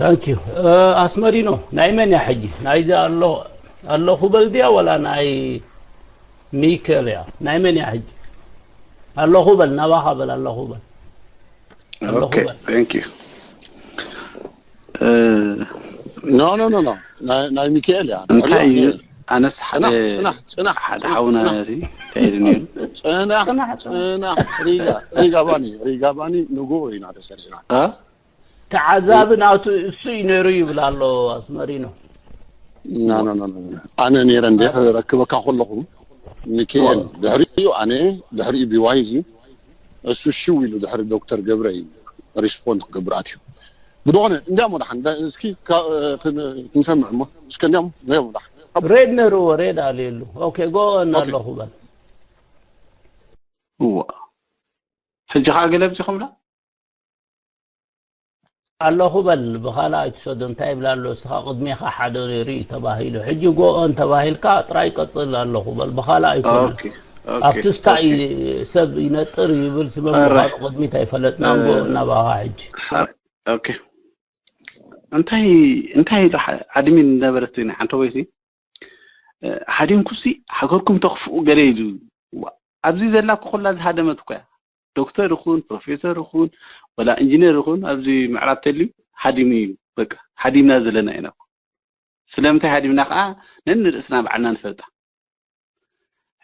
ታንኪዩ። ኣስመሪኖ፣ ናይ መን እያ ሕጂ? ናይዚ ኣሎ ኣለኹ በል ድያ ወላ ናይ ሚከል እያ? ናይ መን እያ ሕጂ? ኣለኹ በል፣ ናባኻ በል፣ ኣለኹ በል። ኣለኹ Okay, በል። Thank you. No, no, no, no. ናይ ናይ ሚካኤል እያ። እንታይ እዩ? ሚካኤል። ኣነስ ሓደ ጽናሕ፣ ጽናሕ፣ ጽናሕ፣ ሓደ ሓውና ጽናሕ። እዚ እንታይ ኢሉ ነይሩ? ጽናሕ ጽናሕ፣ ጽናሕ። ጽናሕ ሪጋ ሪጋ ባኒ ሪጋ ባኒ ንግሆ ኢና ተሰሪዕና። እ? ተዓዛቢ ናቱ እሱ እዩ ነይሩ ይብል ኣሎ ኣስመሪኖ። ና ና ና ና። ኣነ ነይረ እንደ ረክበካ ከለኹ ሚካኤል ድሕሪኡ ኣነ ድሕሪኡ ቢዋይዝ እዩ እሱ ሽው ኢሉ ድሕሪ ዶክተር ገብረ እዩ ሪስፖንድ ክገብር ኣትዩ። ብዝኾነ እንዲያሞ ደሓን እንዳ- እስኪ ካ- ክን- ክንሰምዕ እሞ እስከ እንዲያሞ እንዲያሞ ደሓን ሬድ ነይርዎ፣ ሬድ ኣልየሉ። ኦኬ፣ ጎ ኦኬ። ኣለኹ በል። እዋ፣ ሕጂ ከዓ ገለ ኣብዚኹምላ? ኣለኹ በል፣ ብኻልእ ኣይትሰዶ። እንታይ ይብላ ኣሎ? እስኻ ቅድሜኻ ሓደ ነይሩ እዩ ተባሂሉ። ሕጂ ጎ ኦን ተባሂልካ ጥራይ ቀጽል። ኣለኹ በል፣ ብኻልእ ኣይኮነ። Okay, ኣብቲ okay, ስታይ okay. ሰብ ይነጥር ይብል ስበብ ኣረ። ብኻልእ ቅድሚት ኣይፈለጥናን። ጎ ኦን ናባኻ ሕጂ። ሓ- Okay. እንታይ እንታይ ኢሉ ሓ- ኣድሚን ነበረት ናይ ሓንቲ ወይሲ ሓዲምኩምሲ ሃገርኩም ተኽፍኡ ገለ ኢሉ። ዋ፣ ኣብዚ ዘላ እኮ ኩላ ዝሃደመት እኮ እያ። ዶክተር ይኹን ፕሮፌሰር ይኹን ወላ ኢንጂነር ይኹን ኣብዚ ምዕራብ ተልዩ ሃዲሙ እዩ። በቃ ሃዲምና ዘለና ኢና እኮ። ስለምንታይ ሃዲምና ከዓ ነንርእስና ባዕልና ንፈልጣ።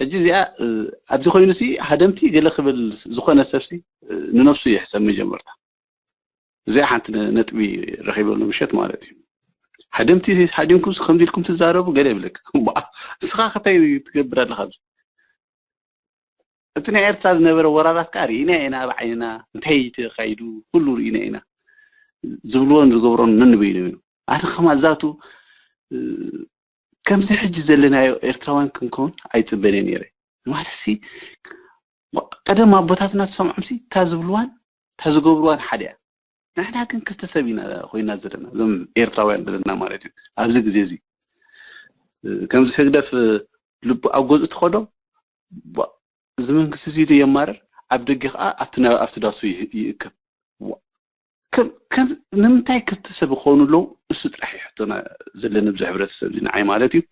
ሕጂ እዚኣ እ፣ ኣብዚ ኮይኑሲ ሃደምቲ ገለ ክብል ዝኾነ ሰብሲ እ፣ ንነብሱ ይሕሰብ መጀመርታ። እዚኣ ሓንቲ ነ- ነጥቢ ረኺበሉ ምሸት ማለት እዩ። ሃደምቲ ሃዲምኩም ከምዚ ኢልኩም ትዛረቡ ገለ ይብለካ። እባ፣ እስኻ ከታይ ትገብር ኣለኻ ኣብዚ? እቲ ናይ ኤርትራ ዝነበረ ወራራት ከዓ ርኢና ኢና ብዓይንና፣ እንታይ ተኻይዱ ኩሉ ርኢና ኢና። ዝብልዎን ዝገብሮን ነንበይኖም እዮም። ኣነ ከማዛቱ እ፣ ከምዚ ሕጂ ዘለናዮ ኤርትራውያን ክንከውን ኣይጽበን እየ ነይረ። ማለት ሲ ቀደም ኣቦታትና ትሰምዖም ሲ እታ ዝብልዋን እታ ዝገብርዋን ሓደ እያ። ንሕና ግን ክልተ ሰብ ኢና ኮይና ዘለና እዞም ኤርትራውያን ዘለና ማለት እዩ። ኣብዚ ግዜ እዚ እ፣ ከምዚ ህግደፍ እ፣ ልቡ ኣብ ገዝኡ ትኸዶ ቧ፣ እዚ መንግስቲ እዚ ዶ የማርር ኣብ ደገ ከዓ ኣብቲ ና- ኣብቲ ዳሱ ይህ- ይእከብ። ዋ፣ ከም ከም ንምንታይ ክልተ ሰብ ይኾኑ ኣለዉ? እሱ ጥራሕ እዩ ሕቶና ዘለና ኣብዚ ሕብረተሰብ እዚ ንዓይ ማለት እዩ።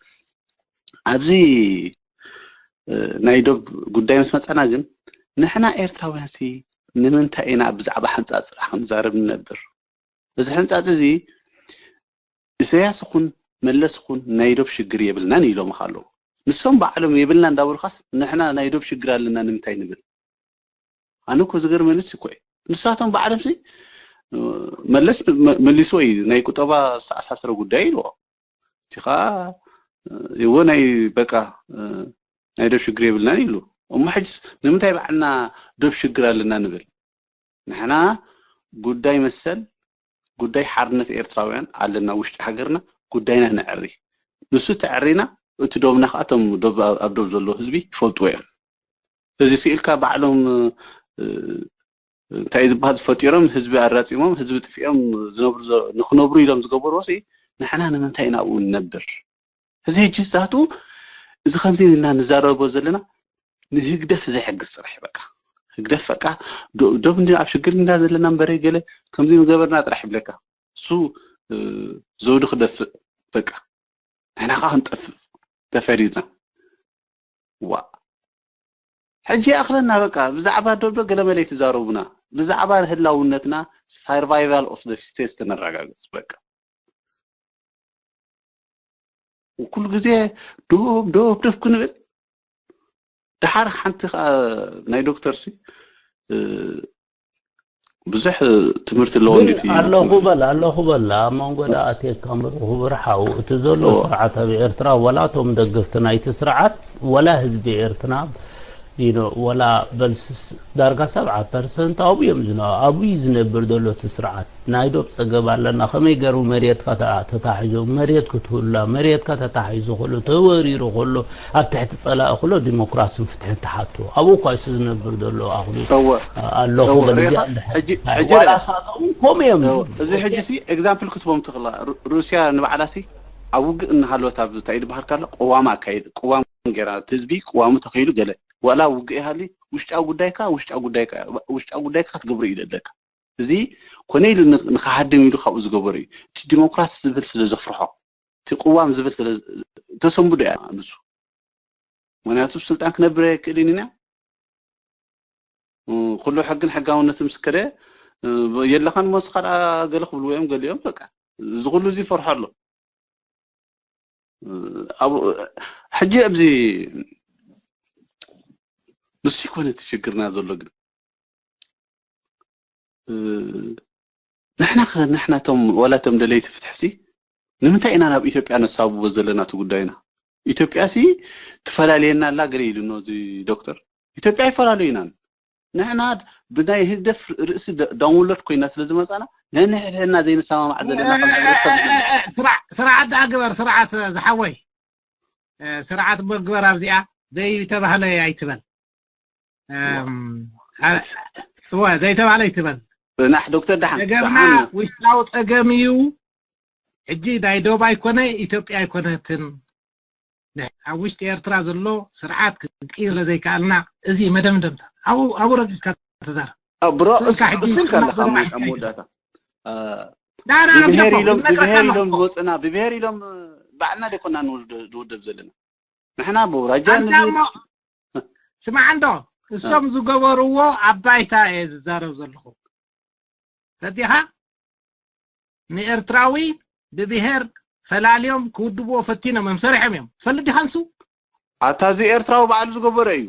ኣብዚ እ፣ ናይ ዶብ ጉዳይ ምስ መፃና ግን ንሕና ኤርትራውያን ሲ ንምንታይ ኢና ብዛዕባ ሕንፃፅ ጥራሕ ክንዛረብ ንነብር? እዚ ሕንፃፅ እዚ ኢሳያስ ይኹን መለስ ይኹን ናይ ዶብ ሽግር የብልናን ኢሎም ኣለዉ። ንሶም ባዕሎም የብልና እንዳበሉካስ ንሕና ናይ ዶብ ሽግር ኣለና ንምንታይ ንብል? ኣነ እኮ ዝገርመንስ እኮ እዩ። ንሳቶም ባዕሎም ሲ መለስ መ- መሊስዎ እዩ፣ ናይ ቁጠባ ዝተኣሳሰረ ጉዳይ ኢልዎ። እቲ ከዓ እዎ ናይ በቃ ናይ ዶብ ሽግር የብልናን ኢሉ። እሞ ሕጅስ ንምንታይ ባዕልና ዶብ ሽግር ኣለና ንብል? ንሕና ጉዳይ መሰል ጉዳይ ሓርነት ኤርትራውያን ኣለና ውሽጢ ሃገርና ጉዳይና ነዕሪ። ንሱ ተዕሪና እቲ ዶብና ከዓ እቶም ዶብ ኣብ ዶብ ዘለዎ ህዝቢ ይፈልጥዎ እዮም። እዚ ስኢልካ ባዕሎም እንታይ ዝበሃል ፈጢሮም ህዝቢ ኣራፂሞም ህዝቢ ጥፊኦም ዝነብሩ ንክነብሩ ኢሎም ዝገበርዎ ሲ ንሕና ንምንታይ ኢና ኣብኡ ንነብር? እዚ ሕጂ ዛቱ እዚ ከምዚ ኢና ንዛረቦ ዘለና ንህግደፍ ዘሕግዝ ስራሕ በቃ ህግደፍ በቃ ዶብ ኣብ ሽግር ኢና ዘለና እምበረ ገለ ከምዚ ምገበርና ጥራሕ ይብለካ እሱ ዘውዲ ክደፍእ በቃ ንሕና ከዓ ክንጠፍእ ተፈሪድና ዋ ሕጂ ይኣኽለና በቃ ብዛዕባ ዶብ ዶ ገለመለ ኣይትዛረቡና ብዛዕባ ህላውነትና survival of the fittest ነረጋግፅ በቃ ኩሉ ግዜ ዶብ ዶብ ዶብ ክንብል ደሓር ሓንቲ ከዓ ናይ ዶክተር ሲ ብዙሕ ትምህርቲ ኣለዎ ግን እንዴት እዩ ኣለኹ ትምህርቲ? በል ኣለኹ በል ኣብ መንጎ ዳ ኣትየካ ምር ክቡር ሓው እቲ ዘሎ እዎ። ስርዓት ኣብ ኤርትራ ወላ እቶም ደገፍቲ ናይቲ ስርዓት ወላ ህዝቢ ኤርትራ you know፣ ወላ በልስስ ዳርጋ ሰብዓ ፐርሰንት ኣብኡ እዮም ዝነ ኣብኡ እዩ ዝነብር ዘሎ እቲ ስርዓት ናይ ዶብ ፀገብ ኣለና ከመይ ገሩ መሬትካ ተኣ- ተታሒዞ መሬት ክትህላ መሬትካ ተታሒዙ ከሎ ተወሪሩ ከሎ ኣብ ትሕቲ ፀላኢ ከሎ ዲሞክራስን ፍትሕን ተሓቶ ኣብኡ እኳ እሱ ዝነብር ዘሎ ኣኹሉ እወ ኣለኹ እወ በል ሪኢኻ እዚኣ እንድሕር ሕጂ ኣይ፣ ሕጂ ዋላ ርኣ ንሳቶም ከምኡ እዮም እወ ዝብሉ። እዚ ሕጂ ሲ ኤግዛምፕል ክትቦም ትኽእላ ሩ- ሩስያ ንባዕላ ሲ ኣብ ውግእ እናሃለወት ኣብ እንታይ ዝበሃል ካሎ ቅዋም ኣካይድ ቅዋም ገይራ እቲ ህዝቢ ቅዋሙ ተኸይሉ ገለ ዋላ ውግእ ይሃሊ ውሽጣዊ ጉዳይካ ውሽጣዊ ጉዳይካ ውሽጣዊ ጉዳይካ ክትገብሮ እዩ ደለካ እዚ ኮነ ኢሉ ን- ንኽሃድም ኢሉ ካብኡ ዝገበሩ እዩ። እቲ ዲሞክራሲ ዝብል ስለ ዘፍርሖ፣ እቲ ቅዋም ዝብል ስለ ተሰንብዶ እያ ንሱ። ምክንያቱ ስልጣን ክነብር ኣይክእልን ኢና። ኩሉ ሕግን ሕጋውነትን ምስ ከደ የለኻን ሞስ ካልኣ ገለ ክብልዎ እዮም ገሊኦም። በቃ እዚ ኩሉ እዚ ይፈርሖ ኣሎ። ኣብ ሕጂ ኣብዚ ንሱ ይኮነ እቲ ሽግርና ዘሎ ግን ንሕና ንሕናቶም ዋላቶም ደለይቲ ፍትሕሲ ንምንታይ ኢና ናብ ኢትዮጵያ ነሳብቦ ዘለና እቲ ጉዳይና? ኢትዮጵያ ሲ ትፈላልየና ኣላ ገለ ኢሉ ኖ እዚ ዶክተር። ኢትዮጵያ ኣይፈላለዩናን። ንሕና ብናይ ህግደፍ ርእሲ ዳውንሎድ ኮይና ስለ ዝመፃና ነንሕድሕድና ዘይንሰማማዕ ዘለና ከም ሕብረተሰብ ንሕና። ስርዓት ደኣ ግበር ስርዓት ዝሓወይ ስርዓት እሞ ግበር ኣብዚኣ ዘይተባህለ ኣይትበል እወ ዘይተባህለ ኣይትበል ጽናሕ ዶክተር ደሓን ጸገምና ውሽጣዊ ጸገም እዩ ሕጂ ናይ ዶብ ኣይኮነ ኢትዮጵያ ኣይኮነትን ኣብ ውሽጢ ኤርትራ ዘሎ ስርዓት ክቅይር ስለዘይከኣልና እዚ መደምደምታ ኣብኡ ረጊጽካ ተዛረብ ብሮ እሱ ከለካ መወዳእታ ብብሄር ኢሎም ብብሄር ኢሎም ዝወፅና ብብሄር ኢሎም ባዕልና ደኮና ንውደብ ዘለና ንሕና ብውራጃ ስማዕ እንዶ እሶም ዝገበርዎ ኣብ ባይታ እየ ዝዛረብ ዘለኹ ፈቲኻ ንኤርትራዊ ብብሄር ፈላልዮም ክውድብዎ ፈቲኖም እዮም ሰሪሖም እዮም ትፈልጥ ዲኻ ንሱ ኣታ እዚ ኤርትራዊ ባዕሉ ዝገበሮ እዩ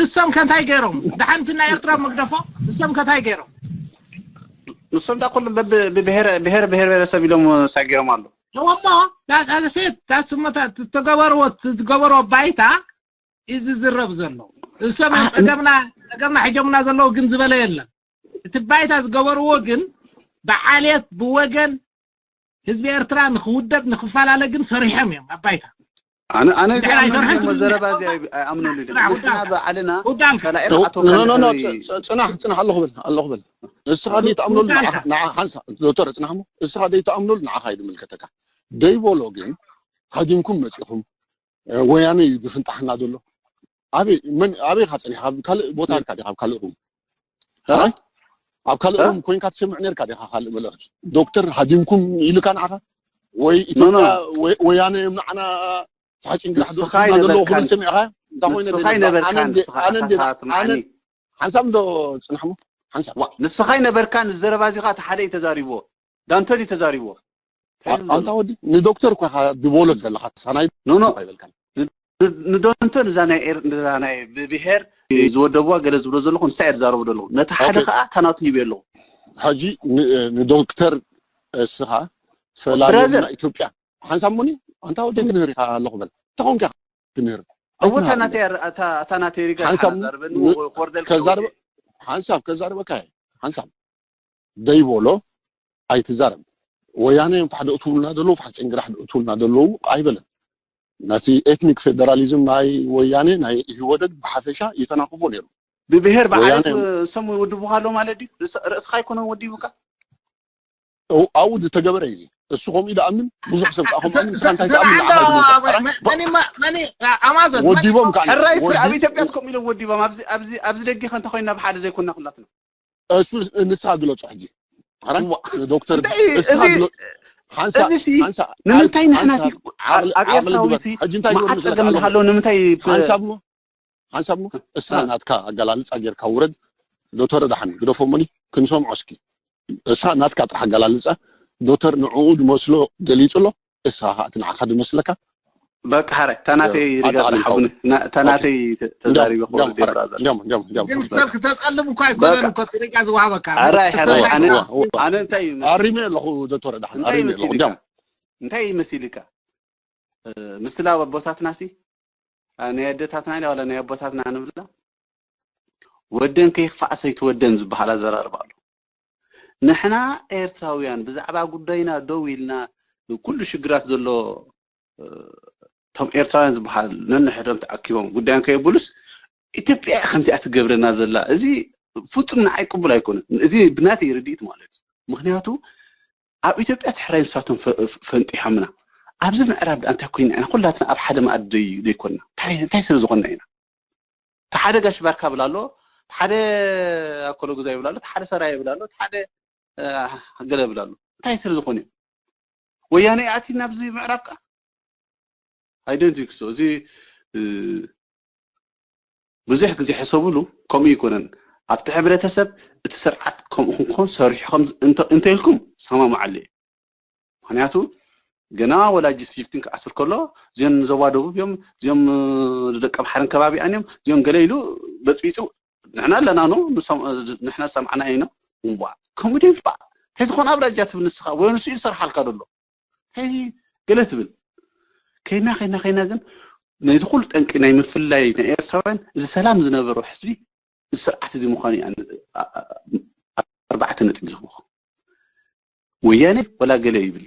እሶም ከንታይ ገይሮም ድሓንቲ ናይ ኤርትራ መግደፎ እሶም ከንታይ ገይሮም ንሶም ዳ ኩሎም ብሄር ብሄር ብሄረሰብ ኢሎም ሳጊሮም ኣሎ እሞ ዳሴት ዳስሞታ ትተገበርዎ ትገበርዎ ባይታ እዩ ዝዝረብ ዘሎ እሶም እዮም ጸገምና ጸገምና ሕጀምና ዘለዉ ግን ዝበለ የለን እቲ ባይታ ዝገበርዎ ግን ብዓልየት ብወገን ህዝቢ ኤርትራ ንክውደብ ንክፈላለ ግን ሰሪሖም እዮም ኣብ ባይታ ኣነ ኣነ ዘረባ እዚ ኣይኣምነሉ ንሕና ባዕልና ጸላኢ ጽናሕ ጽናሕ ኣለኹ ብል ኣለኹ ብል ንስኻ ዘይትኣምነሉ ንዓ ሓንሳ ዶክተር ጽናሕ ሞ ንስኻ ዘይትኣምነሉ ንዓኻ ይድምልከተካ ደይበሎ ግን ሃዲምኩም መጺኹም ወያነ እዩ ዝፍንጣሕና ዘሎ ኣበይ መን ኣበይ ኢኻ ጸኒሕካ ኣብ ካልእ ቦታ ኢልካ ዲኻ ኣብ ካልእ ሩም ኣብ ካልእ ሩም ኮይንካ ትሰምዕ ነርካ ዲኻ ካልእ መልእኽቲ ዶክተር ሃዲምኩም ኢሉካ ንዓኻ ወይ ኢትዮጵያ ወያነ እዮም ንዓና ፋሕጭን ግራሕ ዘለዉ ክብል ሰሚዕካ እንታይ ኮይነ ሓንሳብ ዶ ጽናሕሞ ሓንሳብ ንስኻ ይነበርካ ንዘረባ እዚኻ እቲ ሓደ እዩ ተዛሪብዎ ዳንተን እዩ ተዛሪብዎ ኣንታ ወዲ ንዶክተር እኮ ኢኻ ድበሎ ዘለኻ ሳናይ ኖ ኖ ኣይበልካን ንዶንቶን እዛ ናይ ኤር እዛ ናይ ብብሄር ዝወደብዋ ገለ ዝብሎ ዘለኹ ንሳ እየ ዝዛረቡ ዘለኹ ነቲ ሓደ ከዓ ታናቱ ሂበ ኣለኹ ሕጂ ንዶክተር እስኻ ፈላልዮምና ኢትዮጵያ ሓንሳብ ሞኒ ኣንታ ወዲ ትንህር ኢኻ ኣለኹ በል ተኾንካ ትንህር እወ ታናተይ ታናተይ ሪጋ ሓንሳብ ከዛርበ ሓንሳብ ከዛርበካ ሓንሳብ ደይበሎ ኣይትዛረብ። ወያነ እዮም ፋሕ ደእትውልና ዘለዉ፣ ፋሕ ጭንግራሕ ደእትውልና ዘለዉ ኣይበለን። ነቲ ኤትኒክ ፌደራሊዝም ናይ ወያነ ናይ ኢህወደግ ብሓፈሻ ይተናኽፎ ነይሩ። ብብሄር ብዓሌት እሶም ይውድቡኻ ኣሎ ማለት ድዩ? ርእስኻ ኣይኮነን ወዲቡካ? ኣብኡ ዝተገበረ እዩ እዚ። እሱ ከምኡ ይደኣምን ብዙሕ ሰብ ከዓ ከምኡ ኣምን ንስኻ እንታይ ትኣምን ንዓኻ ኣማዞን ወዲቦም ከዓ ሕራይ እስኪ ኣብ ኢትዮጵያስ ከምኡ ኢሎም ወዲቦም ኣብዚ ደጊኸ እንተኮይንና ብሓደ ዘይኮንና ኩላትና እሱ ንስኻ ግለጾ ሕጂ ሕራይ ዶክተር ንስኻ ግለጾ ሓንሳ እዚ ሲ ንምንታይ ንሕና ሲ ኣብ ኤርትራዊ ሲ መዓት ጸገም ዝሃለዎ ንምንታይ ሓንሳብ ሓንሳብ እሞ እስኻ ናትካ ኣገላልጻ ጌርካ ውረድ ዶክተር ዳሓን ግደፎ እሞኒ ክንሰምዖ እስኪ እሳ ናትካ ጥራሕ ኣገላልጻ ዶክተር ንዕኡ ዝመስሎ ገሊጹ ኣሎ እሳ ከዓ እቲ ንዓኻ ዝመስለካ በቃ ሓረ ታናተይ ሪጋ ሓቡኒ ታናተይ ተዛሪበ ክወርድ ብራዘር ግን ሰብ ክተጸልም እኮ ኣይኮነን እኮ ሪጋ ዝወሃበካ ኣራይ ሓረ ኣነ እንታይ እዩ ኣሪመ ኣለኹ ዶክተር ዳሓን ኣሪመ ኣለኹ እንዲያም እንታይ ይመስልካ ምስላ ኣቦታትና ሲ ናይ ኣደታትና ኢላ ዋላ ናይ ኣቦታትና ንብላ ወደን ከይክፋእ ሰይትወደን ዝበሃል ኣዘራርባ ኣሎ። ንሕና ኤርትራውያን ብዛዕባ ጉዳይና ደው ኢልና ኩሉ ሽግራት ዘሎ እቶም ኤርትራውያን ዝበሃል ነንሕዶም ተኣኪቦም ጉዳዮም ከየብሉስ ኢትዮጵያ እያ ከምዚኣ ትገብረና ዘላ። እዚ ፍጹም ንዓይ ቅቡል ኣይኮነን። እዚ ብናተይ ርድኢት ማለት እዩ። ምክንያቱ ኣብ ኢትዮጵያ ስሕራይ ንሳቶም ፈንጢሖምና። ኣብዚ ምዕራብ ደኣ እንታይ ኮይና ኢና? ኩላትና ኣብ ሓደ መኣዲ ዘይኮንና? እንታይ ስለ ዝኾንና ኢና? እቲ ሓደ ጋሽ ባርካ ብል ኣሎ፣ ሓደ ኣኮሎ ጉዛ ይብል ኣሎ፣ ሓደ ሰራ ይብል ኣሎ፣ ሓደ ገለ ይብል ኣሎ። እንታይ ስለ ዝኾነ እዩ? ወያነ ኣቲ ናብዚ ምዕራብ ከኣ ኣይደንቲክሶ እዚ ብዙሕ ግዜ ሕሰብሉ። ከምኡ ይኮነን ኣብቲ ሕብረተሰብ እቲ ስርዓት ከምኡ ክንኮን ሰሪሑ እንተኢልኩም ሰማማዓለ። ምክንያቱ ገና ወላጅ ፊፍቲን ክኣስር ከሎ እዚኦም ዞባ ደቡብ እዮም፣ እዚኦም ደቂ ኣምሓርን ከባቢኣን እዮም፣ እዚኦም ገለ ኢሉ በፅቢፁ። ንሕና ኣለና ኖ ንሕና ዝሰማዕና ኢና። እምባ ከምኡ ድዩ እምባ እንታይ ዝኾነ ኣብራጃ ትብል ንስኻ ወይ ንሱ ይሰርሓልካ ደሎ እንታይ ገለ ትብል። ከይና ከይና ከይና ግን ነዚ ኩሉ ጠንቂ ናይ ምፍላይ ናይ ኤርትራውያን እዚ ሰላም ዝነበሮ ሕዝቢ እዚ ስርዓት እዚ ምዃኑ ኣርባዕተ ነጥቢ ዝህቦ። ወያነ ወላ ገለ ይብል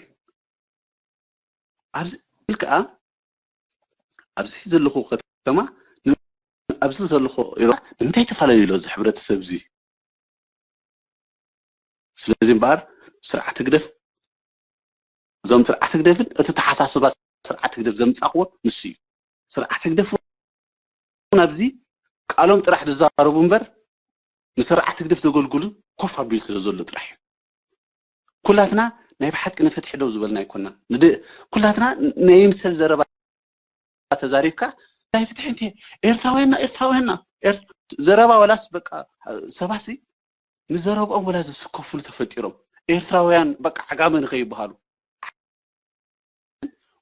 ኣብዚ ብል ከዓ ኣብዚ ዘለኹ ከተማ ኣብዚ ዘለኹ ኢሮ ንምንታይ ተፈላለዩ ኢሎ እዚ ሕብረተሰብ እዚ። ስለዚ እምበኣር ስርዓት ህግደፍ እዞም ስርዓት ህግደፍን እቲ ተሓሳስባ ስርዓት ህግደፍ ዘምፃእክዎ ንሱ እዩ። ስርዓት ህግደፍ እውን ኣብዚ ቃሎም ጥራሕ ዝዛረቡ እምበር ንስርዓት ህግደፍ ዘገልግሉ ኮፍ ኣቢሉ ስለ ዘሎ ጥራሕ እዩ። ኩላትና ናይ ብሓቂ ንፍትሒ ደው ዝበልና ኣይኮናን። ኩላትና ናይ ምሰል ዘረባ ተዛሪብካ ናይ ፍትሒ እንተ ኤርትራውያንና ኤርትራውያንና ዘረባ ወላስ በቃ ሰባሲ ንዘረብኦም ወላ ዝስከፍሉ ተፈጢሮም ኤርትራውያን በቃ ዓጋመ ንኸይበሃሉ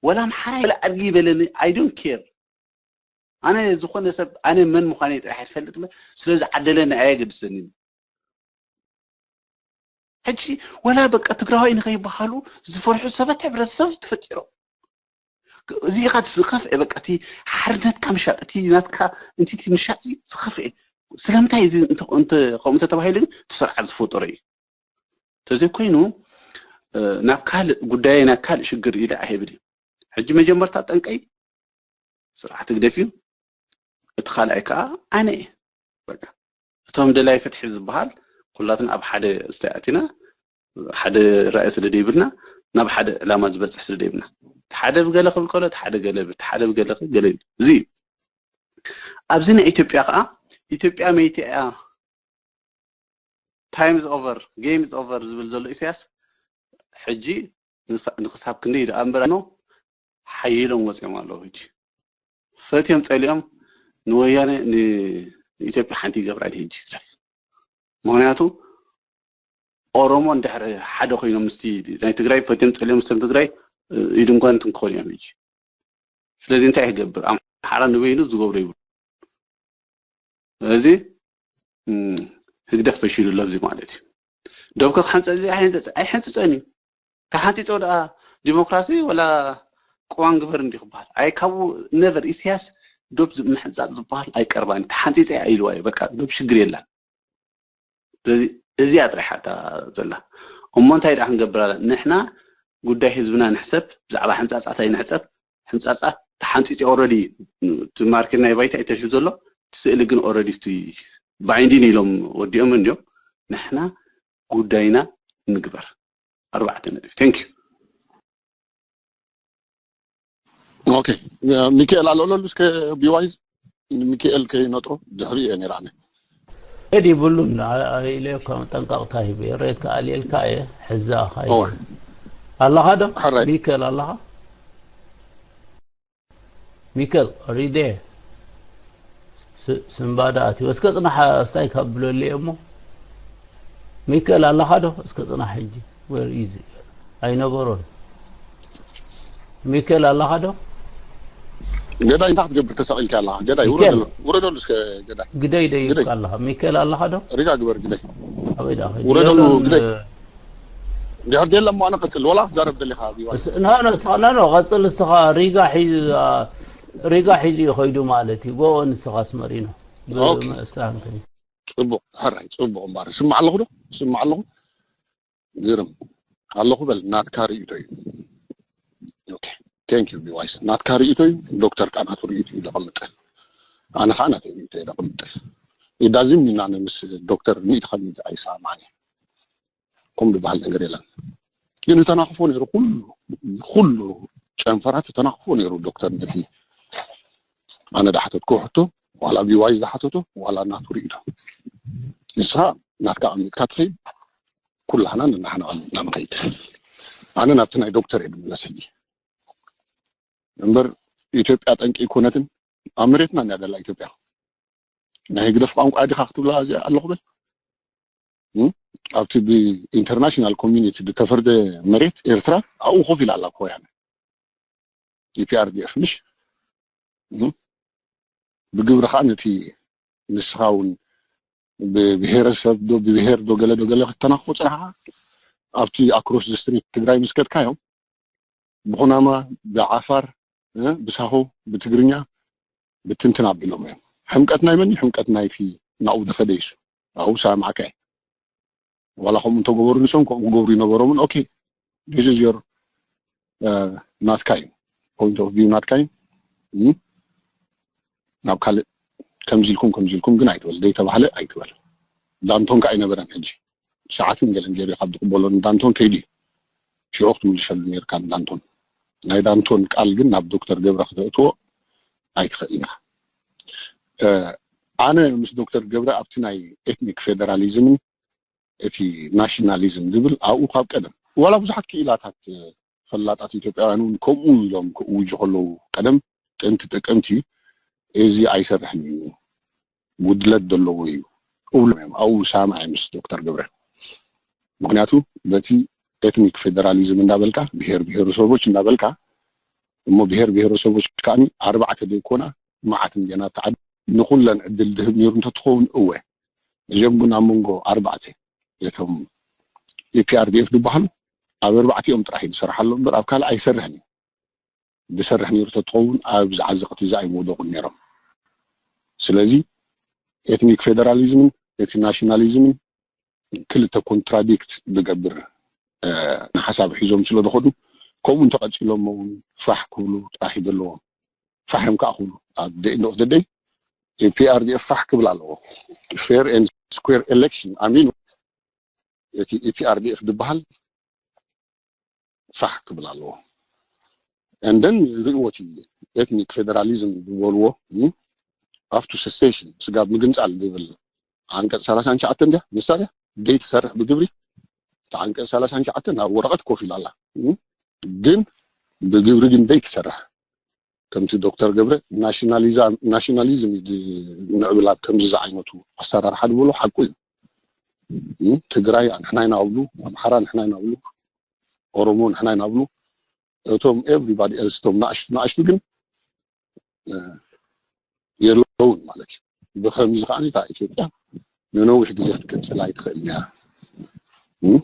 ወላ ኣምሓራይ ወላ ኣድጊ ይበለኒ I don't care። ኣነ ዝኾነ ሰብ ኣነ መን ምዃነይ ጥራሕ ይፈልጥ እምበር ስለ ዝዓደለኒ ኣየገድሰኒ። ሕጂ ወላ በቃ ትግራዋይ ንኸይበሃሉ ዝፈርሑ ሰባት ሕብረተሰብ ተፈጢሮም። እዚ ኢኻ ዝኸፍኤ በቃ እቲ ሓርነትካ ምሻጥ እቲ ናትካ እንትቲ ምሻጥ ዝኸፍኤ። ስለምንታይ እዚ ከምኡ እንተተባሂሉ ግን እቲ ስርዓት ዝፈጠሮ እዩ። ተዘይኮይኑ ናብ ካልእ ጉዳየ ናብ ካልእ ሽግር ኢለ ኣይብል። ሕጂ መጀመርታ ጠንቀይ ስርዓት ህግደፍ እዩ። እቲ ካልኣይ ከዓ ኣነ እየ። በቃ እቶም ደላይ ፍትሒ ዝበሃል ኩላትና ኣብ ሓደ እስተ ኣቲና ሓደ ራእይ ስለ ደይብልና ናብ ሓደ ዕላማ ዝበፅሕ ስለ ደይብልና እቲ ሓደ ብገለ ክብል ከሎ እቲ ሓደ ገለ እቲ ሓደ ብገለ ገለ ይብል። እዚ እዩ። ኣብዚ ናይ ኢትዮጵያ ከዓ ኢትዮጵያ መይቲ እያ time is over game is over ዝብል ዘሎ ኢሳያስ ሕጂ ንክሳብ ክንደይ ደኣ እምበር ኖ ሓይሎም ወፂኦም ኣለዉ። ሕጂ ፈትዮም ፀሊኦም ንወያነ ንኢትዮጵያ ሓንቲ ይገብራ ድሕጂ ግደፍ። ምክንያቱ ኦሮሞ እንድሕር ሓደ ኮይኖም ምስቲ ናይ ትግራይ ፈትዮም ፀሊኦም ምስቶም ትግራይ ኢድን ጓንትን ክኾኑ እዮም። ሕጂ ስለዚ እንታይ ክገብር ኣምሓራ ንበይኑ ዝገብሮ ይብሉ። ስለዚ ህግደፍ ፈሺሉ ኣሎ ኣብዚ ማለት እዩ። ዶብ ከ ክሓንፀፅ ኣይሓንፀፀን እዩ። ተሓንፂፆ ደኣ ዲሞክራሲ ወላ ቅዋም ግበር እንዲ ክበሃል ኣይ ካብኡ ነቨር ኢሳያስ ዶብ ምሕንፃፅ ዝበሃል ኣይቀርባን ተሓንፂፀ ኢልዋ እዩ። በቃ ዶብ ሽግር የላን። ስለዚ እዚኣ ጥራይ ሓታ ዘላ እሞ እንታይ ደኣ ክንገብር ኣለ ንሕና ጉዳይ ህዝብና ንሕሰብ ብዛዕባ ሕንፃፃት ኣይንሕፀብ። ሕንፃፃት ተሓንፂፂ ኦረዲ ማርኬት ናይ ባይታ እዩ ተሪፉ ዘሎ። እቲ ስእሊ ግን ኦረዲ እቲ ባይንዲን ኢሎም ወዲኦም እንዲዮም። ንሕና ጉዳይና ንግበር። ኣርባዕተ ነጥቢ ቴንክ ዩ። ኦኬ ሚካኤል ኣለለሉ እስከ ቢዋይዝ ሚካኤል ከይነጥሮ ድሕሪ እየ ነይረ ኣነ ሬድ ይብሉን ኢለካ ጠንቀቕታ ሂበ ሬድ ከኣልየልካ እየ ሕዛኻ ኣለኻ ዶ ሚካኤል ኣለኻ ሚካኤል ሪዴ ስምባዳ ኣትዩ እስከ ፅናሕ ስታይ ካብ ብለሉ እየ እሞ ሚካኤል ኣለኻ ዶ እስከ ፅናሕ ሕጂ where is he ኣይነበሮን ሚካኤል ኣለኻ ዶ ገዳይ እንታይ ክትገብር ተሳቒልካ ኣለኻ ገዳይ ውረደሉ ውረደሉ እስከ ገዳይ ግደይ ዶ ይብካ ኣለኻ ሚካኤል ኣለኻ ዶ ሪጋ ግበር ግደይ ኣበይ ዳ ውረደሉ ግደይ እንድሕር ደለ እሞ ኣነ ቀፅል ወላ ክትዛረብ ደሊኻ ቢዋይ ኖ ኖ እስኻ ኖ ኖ ቀፅል እስኻ ሪጋ ሒዙ ሪጋ ሒዙ እዩ ኸይዱ ማለት እዩ ጎኦ ንስኻስ መሪኖ ብምእስታን ፅቡቕ ሕራይ ፅቡቕ እምበር ስማዕ ኣለኹ ዶ ስማዕ ኣለኹ ግርም ኣለኹ በል ናትካ ርእይቶ እዩ ኦኬ thank you ቢዋይስ ናትካ ርእይቶ እዩ ዶክተር ቃ ናቱ ርእይቶ እዩ ዘቐምጥ ኣነ ከዓ ናተይ ርእይቶ እዩ ዘቐምጥ ይዳዝም ኢና ምስ ዶክተር ሚእቲ ከሚት ኣይሰማማዕን እየ ከምኡ ዝበሃል ነገር የለን ግን ተናኽፎ ነይሩ ኩሉ ኩሉ ጨንፈራት ተናኽፎ ነይሩ ዶክተር ነቲ ኣነ ዳሕተትኩ ሕቶ ዋላ ቢዋይ ዝሓተቶ ዋላ ናቱ ርእይቶ ንስኻ ናትካ ኣቐሚጥካ ትኸይድ፣ ኩላህና ንናሕና ኣቐሚጥና ንኸይድ። ኣነ ናብቲ ናይ ዶክተር እየ ዝምለስ ሕጂ። እምበር ኢትዮጵያ ጠንቂ ኣይኮነትን። ኣብ መሬትና እንድያ ዘላ ኢትዮጵያ። ናይ ህግደፍ ቋንቋ ዲኻ ክትብላ እዚኣ ኣለኹ በል። እም? ኣብቲ ብኢንተርናሽናል ኮሚኒቲ ዝተፈርደ መሬት ኤርትራ ኣብኡ ኮፍ ኢላ ኣላ እኮ ወያነ። ዩ ፒ ኣር ዲ ኤፍ ምሽ? እም? ብግብሪ ከዓ ነቲ ንስኻ እውን ብብሄረሰብ ዶ ብብሄር ዶ ገለ ዶ ገለ ክተናኽፎ ፅናሕኻ ኣብቲ ኣክሮስ ስትሪት ትግራይ ምስ ከድካዮም ብኩናማ፣ ብዓፋር፣ እ፣ ብሳሆ፣ ብትግርኛ ብትንትን ኣቢሎም እዮም። ሕምቀት ናይ መን እዩ? ሕምቀት ናይቲ ናብኡ ዝኸደ እዩ። ኣብኡ ሰማዕካ እየ። ዋላ ከምኡ እንተገበሩ ንሶም ከምኡ ክገብሩ ይነበሮምን። ኦኬ፣ this is your፣ እ፣ ናትካ እዩ። ፖይንት ኦፍ ቪው ናትካ እዩ። እም? ናብ ካልእ ከምዚ ኢልኩም ከምዚ ኢልኩም ግን ኣይትበል፣ ዘይተባህለ ኣይትበል። ዳንቶን ከ ኣይነበረን ሕጂ። ሰዓትን ገለን ገይሩ ካብ ዝቕበሎ ንዳንቶን ከይዱ እዩ። ሽዑ ክትምልሰሉ ነይርካ ንዳንቶን። ናይ ዳንቶን ቃል ግን ናብ ዶክተር ገብረ ክተእትዎ ኣይትኽእልን ኢኻ። እ፣ ኣነ ምስ ዶክተር ገብረ ኣብቲ ናይ ኤትኒክ ፌደራሊዝምን እቲ ናሽናሊዝም ዝብል ኣብኡ ካብ ቀደም ዋላ ብዙሓት ክኢላታት ፈላጣት ኢትዮጵያውያን እውን ከምኡ ኢሎም ክእውጁ ከለዉ ቀደም ጥንቲ ጥቅምቲ እዚ ኣይሰርሕን እዩ፣ ጉድለት ዘለዎ እዩ እብሎም እዮም። ኣብኡ ሰማዕ ምስ ዶክተር ገብረ። ምክንያቱ በቲ ኤትኒክ ፌደራሊዝም እንዳበልካ ብሄር ብሄረሰቦች እንዳበልካ እሞ ብሄር ብሄረሰቦች ከዓኒ ኣርባዕተ ዘይኮና መዓት እንድየን ኣብቲ ዓዲ። ንኩለን ዕድል ዝህብ ነይሩ እንተትኸውን እወ። እዚኦም ግን ኣብ መንጎ ኣርባዕተ እቶም ኢ ፒ ኣር ዲ ኤፍ ዝበሃሉ ኣብ ኣርባዕቲኦም ጥራሕ እዩ ዝሰርሓሉ እምበር ኣብ ካልእ ኣይሰርሕን እዩ። ዝሰርሕ ነይሩ ተትኸውን ኣብዚ ዓዘቕቲ እዚ ኣይምወደቑን ነይሮም። ስለዚ ኤትኒክ ፌደራሊዝምን እቲ ናሽናሊዝምን ክልተ ኮንትራዲክት ዝገብር፣ እ፣ ንሓሳብ ሒዞም ስለ ዝኸዱ ከምኡ እንተቐፂሎም እውን ፋሕ ክብሉ ጥራሕ እዩ ዘለዎም። ፋሕ እዮም ከዓ ክብሉ ኣብ the end of the day ፒ ኣር ዲ ኤፍ ፋሕ ክብል ኣለዎ። ፌር ኤንድ ስኩዌር ኤሌክሽን ኣሚኑ እቲ ኢ ፒ ኣር ዲ ኤፍ ዝበሃል ፋሕ ክብል ኣለዎ። And then ርእይዎ እቲ ኤትኒክ ፌደራሊዝም ዝበልዎ፣ እም፣ up to secession ስጋብ ምግንፃል ዝብል ዓንቀፅ ሰላሳን ትሽዓተን እንድያ ንሳ ድያ ዘይትሰርሕ ብግብሪ። እቲ ዓንቀፅ ሰላሳን ትሽዓተን ኣብ ወረቐት ኮፍ ኢላ ኣላ። እም፣ ግን ብግብሪ ግን ዘይትሰርሕ። ከምቲ ዶክተር ገብረ ናሽናሊዛ-፣ ናሽናሊዝም እዩ ድ-፣ ምዕብላል ከምዚ ዝዓይነቱ ኣሰራርሓ ዝበሎ ሓቁ እዩ። እም፣ ትግራይ ንሕና ኢና ኣብሉ፣ ኣምሓራ ንሕና ኢና ኣብሉ፣ ኦሮሞ ንሕና ኢና ኣብሉ። እቶም ኤቭሪባዲ ኤልስ እቶም ናእሽቱ ናእሽቱ ግን፣ እ፣ የለውን ማለት እዩ። ብኸምዚ ከዓ እታ ኢትዮጵያ ንነዊሕ ግዜ ክትቅፅል ኣይትኽእልን እያ። እም፣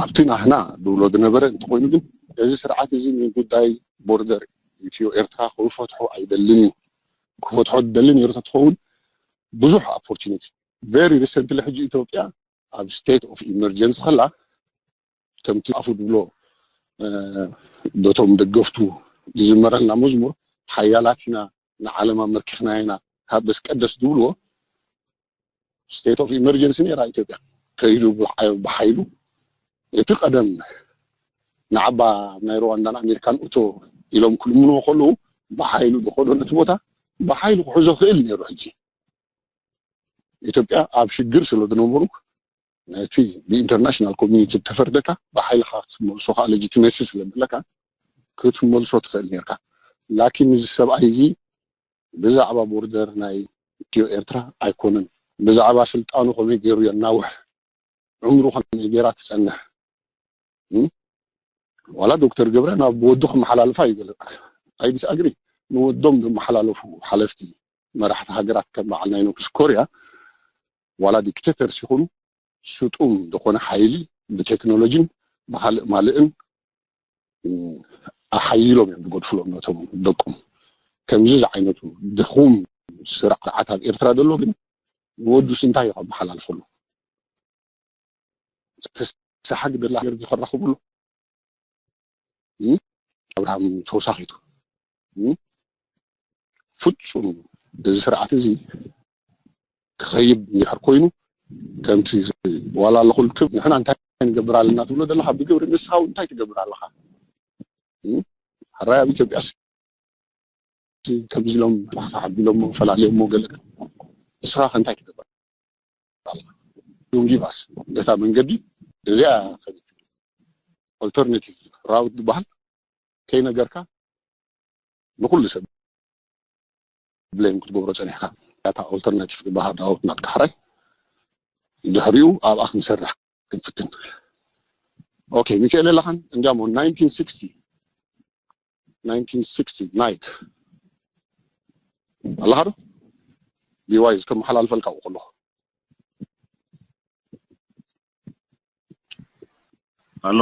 ኣብቲ ናህና ዝብሎ ዝነበረ እንተኾይኑ ግን እዚ ስርዓት እዚ ንጉዳይ ቦርደር ኢትዮ ኤርትራ ክፈትሖ ኣይደልን እዩ። ክፈትሖ ዝደሊ ነይሩ ተትኸውን ብዙሕ ኦፖርቹኒቲ። ቨሪ ሪሰንትሊ ሕጂ ኢትዮጵያ ኣብ ስቴት ኦፍ ኢመርጀንሲ ከላ ከምቲ ኣፉ ዝብሎ፣ እ፣ በቶም ደገፍቱ ዝዝመረልና መዝሙር ሓያላት ኢና ንዓለም ኣመርኪኽና ኢና ካብ በስቀደስ ዝብልዎ ስቴት ኦፍ ኢመርጀንሲ ነይራ ኢትዮጵያ። ከይዱ ብሓ-፣ ብሓይሉ እቲ ቀደም ንዓባ ናይ ሩዋንዳን ኣሜሪካን እቶ ኢሎም ክልምንዎ ከለዉ ብሓይሉ ዝኸዶ ነቲ ቦታ ብሓይሉ ክሕዞ ክእል ነይሩ። ሕጂ ኢትዮጵያ ኣብ ሽግር ስለ ዝነበሩ ነቲ ብኢንተርናሽናል ኮሚኒቲ ተፈርደካ ብሓይልኻ ክትመልሶ ከዓ ሌጂቲመሲ ስለ ዘለካ ክትመልሶ ትኽእል ነርካ። ላኪን እዚ ሰብኣይ እዚ ብዛዕባ ቦርደር ናይ ኢትዮ ኤርትራ ኣይኮነን፣ ብዛዕባ ስልጣኑ ከመይ ገይሩ የናውሕ፣ ዕምሩ ከመይ ገይራ ትጸንሕ። እም? ዋላ ዶክተር ገብረ ናብ ወዱ ክመሓላልፋ እዩ ገለ። ኣይ ዲስኣግሪ። ንወዶም ዘመሓላለፉ ሓለፍቲ መራሕቲ ሃገራት ከም በዓል ናይ ኖርዝ ኮርያ ዋላ ዲክቴተርስ ይኹኑ ስጡም ዝኾነ ሓይሊ ብቴክኖሎጂን ብኻልእ ማልእን፣ እም፣ ኣሓይሎም እዮም ዝገድፍሎም ነቶም ደቆም። ከምዚ ዝዓይነቱ ድኹም ስርዓት ኣብ ኤርትራ ዘሎ ግን ንወዱስ እንታይ እዩ ከመሓላልፈሉ? እቲ ሰሓግ ደላ ገርጊ ከራኽብሉ፣ እም? ኣብርሃም ተወሳኺቱ፣ እም? ፍጹም እዚ ስርዓት እዚ ክኸይድ እንድሕር ኮይኑ ከምቲ ዋላ ኣለኹልክም ንሕና እንታይ ንገብር ኣለና ትብሎ ዘለኻ ብግብሪ ንስኻ እውን እንታይ ትገብር ኣለኻ? እም? ሕራይ ኣብ ኢትዮጵያ ከምዚ ኢሎም ፋሕፋሕ ኣቢሎሞ ፈላልዮሞ ገለ ንስኻ ከ እንታይ ትገብር? ኣለና። Don't give us እታ መንገዲ እዚኣ ከቢት alternative route ዝበሃል ከይነገርካ ንኩሉ ሰብ blame ክትገብሮ ጸኒሕካ እታ alternative ዝበሃል route ናትካ ሕራይ ድሕሪኡ ኣብኣ ክንሰርሕ ክንፍትን። Okay ሚካኤል የለኻን እንዲያሞ nineteen sixty nineteen sixty Nike ኣለኻ ዶ? ቢዋይዝ ከመሓላልፈልካ ከለኹ ኣሎ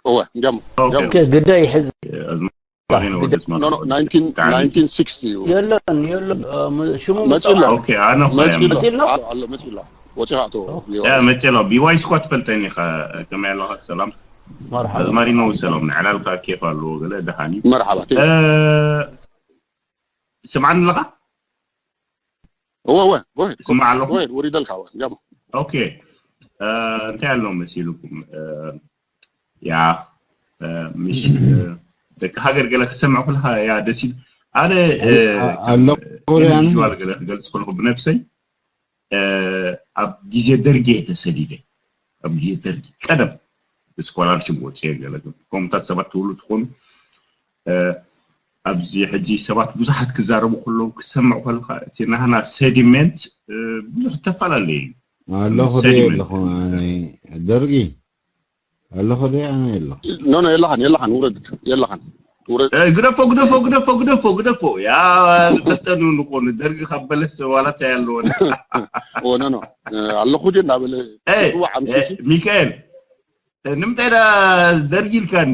እወ እንዲያሞ ኦኬ ግደ ይሕዝ ኣዝማሪኖ ወደስማ no no nineteen nineteen sixty እዩ የለን የለን እ፣ ም- ሽሙ መጺሎ ኦኬ ኣነ እኮ እየ መጺሎ መጺሎ? ኣሎ መጺሎ ወጺኻ ኣቶ ያ መጺሎ ቢዋይስ እኳ ትፈልጠኒ ኢኻ ከመይ ኣለኻ ሰላም መርሓባ ኣዝማሪኖ ሰላም ንዕላልካ ኬፍ ኣለዎ ገለ ደሃኒ መርሓባ እ፣ ስምዓኒ ኣለኻ እወ እወ go ahead ስማዕ ኣለኹ go ahead ወሪደልካ እወ እንዲያሞ ኦኬ እ፣ እንታይ ኣሎ መሲልኩም እ፣ ያ እ፣ ምሽ እ፣ ደቂ ሃገር ገለ ክሰምዕ ኩልካ ያ ደስ ይብል ኣነ እ፣ ኣለኹ ከም individual ገለ ክገልጽ ከለኹ ብነብሰይ እ፣ ኣብ ግዜ ደርጊ እየ ተሰዲደ ኣብ ግዜ ደርጊ ቀደም ብስኮላርሽፕ ወፅየ ገለ ከምታት ሰባት ትብሉ ትኾኑ እ፣ ኣብዚ ሕጂ ሰባት ብዙሓት ክዛረቡ ከለዉ ክሰምዕ ከለካ እቲ ናህና ሰዲሜንት እ፣ ብዙሕ ተፈላለየ እዩ ኣለኹ ደ ሰዲሜንት ኣለኹ ኣነ ደርጊ ኣለኹ ደ ኣነ ኣለኹ no no የለኻን የለኻን ውረድ የለኻን ውረድ እ፣ ግደፎ ግደፎ ግደፎ ግደፎ ግደፎ ያ ፈጠኑ ንኾኑ ደርጊ ካብ በለስ ዋላታ ያለወን እወ no no ኣለኹ ደ እናበለ እ፣ ጽዋዕ ኣምሲሲ ሚካኤል እ፣ ንምንታይ ዳ ደርጊ ኢልካኒ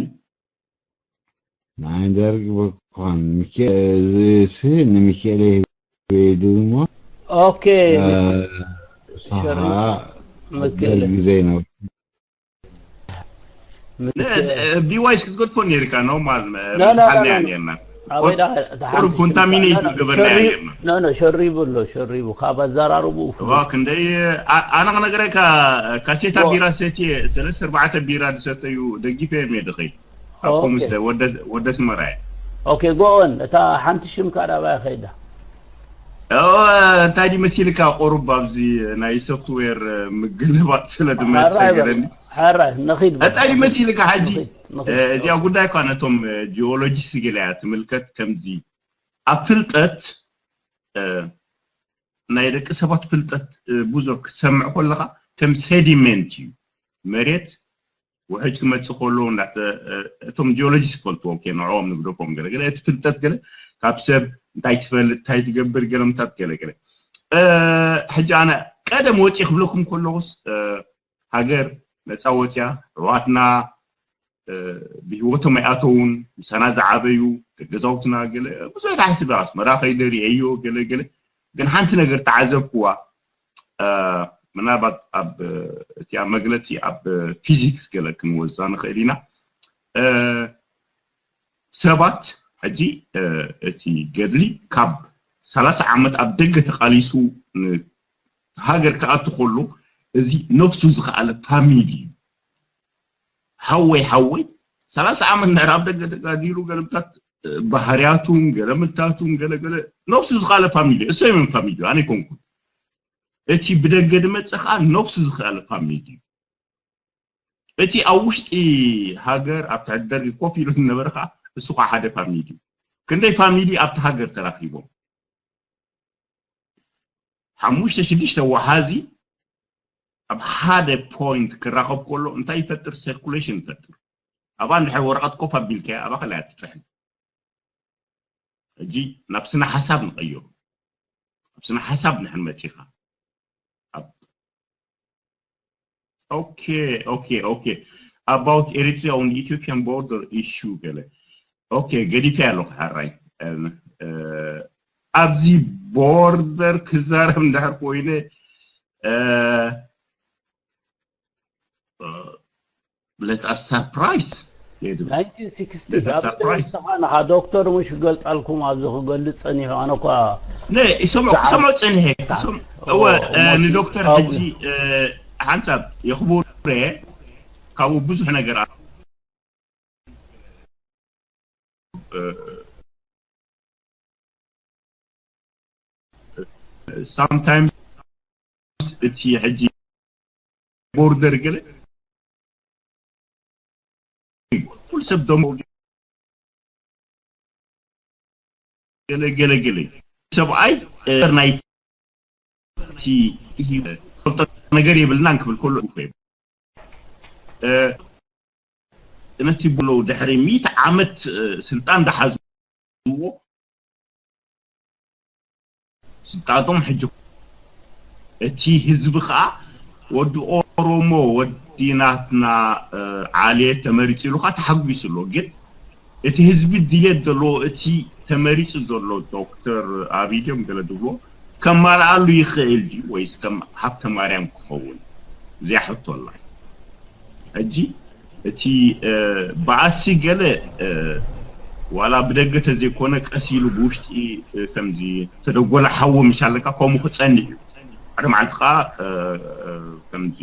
ናይ ደርጊ በኳን ሚካኤል እዚ ንሚካኤል ይህበይ ድሞ ኦኬ ሳኻ ምክል ደርጊ ዘይነብ ቢዋይስ ክትገድፎ ነርካ ኖርማል ላ፣ ምሳሓልና ላ፣ እያ ላ። ነርና ኣበይ ዳ- ቁሩብ ኮንታሚኔት ላ፣ ላ፣ ገበና ሸሪ- እያ ነርና ላ፣ ላ፣ ሸሪቡ ኣሎ ሸሪቡ ካብ ኣዘራርቡ ዋ ክንደይ ኣ- ኣነ ክነግረካ ካሴታ ዋ። ቢራ ሰትየ ሰለስተ ኣርባዕተ ቢራ ዝሰተዩ ደጊፈ እዮም የድኸይ ኣብ ኦኬ። ኮምስ ወደ- ወደ ስመራ እየ ኦኬ ጎኦን እታ ሓንቲ ሽም ካዳባይ ከይዳ ኦ፣ እንታይ ድዩ መሲልካ ቁሩብ ኣብዚ ናይ ሶፍትዌር ምግልባጥ ስለ ድመፀ ሓራይ ገለኒ በል፣ ሓራይ ንኺድ በል። እንታይ ድዩ መሲልካ ሕጂ ንኺድ፣ ንኺድ። እ፣ እዚኣ ጉዳይ እኳ ነቶም ጂኦሎጂስት ገለ እያ ትምልከት ከምዚ ኣብ ፍልጠት እ፣ ናይ ደቂ ሰባት ፍልጠት እ፣ ብዙሕ ክትሰምዕ ከለካ ከም ሴዲሜንት እዩ መሬት ውሕጅ ክመፅእ ከሎ እንዳተ እ፣ እቶም ጂኦሎጂስት ይፈልጥዎ ኦኬ ንዕኦም ንግደፎም ገለ ገለ እቲ ፍልጠት ገለ ካብ ሰብ እንታይ ትፈልጥ እንታይ ትገብር ገለምታት ገለ ገለ እ፣ ሕጂ ኣነ ቀደም ወፂ ክብለኩም ከለኩስ እ፣ ሃገር ነፃ ወፅያ ኣሕዋትና እ፣ ብህይወቶም ኣይኣተውን ምሳና ዝዓበዩ ገዛውትና ገለ ብዙሕ ተሓስበ ኣስመራ ከይደ ርእየዮ ገለ ገለ ግን ሓንቲ ነገር ተዓዘብኩዋ እ፣ ምናልባት ኣብ እ፣ እቲ ኣብ መግለፂ ኣብ ፊዚክስ ገለ ክንወዛ ንኽእል ኢና እ፣ ሰባት ሕጂ እ፣ እቲ ገድሊ ካብ ሰላሳ ዓመት ኣብ ደገ ተቃሊሱ ን- ሃገር ክኣቱ ከሎ እዚ ነብሱ ዝኸኣለ ፋሚሊ እዩ ሓወይ ሓወይ ሰላሳ ዓመት ንሕር ኣብ ደገ ተጋዲሉ ገለምታት ባህርያቱን ገለምልታቱን ገለገለ ነብሱ ዝኸኣለ ፋሚሊ እሶ የመን ፋሚሊ ኣነ ይኮንኩን እቲ ብደገ ድመፀ ከዓ ነብሱ ዝኸኣለ ፋሚሊ እዩ እቲ ኣብ ውሽጢ ሃገር ኣብ ትሕቲ ደርጊ ኮፍ ኢሉ ዝነበረ ከዓ እሱ ከዓ ሓደ ፋሚሊ እዩ ክንደይ ፋሚሊ ኣብቲ ሃገር ተራኪቦም ሓሙሽተ ሽዱሽተ ወሓዚ ኣብ ሓደ ፖይንት ክራኸብ ከሎ እንታይ ይፈጥር ሰርኩሌሽን ይፈጥር ኣብኣ እንድሕር ወረቐት ኮፍ ኣቢልካያ ኣብኣ ከላይ ትፅሕን ሕጂ ናብ ስነ ሓሳብ ንቐይሩ ኣብ ስነ ሓሳብ ንሕን መፂኻ ኣብ okay okay okay about Eritrea on Ethiopian border issue ገለ okay ገዲፈ ኣለኹ ሓራይ ኣብዚ ቦርደር ክዛረብ እንዳሕር ኮይነ let us surprise ናይንቲን ሲክስቲ ንኻ ዶክተር ምሽ ክገልጻልኩም ኣብዚ ክገልጽ ጸኒሑ ኣነ እኳ ይሰምዖ ክሰምዖ ጸኒሐ እወ ንዶክተር ሕጂ ሓንሳብ የኽቡረ ካብኡ ብዙሕ ነገር sometimes እቲ ሕጂ ቦርደር ገለ ኩሉ ሰብ ደሞ ገለ ገለ ገለ ሰብኣይ ናይቲ ነገር የብልናን ክብል ከሎ ነቲ ብሎ ድሕሪ ሚእቲ ዓመት ስልጣን ዝሓዝዎ ስልጣኖም ሕጂ እቲ ህዝቢ ከዓ ወዲ ኦሮሞ ወዲ ናትና ዓሌት ተመሪፂ ኢሉ ከዓ ተሓጒሱ ኣሎ። ግን እቲ ህዝቢ ድሌት ዘለዎ እቲ ተመሪፁ ዘሎ ዶክተር ኣብይ ድዮም ገለ ዝብሎ ከማልኣሉ ይኽእል ድዩ ወይስ ከም ሃብተ ማርያም ክኸውን? እዚኣ ሕቶ ኣላ። ሕጂ እቲ ባእሲ ገለ ዋላ ብደገ ተዘይኮነ ቀስ ኢሉ ብውሽጢ ከምዚ ተደጎለ ሓዊ ምሽ ኣለካ ከምኡ ክፀንእ እዩ። ሓደ መዓልቲ ከዓ ከምዚ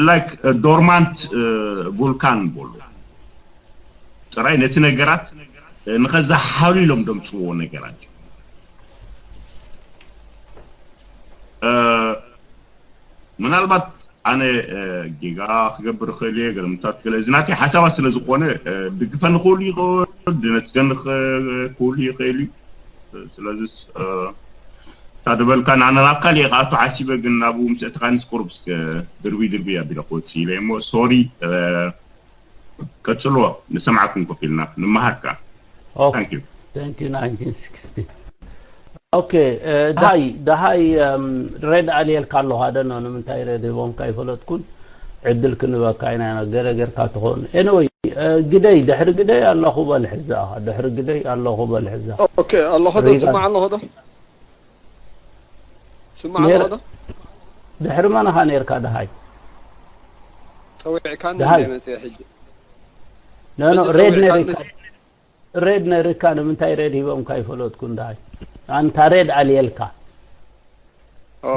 ላይክ ዶርማንት ቮልካን በሉ ጥራይ ነቲ ነገራት ንኸዘሓሉ ኢሎም ደምፅዎ ነገራት እዩ። ምናልባት ኣነ ጌጋ ክገብር ይኽእል እየ፣ ገለምታት ገለ እዚ ናተይ ሓሳባት ስለ ዝኾነ ድግፈ ንኽእሉ ይኽእል ድነፅገ ንኽእሉ ይኽእል እዩ። ስለዚስ እታ ዝበልካ ንኣነ ናብ ካሊእ ክኣቱ ሓሲበ ግን ናብኡ ምስ እትኻ ንስቁሩብ እስከ ድርብይ ድርብይ ኣቢለ ክወፅእ ኢለ እሞ ሶሪ። ቀጽልዎ፣ ንሰምዓኩም ኮፍ ኢልና ንመሃር ከኣ። Thank you። Thank you nineteen sixty. Okay, ደሃይ ደሃይ ሬድ ኣልየልካ ኣለኹ ኣደኖ ንምንታይ ሬድ ሂቦምካ ይፈለጥኩን ዕድል ክንበካ ኢና ገለ ጌርካ ትኸውን። Anyway ግደይ ድሕሪ ግደይ ኣለኹ በል ሕዛ ድሕሪ ግደይ ኣለኹ በል ሕዛ። Okay ኣለኹ ዶ ስማዕ ኣለኹ ዶ ስማዕ ኣለኹ ዶ ድሕሪ መን ኢኻ ኔርካ ደሃይ? ጸዊዕካኒ ደሃይ። እንደ መጽእ ሕጂ No no ሬድ ነሪካ ሬድ ነሪካ ንምንታይ ሬድ ሂቦምካ ይፈለጥኩ እንዳይ ኣንታ ሬድ ኣልየልካ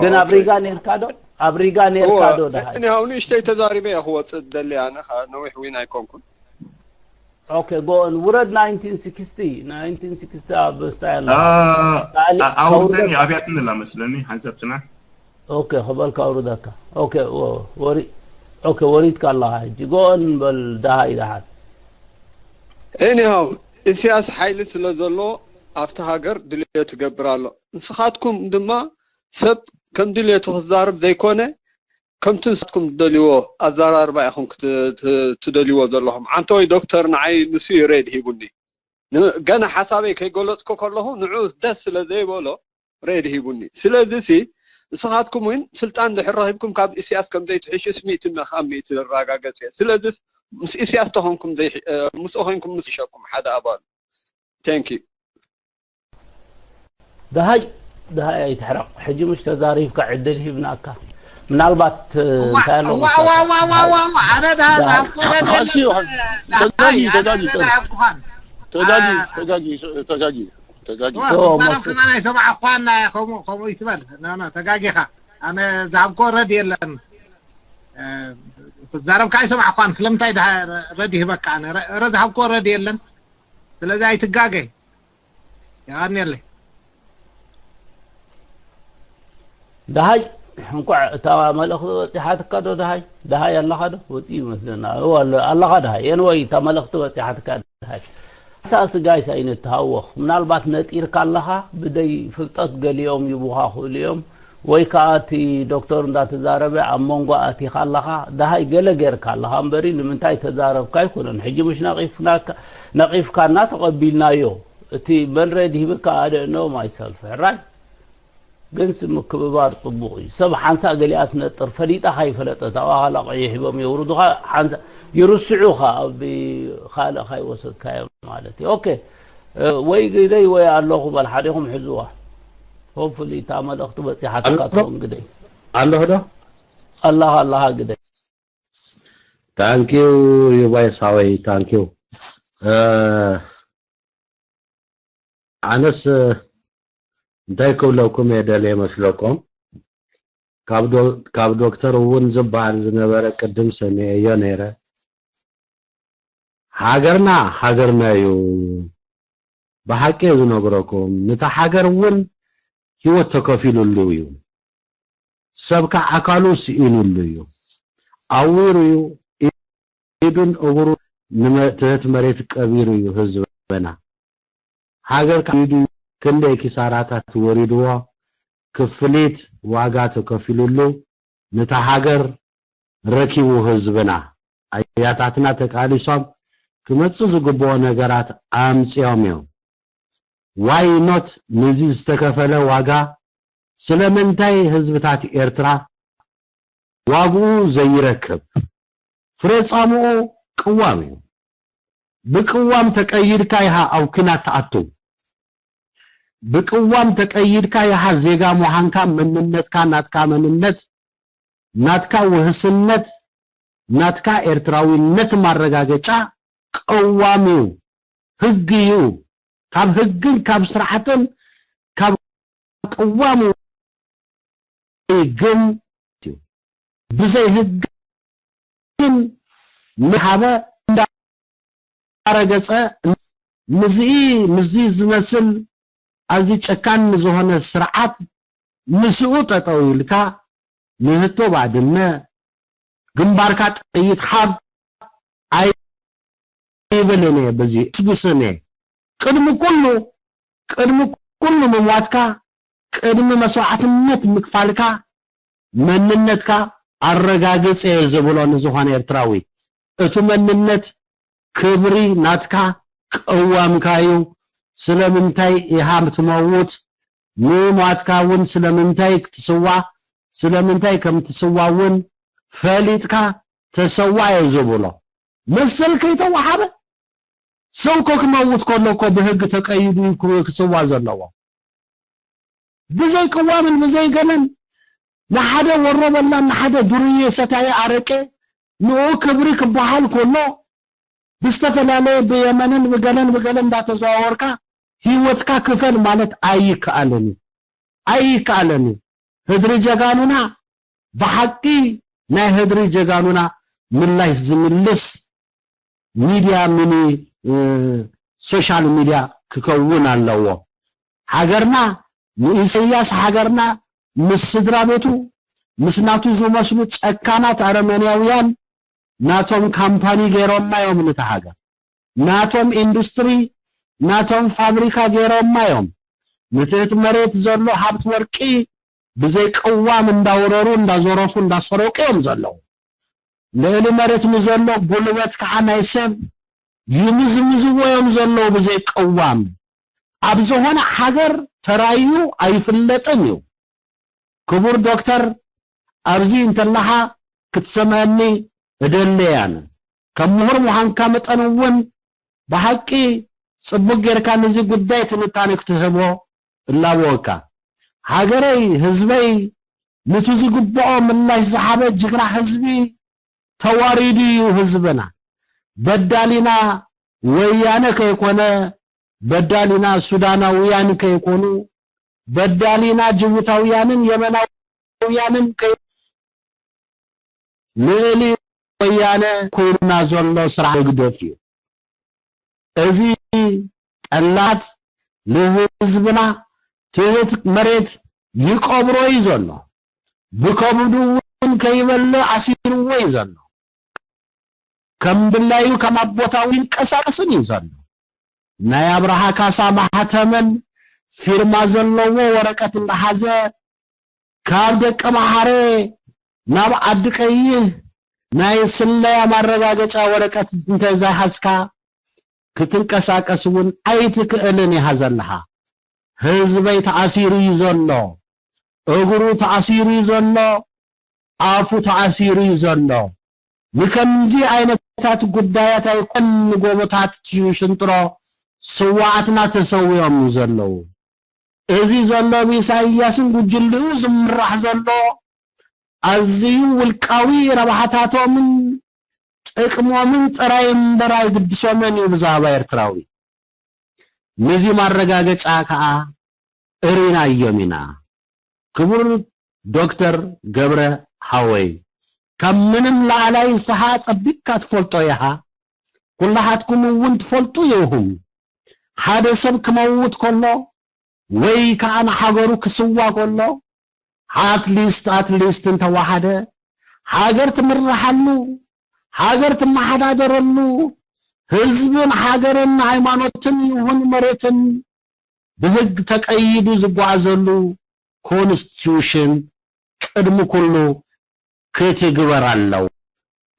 ግን ኣብ ሪጋ ኔርካ ዶ ኣብ ሪጋ ኔርካ ዶ ዳሃይ እኔ ኣሁን እሽተይ ተዛሪበ እየ ክወፅእ ደሊ ኣነ ነዊሕ ዊን ኣይኮንኩን Okay go on ውረድ nineteen sixty nineteen sixty ኣብ ስታይ ኣለ ኣውርደኒ ኣብያትኒ ላ መስለኒ ሓንሳብ ፅናሕ Okay ክበልካ ኣውርደካ Okay ወሪ Okay ወሪድካ ኣለኻ ሕጂ go on በል ዳሃይ ዳሓን Anyhow ኢሳያስ ሓይሊ ስለ ዘሎ ኣብቲ ሃገር ድልዮ ትገብር ኣሎ ንስኻትኩም ድማ ሰብ ከም ድልየቱ ክዛረብ ዘይኮነ ከምቲ ንስኻትኩም ትደልይዎ ኣዘራርባ ኢኹም ትደልይዎ ዘለኹም ዓንተወይ ዶክተር ንዓይ ንሱ እዩ ሬድ ሂቡኒ ገና ሓሳበይ ከይገለፅኩ ከለኹ ንዑ ደስ ስለ ዘይበሎ ሬድ ሂቡኒ ስለዚ ሲ ንስኻትኩም እውን ስልጣን ድሕር ረኺብኩም ካብ ኢሳያስ ከም ዘይትሕሹ ስሚእቲ ካብ ሚእቲ ዝረጋገፅ እየ ስለዚ ምስ ኢሳያስ ተኾንኩም ምስኡ ኮይንኩም ምስ ይሸኩም ሓደ ኣባሉ thank you ደሃይ ደሃይ ኣይትሕረቕ ሕጂ ምሽ ተዛሪብካ ዕድል ሂብናካ ምናልባት እንታይ ኣሎ ኣነ ተጋጊ ተጋጊ ተጋጊ ተጋጊ ተጋጊ ተዛረብ ከማን ኣይሰማዕኳን ከምኡ ከምኡ ይትበል ተጋጊኻ ኣነ ዝሃብኮ ረድ የለን ትዛረብካ ኣይሰማዕኳን ስለምንታይ ረድ ይህበካ ኣነ ረ ዝሃብኮ ረድ የለን ስለዚ ኣይትጋገ የቐንየለይ ደሃይ እንኳዕ እታ መልእኽቲ በፂሓትካ ዶ ደሃይ ደሃይ ኣለኻ ዶ ወፂ ይመስለና ኣለኻ ደሃይ ኤንወይ እታ መልእኽቲ በፂሓትካ ደሃይ ሓሳሲ ጋይስ ኣይንተሃወኽ ምናልባት ነጢርካ ኣለኻ ብደይ ፍልጠት ገሊኦም ይቡኻ ክእሉ እዮም ወይ ከዓ እቲ ዶክተር እንዳተዛረበ ኣብ መንጎ ኣቲኻ ኣለኻ ደሃይ ገለ ጌርካ ኣለኻ እምበሪ ንምንታይ ተዛረብካ ኣይኮነን ሕጂ ምሽ ነቒፍካና ተቐቢልናዮ እቲ መን ሬድ ሂብካ ኣደ ኖ ማይሰልፍ ሕራይ ግንስ ምክብባር ጽቡቕ እዩ። ሰብ ሓንሳእ ገሊኣ ትነጥር ፈሊጣ ካይፈለጠት ኣብኣ ካላ ቀይሕ ሂቦም የውርዱኻ ሓንሳእ ይርስዑኻ ኣብ ካልእ ካይወሰድካዮም ማለት እዩ። ኦኬ ወይ ግደይ ወይ ኣለኹ በል ሓዲኹም ሕዝዋ። ሆፕፉሊ እታ መልእኽቲ በጺሓትካ ኣለኹ ዶ? ትኸውን ግደይ። ኣለኹ ዶ? ኣለኻ ኣለኻ ግደይ። ታንኪዩ ይባይ ሳወይ ታንኪዩ። ኣነስ እንታይ ክብለኩም እየ ደልየ መስለኩም ካብ ዶ- ካብ ዶክተር እውን ዝበሃል ዝነበረ ቅድም ሰሚዐዮ ነይረ። ሃገርና ሃገርና እዩ። ብሓቂ እዩ ዝነግረኩም። ንታ ሃገር እውን ህይወት ተከፊሉሉ እዩ። ሰብ ከዓ ኣካሉ ስኢኑሉ እዩ። ኣዊሩ እዩ። ኢዱን እግሩ ንመ-፣ ትህት መሬት ቀቢሩ እዩ ህዝብና። ሃገር ከዓ ኢዱ ክንደይ ኪሳራታት ወሪድዎ፣ ክፍሊት ዋጋ ተከፊሉሉ፣ ነታ ሃገር ረኪቡ ህዝብና። ኣያታትና ተቃሊሶም ክመጽእ ዝግብኦ ነገራት ኣምጺኦም እዮም። ዋይ ኖት ነዚ ዝተከፈለ ዋጋ ስለምንታይ ህዝብታት ኤርትራ ዋግኡ ዘይረክብ? ፍረ ጻምኡ ቅዋም እዩ። ብቅዋም ተቀይድካ ኢኻ ኣብ ኲናት ትኣቱ። ብቅዋም ተቀይድካ ኢኻ ዜጋ ምዃንካ፣ መንነትካ፣ ናትካ መንነት፣ ናትካ ውህስነት፣ ናትካ ኤርትራዊነት ማረጋገጫ ቅዋም እዩ፣ ህግ እዩ። ካብ ህግን ካብ ስርዓትን ካብ ቅዋም ግን ብዘይ ህግን ምሃበ እንዳረገጸ፣ ምዚ፣ ምዚ ዝመስል ኣዝዩ ጨካን ዝኾነ ስርዓት ምስኡ ጠጠው ኢልካ ንህቶ ባድመ ግንባርካ ጥይት ሓብ ኣይብልን እየ። በዚ እስጉስን እየ። ቅድሚ ኩሉ፣ ቅድሚ ኩሉ ምሟትካ፣ ቅድሚ መስዋዕትነት ምክፋልካ መንነትካ ኣረጋግጽ እየ ዝብሎ ንዝኾነ ኤርትራዊ። እቲ መንነት ክብሪ ናትካ ቅዋምካ እዩ። ስለምንታይ ኢኻ ትመውት? ንሟትካ እውን ስለምንታይ ክትስዋ፣ ስለምንታይ ከም ትስዋ እውን ፈሊጥካ ተሰዋ እየ ዝብሎ። መሰል ከይተወሃበ ሰብ እኮ ክመውት ከሎ እኮ ብህግ ተቀይዱ እዩ ክስዋ ዘለዎ። ብዘይ ቅዋምን ብዘይ ገለን ንሓደ ወሮ በላን ንሓደ ዱርዬ ሰታየ ኣረቄ ንኡ ክብሪ ክበሃል ከሎ ብዝተፈላለየ ብየመንን ብገለን ብገለን እንዳተዘዋወርካ ህይወትካ ክፈል ማለት ኣይከኣልን እዩ። ኣይከኣልን እዩ። ህድሪ ጀጋኑና ብሓቂ ናይ ህድሪ ጀጋኑና ምላሽ ዝምልስ ሚድያ ሚኒ፣ እ፣ ሶሻል ሚድያ ክከውን ኣለዎ። ሃገርና ንኢሰያስ ሃገርና ምስ ስድራ ቤቱ ምስ ናቱ ዝመስሉ ጨካናት ኣረመንያውያን ናቶም ካምፓኒ ገይሮማ እዮም ነታ ሃገር። ናቶም ኢንዱስትሪ፣ ናቶም ፋብሪካ ገይሮማ እዮም። ንትህት መሬት ዘሎ ሃብቲ ወርቂ ብዘይ ቅዋም እንዳወረሩ፣ እንዳዘረፉ፣ እንዳሰረቁ እዮም ዘለዉ። ልዕሊ መሬት ንዘሎ ጉልበት ከዓ ናይ ሰብ ይምዝምዝዎ እዮም ዘለዉ ብዘይ ቅዋም። ኣብ ዝኾነ ሃገር ተራዩ ኣይፍለጥን እዩ። ክቡር ዶክተር፣ ኣብዚ እንተለኻ ክትሰምዐኒ እደሊ እየ። ኣነ ከም ምሁር ምዃንካ መጠን እውን ብሓቂ ጽቡቅ ጌርካ ነዚ ጉዳይ ትንታነ ክትህቦ እላበወካ። ሃገረይ፣ ህዝበይ፣ ንቲ ዝግብኦ ምላሽ ዝሃበ ጅግና ህዝቢ ተዋሪዱ እዩ ህዝብና። በዳሊና ወያነ ከይኮነ፣ በዳሊና ሱዳናውያን ከይኮኑ፣ በዳሊና ጅቡታውያንን የመናውያንን ከይ-፣ ልዕሊ ወያነ ኮይኑና ዘሎ ስራሕ ህግደፍ እዩ። እዚ ጠላት ንህዝብና ትህት መሬት ይቀብሮ እዩ ዘሎ። ብከብዱ እውን ከይበልዕ ኣሲርዎ እዩ ዘሎ። ከም ድላዩ ከም ኣቦታዊ ይንቀሳቀስን እዩ ዘሎ። ናይ ኣብርሃ ካሳ ማህተምን ፊርማ ዘለዎ ወረቀት እንዳሓዘ ካብ ደቂ መሓረ ናብ ዓዲ ቀይህ ናይ ስለያ ማረጋገጫ ወረቀት እንተ ዘይሓዝካ ክትንቀሳቀስ እውን ኣይትክእልን ኢኻ ዘለኻ። ህዝበይ ተኣሲሩ እዩ ዘሎ፣ እግሩ ተኣሲሩ እዩ ዘሎ፣ ኣፉ ተኣሲሩ እዩ ዘሎ። ንከምዚ ዓይነታት ጉዳያት ኣይኮን ንጎቦታት ሽንጥሮ ስዋኣትና ተሰዊኦም እዩ ዘለዉ። እዚ ዘሎ ብኢሳያስን ጉጅልኡ ዝምራሕ ዘሎ ኣዝዩ ውልቃዊ ረብሓታቶምን ጥቅሞምን ጥራይ እምበር ኣይግድሶምን እዩ ብዛዕባ ኤርትራዊ። ነዚ ማረጋገጫ ከኣ እሪናዮም ኢና። ክቡር ዶክተር ገብረ ሓወይ፣ ካብ ምንም ላዕላይ ንስኻ ጸቢቕካ ትፈልጦ ኢኻ። ኩላሃትኩም እውን ትፈልጡ ኢኹም። ሓደ ሰብ ክመውት ከሎ ወይ ከዓ ንሃገሩ ክስዋ ከሎ፣ ኣትሊስት ኣትሊስት እንተወሓደ ሃገር ትምርሓሉ፣ ሃገር ትመሓዳደረሉ፣ ህዝብን ሃገርን ሃይማኖትን ይኹን መሬትን ብህግ ተቀይዱ ዝጓዓዘሉ ኮንስቲቱሽን ቅድሚ ኩሉ ክትግበር ኣለዎ።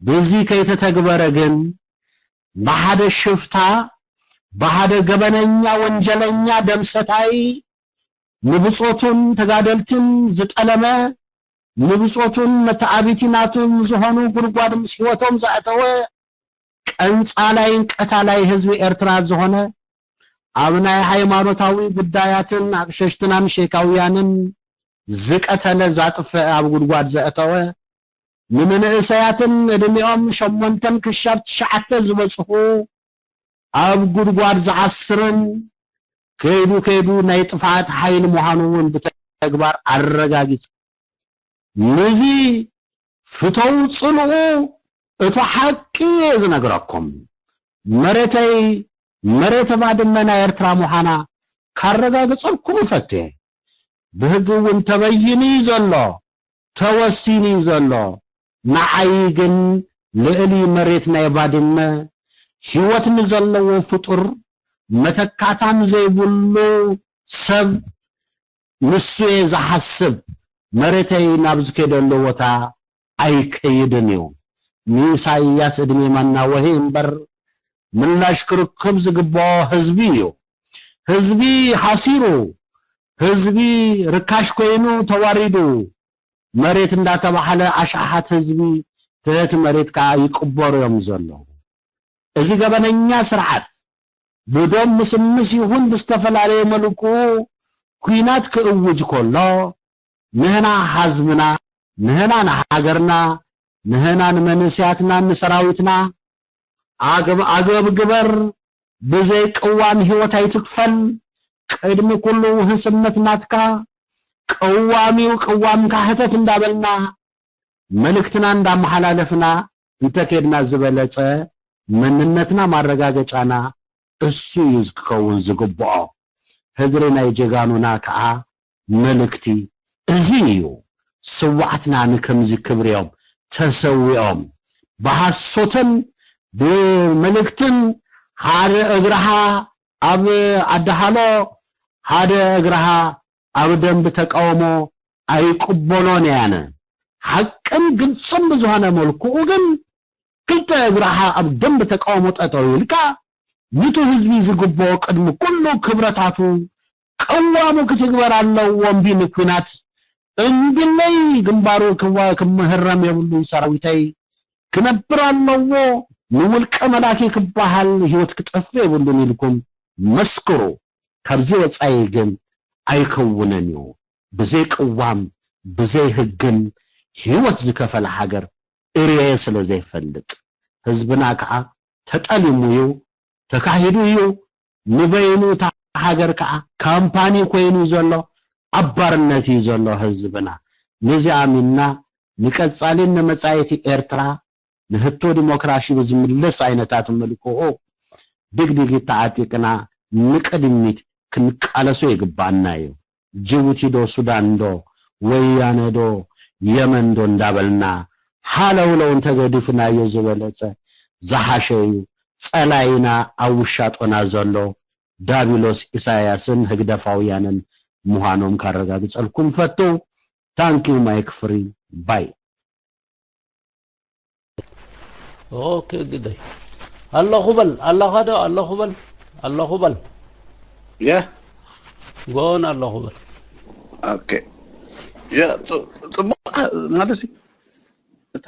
ብዚ ከይተተግበረ ግን ብሓደ ሽፍታ፣ ብሓደ ገበነኛ ወንጀለኛ ደምሰታይ ንብጾቱን ተጋደልትን ዝጠለመ፣ ንብጾቱን መተዓቢቲ ናቱን ዝኾኑ ጉድጓድ ምስ ህይወቶም ዘእተወ፣ ቀንጻላይን ቀታላይ ህዝቢ ኤርትራ ዝኾነ፣ ኣብ ናይ ሃይማኖታዊ ጉዳያትን ኣቕሸሽትናን ሼካውያንን ዝቀተለ፣ ዛጥፈ፣ ኣብ ጉድጓድ ዘእተወ፣ ንመንእሰያትን ዕድሚኦም ሸሞንተን ክሻብ ትሽዓተ ዝበጽሑ ኣብ ጉድጓድ ዝዓስርን ከይዱ ከይዱ ናይ ጥፍኣት ሓይሊ ምዃኑ እውን ብተግባር ኣረጋጊጸ። ነዚ ፍተው ጽልኡ፣ እቶ ሓቂ እየ ዝነግረኩም። መሬተይ መሬተ ባድመ ናይ ኤርትራ ምዃና ካረጋግጸልኩም እፈቱ እየ። ብህጊ እውን ተበይኑ እዩ ዘሎ፣ ተወሲኑ እዩ ዘሎ። ንዓይ ግን ልእሊ መሬት ናይ ባድመ ህይወት ንዘለዎ ፍጡር መተካእታ ንዘይብሉ ሰብ ንሱ እየ ዝሓስብ። መሬተይ ናብ ዝከደሉ ቦታ ኣይከይድን እዩ። ንኢሳይያስ ዕድሜ መናወሂ እምበር ምላሽ ክርክብ ዝግብኦ ህዝቢ እዩ። ህዝቢ ሓሲሩ፣ ህዝቢ ርካሽ ኮይኑ ተዋሪዱ፣ መሬት እንዳተባህለ ኣሽሓት ህዝቢ ትሕቲ መሬት ከዓ ይቅበሩ እዮም ዘለዉ። እዚ ገበነኛ ስርዓት ብዶም ምስምስ ይኹን ብዝተፈላለየ መልክኡ ኲናት ክእውጅ ከሎ፣ ንህና ህዝብና፣ ንህና ንሃገርና፣ ንህና ንመንእሰያትና፣ ንሰራዊትና ኣገብ-፣ ኣገብ ግበር፣ ብዘይ ቅዋም ህይወት ኣይትክፈል፣ ቅድሚ ኩሉ ውህስነት ናትካ፣ ቅዋም እዩ፣ ቅዋምካ ህተት እንዳበልና መልእክትና እንዳመሓላለፍና እንተኬድና ዝበለጸ መንነትና ማረጋገጫና እሱ እዩ ክኸውን ዝግብኦ። ህድሪ ናይ ጀጋኑና ከዓ መልእክቲ እዚ እዩ። ስዋዕትና ንከምዚ ክብሪ እዮም ተሰዊኦም። ብሃሶትን ብመልእክትን ሓደ እግርኻ ኣብ ኣዳሃሎ፣ ሓደ እግርኻ ኣብ ደንብ ተቃውሞ ኣይቅበሎን እየ ኣነ። ሓቅን ግልጽን ብዝኾነ መልክኡ ግን ክልተ እግርኻ ኣብ ደንብ ተቃውሞ ጠጠው ኢልካ፣ ኒቱ ህዝቢ ዝግብኦ ቅድሚ ኩሉ ክብረታቱ ቅዋሙ ክትግበር ኣለዎ። እምቢ ንኲናት፣ እምቢለይ ግንባሩ ክዋ-፣ ክምህረም የብሉን ሰራዊተይ፣ ክነብር ኣለዎ። ንውልቀ መላኪ ክበሃል ህይወት ክጠፍእ የብሉን ኢልኩም መስክሩ። ካብዚ ወጻኢ ግን ኣይከውንን እዩ። ብዘይ ቅዋም፣ ብዘይ ህግን ህይወት ዝከፈለ ሃገር እርየ ስለ ዘይፈልጥ፣ ህዝብና ከዓ ተጠሊሙ እዩ፣ ተካሂዱ እዩ። ንበይኑ እታ ሃገር ከዓ ካምፓኒ ኮይኑ ዘሎ፣ ኣብ ባርነት እዩ ዘሎ ህዝብና። ነዚ ኣሚንና ንቀጻሊን ንመጻኢቲ ኤርትራ ንህቶ ዲሞክራሲ ብዝምልስ ዓይነታት መልክዑ ድግዲጊት ተዓጢቅና ንቅድሚት ክንቃለሶ ይግባኣና እዩ። ጅቡቲ ዶ፣ ሱዳን ዶ፣ ወያነ ዶ፣ የመን ዶ እንዳበልና ሃለውለው እንተገዲፍናዮ ዝበለጸ ዝሓሸ እዩ። ጸላኢና ኣብ ውሻጦና ዘሎ ዳቢሎስ ኢሳያስን ህግደፋውያንን ምዃኖም ካረጋግጸልኩም ፈቱ። ታንኪዩ ማይክ ፍሪ ባይ። ኦኬ ግደይ ኣለኹ በል ኣለኻ ዶ ኣለኹ በል ኣለኹ በል ያ ጎን ኣለኹ በል ኦኬ ያ ጽ- ጽቡቅ ማለት ሲ እታ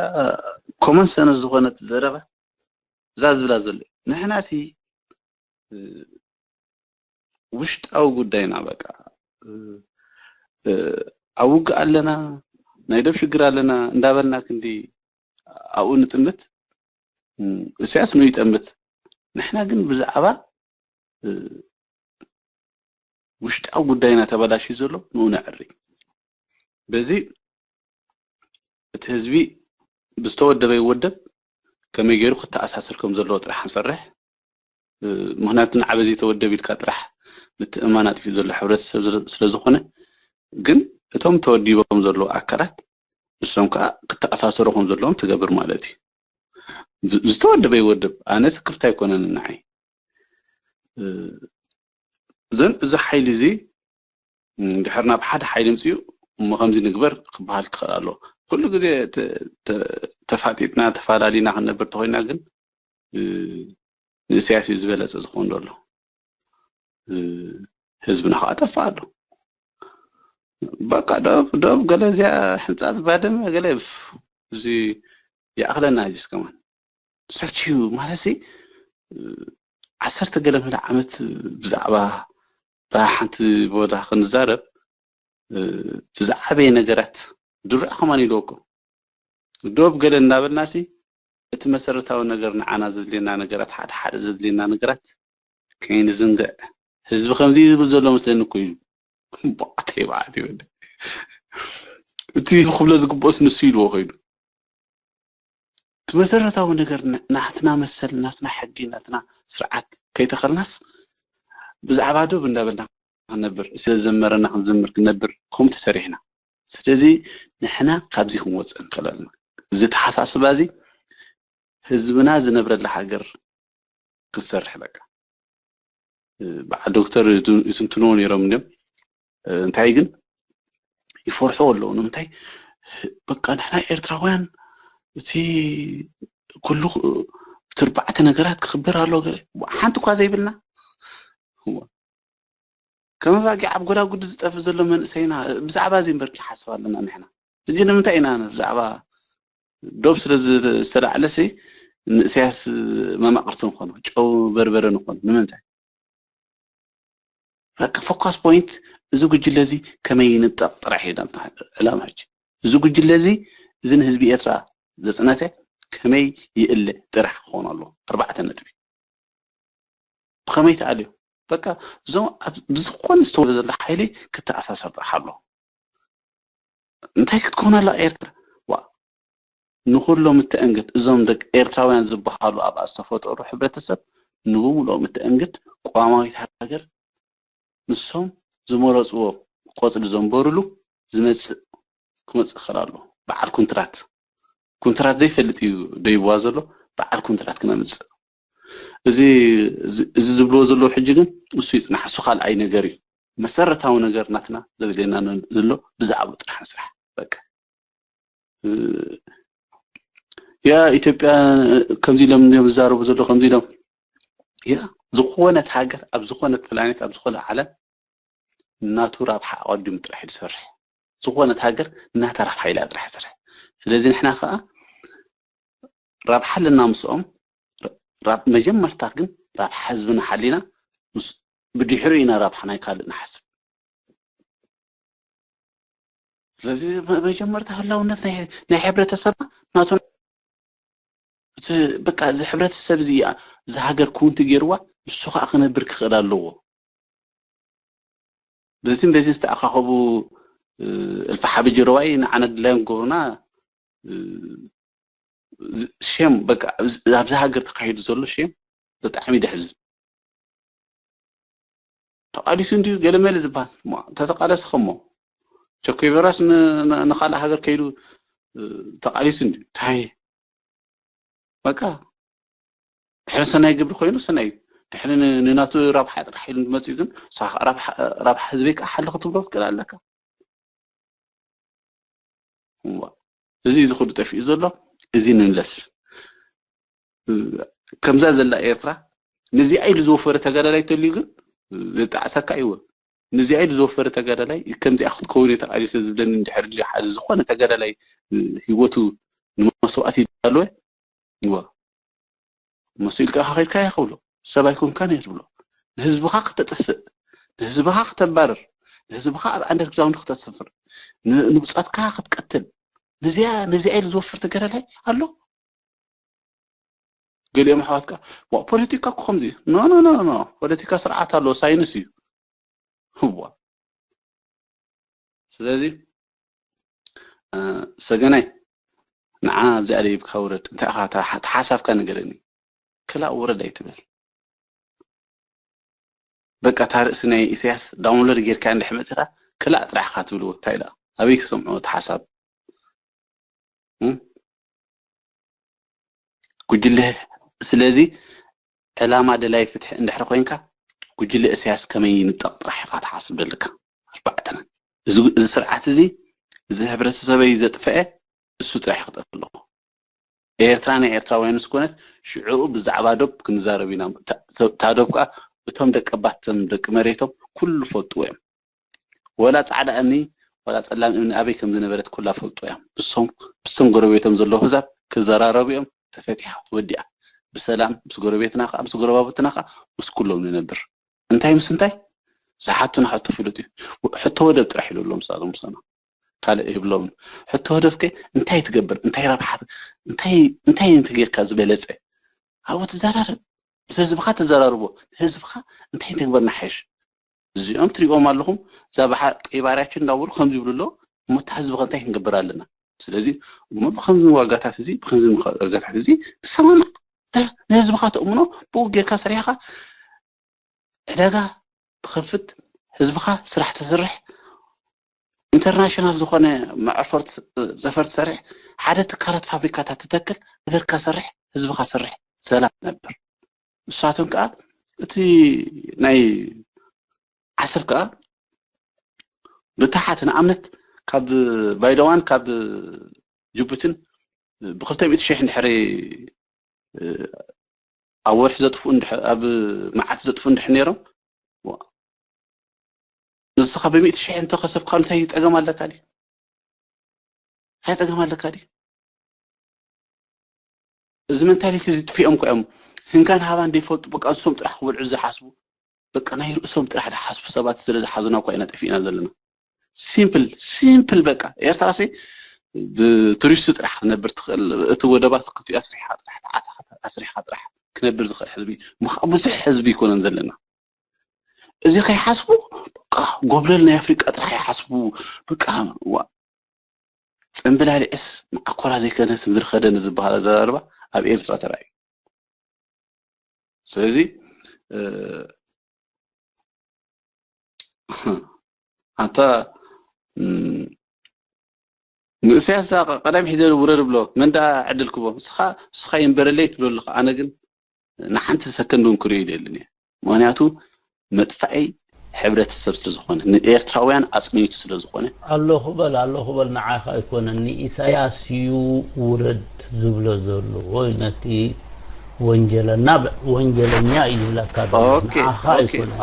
ኮመን ሰንስ ዝኾነት ዘረባ እዛ ዝብላ ዘሎ ንሕና ሲ እ፣ ውሽጣዊ ጉዳይና በቃ እ፣ እ፣ ኣብ ውግእ ኣለና ናይ ደብ ሽግር ኣለና እንዳበልና ክንዲ ኣብኡ ንጥምት እም፣ እሱያስ ንኡ ይጠምት ንሕና ግን ብዛዕባ እ፣ ውሽጣዊ ጉዳይና ተበላሽዩ ዘሎ ንኡ ነዕሪ በዚ እቲ ህዝቢ ብዝተወደበ ይወደብ ከመይ ገይሩ ክተኣሳሰር ከም ዘለዎ ጥራሕ ንሰርሕ ምክንያቱ ንዓበዚ ተወደብ ኢልካ ጥራሕ ምትእምማን ኣጥፊኡ ዘሎ ሕብረተሰብ ስለ ዝኾነ፣ ግን እቶም ተወዲቦም ዘለዉ ኣካላት ንሶም ከዓ ክተኣሳሰሩ ከም ዘለዎም ትገብር ማለት እዩ። ዝተወደበ ይወድብ። ኣነ ስክፍታ ኣይኮነን ንዓይ። ዘን እዚ ሓይሊ እዚ ድሕር ናብ ሓደ ሓይሊ ምፅኡ እሞ ከምዚ ንግበር ክበሃል ክኽእል ኣሎ። ኩሉ ግዜ ተፋጢጥና ተፋላሊና ክንነብር ተኮይና ግን ንእስያስ እዩ ዝበለፀ ዝኸውን ዘሎ። ህዝብና ከዓ ጠፋ ኣሎ። በቃ ዶብ ዶብ ገለ እዚኣ ሕንፃፅ ባድመ ገለ እዚ ይኣኽለና ሕጅስ ከማን ሰልችዩ ማለት ሲ ዓሰርተ ገለ ምለ ዓመት ብዛዕባ ሓንቲ ቦታ ክንዛረብ እቲ ዝዓበየ ነገራት ድሩዕ ከማን ኢልዎ እኮ ዶብ ገለ እናበልና ሲ እቲ መሰረታዊ ነገር ንዓና ዘድልየና ነገራት ሓደ ሓደ ዘድልየና ነገራት ከይንዝንግዕ ህዝቢ ከምዚ ዝብል ዘሎ መስለኒ እኮ ኢሉ ባዕተይ ባዕት ይወደ እቲ ክብሎ ዝግብኦስ ንሱ ኢልዎ ከይዱ እቲ መሰረታዊ ነገር ናትና መሰል ናትና ሕጊ ናትና ስርዓት ከይተኸልናስ ብዛዕባ ዶብ እንዳበልና ክንነብር ስለ ዘመረና ክንዘምር ክንነብር ከምኡ ተሰሪሕና ስለዚ ንሕና ካብዚ ክንወፅእ ንክእል ኣለና እዚ ተሓሳስባ እዚ ህዝብና ዝነብረላ ሃገር ክትሰርሕ በቃ በዓል ዶክተር ይትንትንዎ ነይሮም እንዲም እንታይ ግን ይፈርሑ ኣለዉ ንምንታይ በቃ ንሕና ኤርትራውያን እቲ ኩሉ እቲ ኣርባዕተ ነገራት ክኽበር ኣሎ ገለ ሓንቲ እኳ ዘይብልና ከም ኣባጊዕ ኣብ ጎዳጉዲ ዝጠፍእ ዘሎ መንእሰይና ብዛዕባ እዚ እምበር ክንሓስብ ኣለና ንሕና ሕጂ ንምንታይ ኢና ብዛዕባ ዶብ ስለ ዝተላዕለሲ ንእስያስ መማቕርቲ ንኾኑ ጨው በርበረ ንኾኑ ንምንታይ በቃ ፎካስ ፖይንት እዚ ጉጅለ እዚ ከመይ ይንጠቕ ጥራሕ እዩ ዕላማ ሕጂ እዚ ጉጅለ እዚ እዚ ንህዝቢ ኤርትራ ዘፅነተ ከመይ ይእለ ጥራሕ ክኸውን ኣለዎ ኣርባዕተ ነጥቢ ብኸመይ ተኣልዮ በቃ እዞም ብዝኾነ ዝተወ ዘሎ ሓይሊ ክተኣሳሰር ጥራሕ ኣሎ እንታይ ክትከውን ኣላ ኤርትራ ዋ ንኩሎም እተእንግድ እዞም ደቂ ኤርትራውያን ዝበሃሉ ኣብኣ ዝተፈጠሩ ሕብረተሰብ ንብምልኦም እተእንግድ ቅዋማዊት ሃገር ንሶም ዝመረፅዎ ቆፅሊ ዘንበሩሉ ዝመፅእ ክመፅእ ክኽእል ኣሎ በዓል ኩንትራት ኩንትራት ዘይፈልጥ እዩ ደይብዋ ዘሎ በዓል ኩንትራት ክነምፅእ እዚ እዚ ዝብልዎ ዘለዉ ሕጂ ግን እሱ ይፅናሕ እሱ ካልኣይ ነገር እዩ መሰረታዊ ነገር ናትና ዘድልየና ዘሎ ብዛዕባኡ ጥራሕ ንስራሕ በቃ ያ ኢትዮጵያ ከምዚ ኢሎም እዮም ዝዛረቡ ዘሎ ከምዚ ኢሎም ያ ዝኾነት ሃገር ኣብ ዝኾነት ፕላኔት ኣብ ዝኾነ ዓለም ናቱ ራብሓ ኣቐዲሙ ጥራሕ እዩ ዝሰርሕ ዝኾነት ሃገር ናታ ራብሓ ኢላ ጥራሕ ዝሰርሕ ስለዚ ንሕና ከዓ ራብሓ ኣለና ምስኦም መጀመርታ ግን ራብሓ ህዝብና ሓሊና ብድሕሪ ኢና ራብሓ ናይ ካልእ ንሓስብ ስለዚ መጀመርታ ህላውነት ናይ ሕብረተሰብና ናቱ እቲ በቃ እዚ ሕብረተሰብ እዚ እዚ ሃገር ክውንቲ ገይርዋ ንሱ ከዓ ክነብር ክኽእል ኣለዎ በዚን በዚን ዝተኣኻኸቡ እልፊ ሓብጂ ረዋይ ንዓነ ድላዮም ክገብሩና ሸም በቃ ኣብዚ ሃገር ተካሂዱ ዘሎ ሸም ብጣዕሚ ደሕዝን ተቃሊሱ እንዲዩ ገለመለ ዝበሃል ተተቃለሰ ከሞ ቸኮይ በራስ ንካልእ ሃገር ከይዱ ተቃሊሱ እንዲዩ ታይ በቃ ድሕሪ ሰናይ ግብሪ ኮይኑ ሰናይ እዩ ድሕሪ ንናቱ ረብሓ ጥራሕ ኢሉ መፅኡ ግን ረብሓ ህዝበይ ከዓ ሓሊ ክትብሎ ክትክእል ኣለካ እዚ እዚ ኩሉ ጠፊኡ ዘሎ እዚ ንምለስ ከምዛ ዘላ ኤርትራ ነዚኣ ኢሉ ዝወፈረ ተጋዳላይ ተልዩ ግን ጣዕሰካ ይወ ነዚኣ ኢሉ ዝወፈረ ተጋዳላይ ከምዚኣ ክትከውን እየ ተቃሊሰ ዝብለኒ እንድሕር ድልዩ ሓደ ዝኾነ ተጋዳላይ ህይወቱ ንመስዋእቲ ይዳለወ ይዋ መሲልካ ኢኻ ከድካ እያ ክብሎ ሰብ ኣይኮንካን እየ ትብሎ ንህዝብኻ ክተጥፍእ ንህዝብኻ ክተባርር ንህዝብኻ ኣብ ኣንደርግራውንድ ክተስፍር ንብፆትካ ክትቀትል ነዚኣ ነዚኣ ኢሉ ዝወፍር ተጋዳላይ ኣሎ ገሊኦም ኣሕዋትካ ዋ ፖለቲካ እኮ ከምዚ ኖ ኖ ኖ ኖ ፖለቲካ ስርዓት ኣለዎ ሳይንስ እዩ ህዋ ስለዚ ሰገናይ ንዓ ኣብዚኣ ደይብካ ውረድ እንታይ ኢኻ ተሓሳብካ ንገረኒ ክላእ ውረድ ኣይትበል በቃ እታ ርእሲ ናይ ኢሳያስ ዳውንሎድ ጌርካ እንድሕር መጺኻ ክላእ ጥራሕ ኢኻ ትብልዎ። እንታይ ደኣ ኣበይ ክሰምዖ እቲ ሓሳብ? እም? ጉጅለ ስለዚ ዕላማ ደላይ ፍትሒ እንድሕር ኮይንካ ጉጅለ ኢሳያስ ከመይ ይንጠቕ ጥራሕ ኢኻ ትሓስብ ዘለካ። ኣርባዕተና እዚ እዚ ስርዓት እዚ እዚ ሕብረተሰበይ ዘጥፈአ እሱ ጥራሕ ክጠፍ ኣለዎ። ኤርትራ ናይ ኤርትራውያን ምስ ኮነት ሽዑ ብዛዕባ ዶብ ክንዛረብ ኢና። እታ ዶብ ከኣ እቶም ደቀባቶም ደቂ መሬቶም ኩሉ ፈልጥዎ እዮም። ወላ ጻዕዳ እምኒ ወላ ጸላም እምኒ ኣበይ ከም ዝነበረት ኩላ ፈልጥዎ እዮም። እሶም ምስቶም ጎረቤቶም ዘለዉ ህዛብ ክዘራረቡ እዮም። ተፈቲሓ ተወዲኣ ብሰላም ምስ ጎረቤትና ከኣ ምስ ጎረባብትና ከኣ ምስ ኩሎም ንነብር። እንታይ ምስ እንታይ ዝሓቱና ሕቶ ፍሉጥ እዩ። ሕቶ ወደብ ጥራሕ ኢሉ ኣሎ ምሳቶም ምሳና ካልእ የብሎምን። ሕቶ ወደብ ከ እንታይ ትገብር እንታይ ረብሓ እንታይ እንታይ እንተጌርካ ዝበለጸ ኣብኡ ትዘራረብ ምስ ህዝብኻ ተዘራርቦ ህዝብኻ እንታይ ተግበር ንሓይሽ እዚኦም ትሪኦም ኣለኹም እዛ ባሕር ቀይ ባሕርያችን እንዳበሉ ከምዚ ይብሉ ኣለዉ እሞ እቲ ህዝብኸ እንታይ ክንገብር ኣለና ስለዚ እሞ ብከምዚ ዋጋታት እዚ ብከምዚ ዋጋታት እዚ ንሰማማዕ ንህዝብኻ ተእምኖ ብኡ ጌርካ ሰሪሕኻ ዕዳጋ ትኸፍት ህዝብኻ ስራሕ ተስርሕ ኢንተርናሽናል ዝኾነ መዕርፎ ነፈርቲ ትሰርሕ ሓደ ትካላት ፋብሪካታት ትተክል ንበርካ ሰርሕ ህዝብኻ ሰርሕ ሰላም ነብር ንሳቶም ከዓ እቲ ናይ ዓሰብ ከዓ ብታሓት ንኣብነት ካብ ባይደዋን ካብ ጅቡትን ብክልተ ሚእቲ ሽሕ እንድሕሪ ኣብ ወርሒ ዘጥፍኡ ኣብ መዓልቲ ዘጥፍኡ እንድሕር ነይሮም ንስኻ ብሚእቲ ሽሕ እንተኸሰብካ እንታይ ፀገም ኣለካ ድዩ እንታይ ፀገም ኣለካ ድዩ እዚ መንታሊቲ እዚ ጥፊኦም ኮ እዮም ህንካን ሃባን ዘይፈልጡ በቃ ንሶም ጥራሕ ክበልዑ ዝሓስቡ በቃ ናይ ርእሶም ጥራሕ ዝሓስቡ ሰባት ስለ ዝሓዙና እኳ ኢና ጠፊእና ዘለና ሲምፕል ሲምፕል በቃ ኤርትራ ሲ ብቱሪስት ጥራሕ ክትነብር ትኽእል እቲ ወደባት ክትሪኣ ኣስሪሕካ ጥራሕ ተዓሳኻ ኣስሪሕካ ጥራሕ ክነብር ዝኽእል ህዝቢ ምኻ ብዙሕ ህዝቢ ይኮነን ዘለና እዚ ከይሓስቡ በቃ ጎብለል ናይ ኣፍሪቃ ጥራሕ ይሓስቡ በቃ ዋ ጽምብላሊዕስ መዓኮራ ዘይከነት ምድሪ ከደን ዝበሃል ኣዘራርባ ኣብ ኤርትራ ተራእዩ ስለዚ ኣንታ ንእስያስ ቀዳም ሒዘ ውረድ ብሎ መን ደኣ ዕድል ክቦ ንስኻ ንስኻ ይንበረለይ ትብሎ ኣለኻ ኣነ ግን ንሓንቲ ሰከንድ እውን ክርእዮ ይደልን እየ ምክንያቱ መጥፋኢ ሕብረተሰብ ስለዝኾነ ንኤርትራውያን ኣፅኒቱ ስለዝኾነ ኣለኹ በል ኣለኹ በል ንዓኻ ኣይኮነን ንኢሳያስ እዩ ውረድ ዝብሎ ዘሎ ወይ ነቲ ወንጀለና ወንጀለኛ እዩ ዝብለካ ንዓኻ ኣይኮነን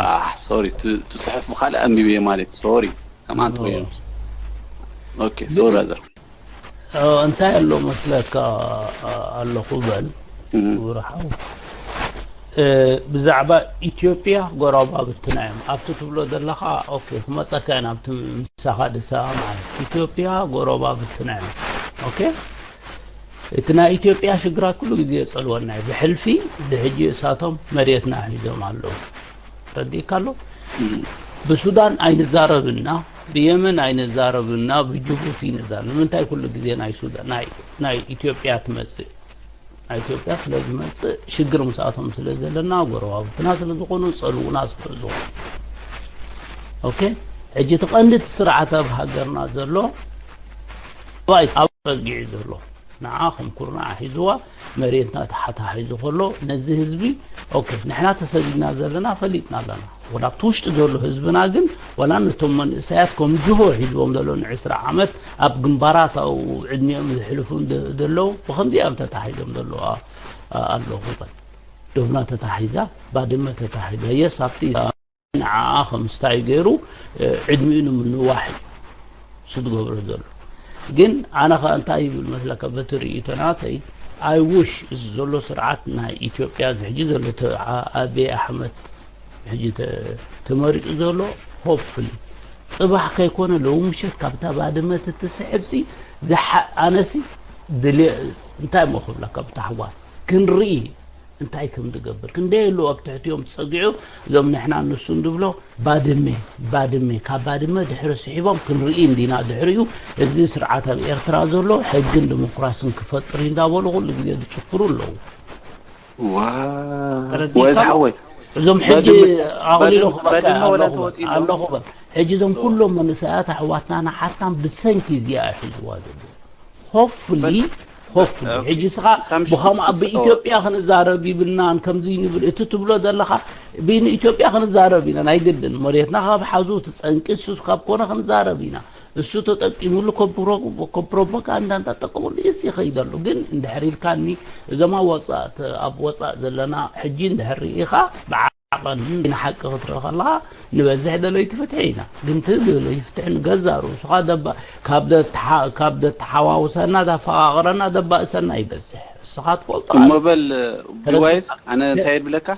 ሶሪ ትፅሑፍ ብካልእ ኣንቢበ ማለት ሶሪ ከማን ጥሩ ሶሪ ዘር እንታይ ኣሎ መስለካ ኣለኹ በል ክቡር ሓው ብዛዕባ ኢትዮጵያ ጎረባብትና እዮም ኣብቲ ትብሎ ዘለኻ ኦኬ ክመፀካ ኢና ኣብቲ ምሳኻ ድሳ ማለት ኢትዮጵያ ጎረባብትና እዮም ኦኬ እቲ ናይ ኢትዮጵያ ሽግራት ኩሉ ግዜ የፀልወና እዩ ብሕልፊ እዚ ሕጂ እሳቶም መሬትና ሒዞም ኣለዉ ረዲእካ ኣሎ ብሱዳን ኣይንዛረብና ብየመን ኣይንዛረብና ብጅቡቲ ንዛረብ ንምንታይ ኩሉ ግዜ ናይ ሱዳን ናይ ኢትዮጵያ ትመፅእ ናይ ኢትዮጵያ ስለ ዝመፅእ ሽግር ምስኣቶም ስለ ዘለና ጎረባብትና ስለ ዝኾኑ ፀልውና ስለ ዝኾኑ ኦኬ ሕጂ እቲ ቀንዲ እቲ ስርዓት ኣብ ሃገርና ዘሎ ባይት ኣብ ረጊዑ ዘሎ ንዓ ከም ኩርናዓ ሒዝዋ መሬትና ተሓታሒዙ ከሎ ነዚ ህዝቢ ኦኬ ንሕና ተሰዲድና ዘለና ፈሊጥና ኣለና ወላ ኣብቲ ውሽጢ ዘሎ ህዝብና ግን ወላ ነቶም መንእሰያት ከም ጅሆ ሒዝዎም ዘሎ ንዕስራ ዓመት ኣብ ግንባራት ኣብኡ ዕድሚኦም ዘሕልፉ ዘለዉ ብከምዚ እዮም ተታሒዞም ዘለዉ ኣለኹ በል ዶብና ተታሒዛ ባድመ ተታሒዛ የስ ኣብቲ ንዓኣ ከም ስታይ ገይሩ ዕድሚኡ ንምንዋሕ እዩ እሱ ዝገብሮ ዘሎ ግን ኣነ ከ እንታይ ይብል መስለካ በቲ ርእይቶ ናተይ ኣይውሽ እዚ ዘሎ ስርዓት ናይ ኢትዮጵያ እዚ ሕጂ ዘሎ ኣቤ ኣሕመድ ሕጂ ተመሪፁ ዘሎ ሆፕፍሊ ፅባሕ ከይኮነ ሎምሸት ካብታ ባድመ ትትስሕብሲ ኣነሲ ድልየ እንታይ ሞ ክብለካ ብታሕጓስ ክንርኢ እንታይ ከም ዝገብር ክንደይ ኣለዉ ኣብ ትሕቲኦም ተፀጊዑ እዞም ንሕና ንሱ እንድብሎ ባድመ ባድመ ካብ ባድመ ድሕሪ ስሒቦም ክንርኢ እንዲና ድሕሪኡ እዚ ስርዓት ኣብ ኤርትራ ዘሎ ሕግን ዲሞክራስን ክፈጥር እንዳበሉ ኩሉ ግዜ ዝጭፍሩ ኣለዉ ወዚ ሓወይ እዞም ሕጂ ኣቕሊሉ ክበካ ኣለኹ በል። ሕጂ እዞም ኩሎም መንእሰያት ኣሕዋትና ንሓታም ብሰንኪ እዚኣ ይሕዝዋ ዘለዉ። ሆፍሊ ሆፍሊ ሕጂ ስኻ ብኸምኣ ብኢትዮጵያ ክንዛረብ ይብልናን ከምዚ ንብል እቲ ትብሎ ዘለኻ ብኢትዮጵያ ክንዛረብ ኢና ናይ ግድን መሬትና ካብ ሓዙ እቲ ጸንቂ እሱ ካብ ኮነ ክንዛረብ ኢና። እሱ ተጠቂሙሉ ከም ፕሮፓጋንዳ እንተጠቀሙሉ የስ ይኸይደሉ ግን እንድሕር ኢልካኒ እዞም ኣብ ወፃእ ተ- ኣብ ወፃእ ዘለና ሕጂ እንድሕር ርኢኻ ብዓቐን ንሓቂ ክትርኢ ከለኻ ንበዝሕ ደለይቲ ፍትሒ ኢና ግን እቲ ደለይቲ ፍትሒ ንገዛ ርእሱኻ ደባ ካብ ደተሓ- ካብ ደተሓዋውሰና ዳፈቓቕረና ደባእሰና ይበዝሕ እስኻ ትፈልጦ እሞ በል ቢዋይስ ኣነ እንታይ ድብለካ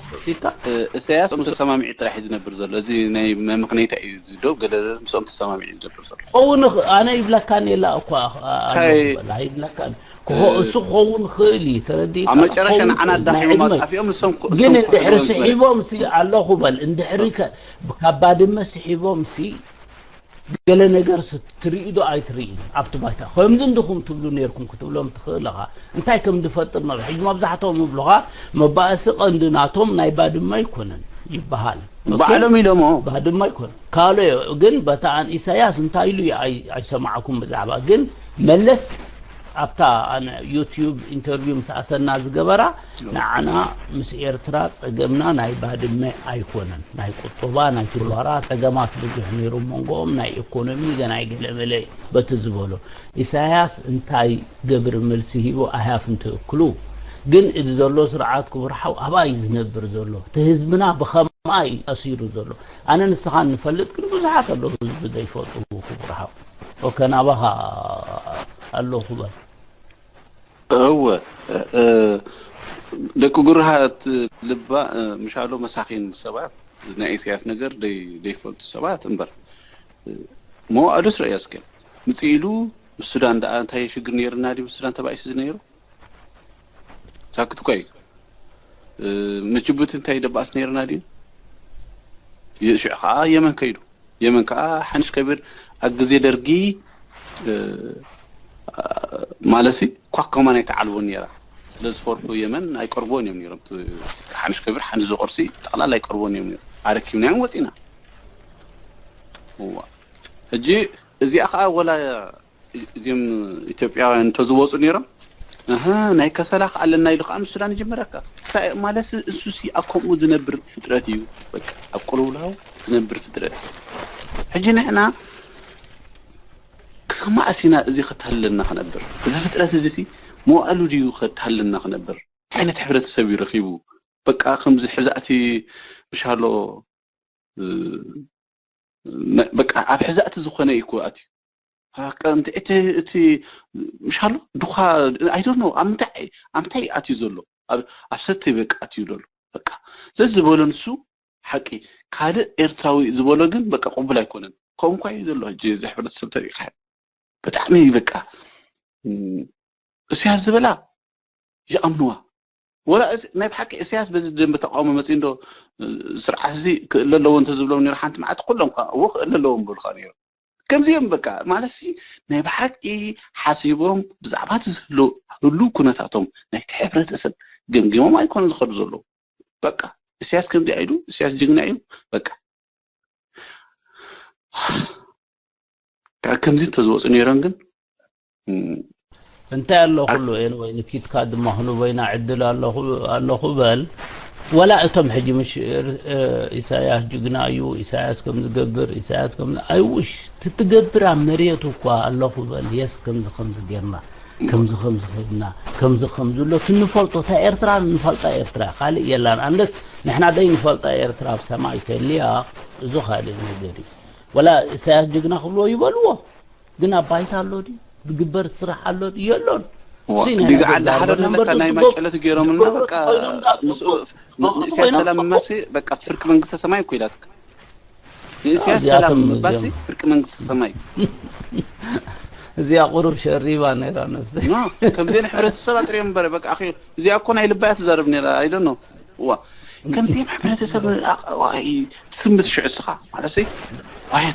እሳያስ ምስ ተሰማሚዒ ጥራሕ እዩ ዝነብር ዘሎ እዚ ናይ መምክነይታ እዩ እዚ ዶ ገለ ምስኦም ተሰማሚዒ ዝነብር ዘሎ ክኸውን ይኽ- ኣነ ይብለካን የላ እኳ ኣ- ኣሎ እንታይ- ክበላ ይብለካን ክኾ- እሱ ክኸውን ይኽእል እዩ ተረዲእካ ኣብ መጨረሻ ክኸውን ንዓና ይኽእል። ናይ ኣዳኺሞም ዕድመ ኣጣፊኦም ንሶም ግን እንድሕሪ ስሒቦም ሲ ኣለኹ በል እንድሕሪ ከ- ካብ ባድመ ስሒቦም ሲ ገለ ነገር ስ- ትርኢ ዶ ኣይትርኢ ኣብቲ ባይታ ከምዚ እንድኹም ትብሉ ነርኩም ክትብሎም ትኽእል ኢኻ እንታይ ከም ዝፈጥር መ ሕጂ መብዛሕትኦም ይብሉኻ መባእሲ ቀንዲ ናቶም ናይ ባድመ ኣይኮነን ይበሃል ባዕሎም ኢሎሞ ባድመ ኣይኮነ ካልኦ ግን በታ ኣን ኢሳያስ እንታይ ኢሉ ኣይሰማዕኩም ብዛዕባ ግን መለስ ኣብታ ኣነ ዩቲዩብ ኢንተርቪው ምስ ኣሰና ዝገበራ ንዓና ምስ ኤርትራ ጸገምና ናይ ባድመ ኣይኮነን ናይ ቁጠባ ናይ ትግባራ ጸገማት ብዙሕ ነይሩ መንጎኦም ናይ ኢኮኖሚ ናይ ገለመለ በቲ ዝበሎ ኢሳያስ እንታይ ግብር መልሲ ሂቡ ኣህያፍ እንትእክሉ ግን እዚ ዘሎ ስርዓት ክቡር ሓው ኣባይ ዝነብር ዘሎ እቲ ህዝብና ብኸምኣ እዩ ኣሲሩ ዘሎ ኣነ ንስኻ ንፈልጥ ግን ብዙሓት ኣለዉ ህዝቢ ዘይፈልጡ ክቡር ሓው ኦከ ናባኻ ኣለኹ በል እወ ደቂ ጉርሃት ልባ ምሻሎ መሳኺን ሰባት ናይ ኢሳያስ ነገር ዘይፈልጡ ሰባት እምበር መዋእሉስ ረእዮ እስከ ምፅእ ኢሉ ምስ ሱዳን ደኣ እንታይ ሽግር ነይርና ድዩ ሱዳን ተባኢሱ ዝነይሩ ሳክት እኳ እዩ ምስ ጅቡቲ እንታይ ደባእስ ነይርና ድዩ ሽዑ ከዓ የመን ከይዱ የመን ከዓ ሓንሽ ከቢር ኣብ ግዜ ደርጊ ማለሲ ኳ ከማን ኣይተዓልቦን ነይራ ስለ ዝፈርሑ የመን ኣይቀርብዎን እዮም ነይሮም ሓንሽ ከቢር ሓንሽ ዝቆርሲ ጠቕላላ ኣይቀርብዎን እዮም ነይሮም ኣረኪብናዮም ወፂና ሕጂ እዚኣ ከዓ ወላ እዚም ኢትዮጵያውያን እንተዝወፁ ነይሮም እህ ናይ ከሰላ ከኣለና ኢሉ ከዓ ንሱዳን ይጅምረካ ማለት እንሱሲ ኣብ ከምኡ ዝነብር ፍጥረት እዩ በቃ ኣብ ቅልውላው ዝነብር ፍጥረት እዩ ሕጂ ንሕና ክሳብ መዓስ ኢና እዚ ከተሃልለና ክነብር እዚ ፍጥረት እዚ ሲ መዋእሉ ድዩ ከተሃልለና ክነብር ዓይነት ሕብረተሰብ እዩ ረኪቡ በቃ ከምዚ ሕዛእቲ ምሻሎ በቃ ኣብ ሕዛእቲ ዝኾነ እዩ ክኣትዩ እቲ እቲ ምሻሎ ድኳ ኣይዶኖ ኣብ ምንታይ ኣትዩ ዘሎ ኣብ ሰተይ በቃ ኣትዩ ዘሎ በቃ ዘዝበሎ ንሱ ሓቂ ካልእ ኤርትራዊ ዝበሎ ግን በቃ ቅቡል ኣይኮነን ከምኡ እንኳ እዩ ዘሎ ሕጂ እዚ ሕብረተሰብ ተሪኢኻ ብጣዕሚ በቃ እስያስ ዝበላ ይኣምንዋ ወላ ናይ ብሓቂ እስያስ በዚ ደንበ ተቃውሞ መፂ እንዶ ስርዓት እዚ ክእለ ኣለዎ እንተዝብሎም ነሩ ሓንቲ መዓት ኩሎም እዎ ክእለ ኣለዎም በሉካ ነሩ ከምዚኦም በቃ ማለት ሲ ናይ ብሓቂ ሓሲቦም ብዛዕባ እቲ ዝህሉ ህሉ ኩነታቶም ናይቲ ሕብረተሰብ ገምጊሞም ኣይኮነ ዝኸዱ ዘለዉ በቃ እስያስ ከምዚ ኢሉ እስያስ ጅግና እዩ በቃ ካብ ከምዚ እንተዝወፁ ነይሮም ግን እንታይ ኣሎ ኩሉ ኤንወይ ንኪትካ ድማ ክንበይና ዕድል ኣለኹ በል ወላ እቶም ሕጂ ምሽ ኢሳያስ ጅግና እዩ ኢሳያስ ከም ዝገብር ኢሳያስ ከም ኣይውሽ ትትገብር ኣብ መሬት እኳ ኣለኹ በል የስ ከምዚ ከምዚ ጌርና ከምዚ ከምዚ ኸድና ከምዚ ከምዚ ኣሎ ትንፈልጦ እታ ኤርትራ ንፈልጣ ኤርትራ ካልእ የላን ኣንደስ ንሕና ደይ ንፈልጣ ኤርትራ ኣብ ሰማይ ተልያ እዚ ካልእ ነገር እዩ ወላ ኢሳያስ ጅግና ክብልዎ ይበልዎ ግን ኣብ ባይታ ኣሎ ድዩ ዝግበር ስራሕ ኣሎ ድዩ የሎን ዲጋ ዓዲ ሓደ ዘለካ ናይ ማጨለት ገይሮምልና በቃ ንእስያ ሰላም መሲ በቃ ፍርቂ መንግስተ ሰማይ እኮ ኢላትካ ንእስያ ሰላም ምባልሲ ፍርቂ መንግስተ ሰማይ እዚኣ ቁሩብ ሸሪባ ነይራ ነብሰይ ከምዚአን ሕብረተሰብ ኣጥሪዮም በረ በቃ እዚኣ እኮ ናይ ልባያ ትዛረብ ነይራ ኣይደኖ እዋ ከምዚኦም ሕብረተሰብ ስምት ሽዑ እስኻ ማለት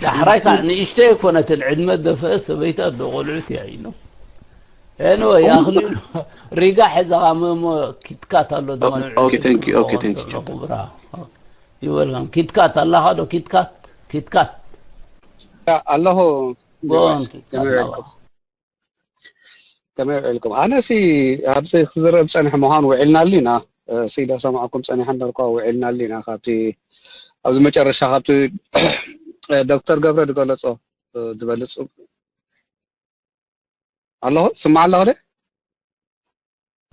ዳሕራይ ከዓ ንእሽተይ ኣይኮነትን ዕድመ ደፈአ ሰበይታ ዶ ቆልዑት እያ ኢሎም ኤንወይ ኣኽሊሉ ሪጋ ሕዘኻ መሞ ኪትካት ኣሎ ዝመልዑ Okay, thank you. Okay, thank you. ኩብራ ይበልካም። ኪትካት ኣለኻ ዶ? ኪትካት፣ ኪትካት። ኣለኹ። ጎን ከመይ ውዒልኩም? ከመይ ውዒልኩም? ኣነሲ ኣብዚ ክዝረብ ጸንሐ ምዃኑ ውዒልና ኣሊና። እ፣ ሲዳ ሰማዕኩም ጸኒሐ እምበርኳ ውዒልና ኣሊና። ካብቲ ኣብዚ መጨረሻ ካብቲ እ፣ ዶክተር ገብረ ዝገለጾ እ፣ ዝበልጽ ኣለኹ። ስማዕ ኣለኹ ደ?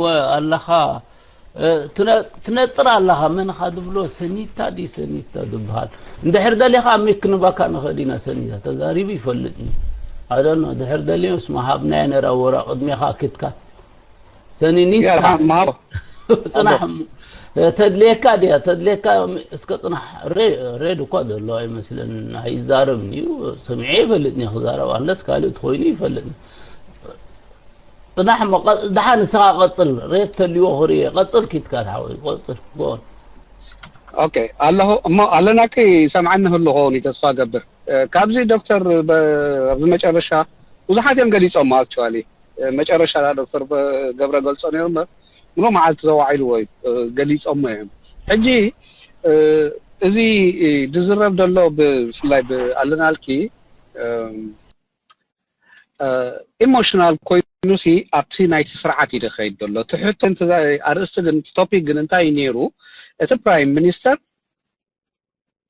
ወ ኣለኻ፣ እ፣ ትነ-፣ ትነጥር ኣለኻ። መን ኢኻ ዝብሎ? ሰኒታ ድዩ ሰኒታ ዝበሃል? እንድሕር ደሊኻ ኣብ ሚክ ክንባካ ንኽእል ኢና። ሰኒታ ተዛሪቡ ይፈልጥኒ። ኣደኖ ድሕር ደልዮስ መሃብናዮ ነራ ወራ ቅድሜኻ ክትካ ሰኒኒታ ያ፣ መሃብ-፣ ጽናሕ እሞ። ተድልየካ ድያ? ተድልየካ እስከ ጽናሕ። ሬ-፣ ሬድ እኳ ዘሎ ኣይመስለንን። ኣይዛረብን እዩ። ሰሚዐ ይፈልጥኒ ክዛረብ፣ ኣንለስ ካልእ ተኾይኑ ይፈልጥኒ። ጽናሕ እሞ፣ ቀ-፣ ደሓን ንስኻ ቀጽል። ሬት ተልዎ ክርኢ። ቀጽል ኪትካ ሓወይ፣ ቀጽል። ጎን። ኦኬ፣ ኣለኹ እሞ ኣለናቂ ሰምዓኒ ህሉ ኸውን እዩ ተስፋ ገብር። እ፣ ካብዚ ዶክተር በ-፣ ኣብዚ መጨረሻ ብዙሓት እዮም ገሊጾሞ። ኣክቹዋሊ፣ እ፣ መጨረሻ ዶክተር በ-፣ ገብረ ገልጾ ነይሩ እምበር፣ ምሉእ መዓልቲ ተዋዒልዎ እዩ፣ እ፣ ገሊጾሞ እዮም። ሕጂ፣ እ፣ እዚ፣ እ፣ ዝዝረብ ዘሎ ብፍላይ ብኣለናልኪ፣ እም፣ እ፣ ኢሞሽናል ኮይኑሲ ኣብቲ ናይቲ ስርዓት እዩ ዝኸይድ ዘሎ። እቲ ሕቶ እንተ-፣ ኣርእስቲ ግን፣ ቶፒክ ግን እንታይ እዩ ነይሩ? እቲ ፕራይም ሚኒስተር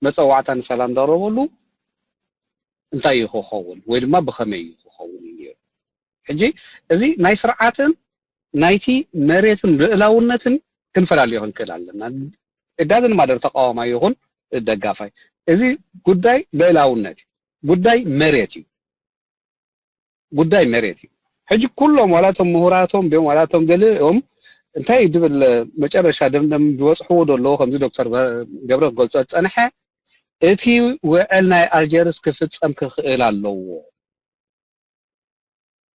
መጸዋዕታ ንሰላም ዘቕረበሉ እንታይ እዩ ክኸውን ወይ ድማ ብኸመይ እዩ ክኸውን እዩ ነይሩ? ሕጂ እዚ ናይ ስርዓትን ናይቲ መሬትን ልእላውነትን ክንፈላልዮ ክንክእል ኣለና። እዳዝን ማደር ተቃዋማይ ይኹን ደጋፋይ፣ እዚ ጉዳይ ልእላውነት እዩ፣ ጉዳይ መሬት እዩ፣ ጉዳይ መሬት እዩ። ሕጂ ኩሎም ዋላቶም ምሁራቶም ድዮም ዋላቶም ገሊኦም እንታይ ድብል መጨረሻ ደምደም ዝበፅሕዎ ዘለዉ ከምዚ ዶክተር ገብረ ክገልፆ ዝፀንሐ እቲ ውዕል ናይ ኣልጀርስ ክፍፀም ክኽእል ኣለዎ።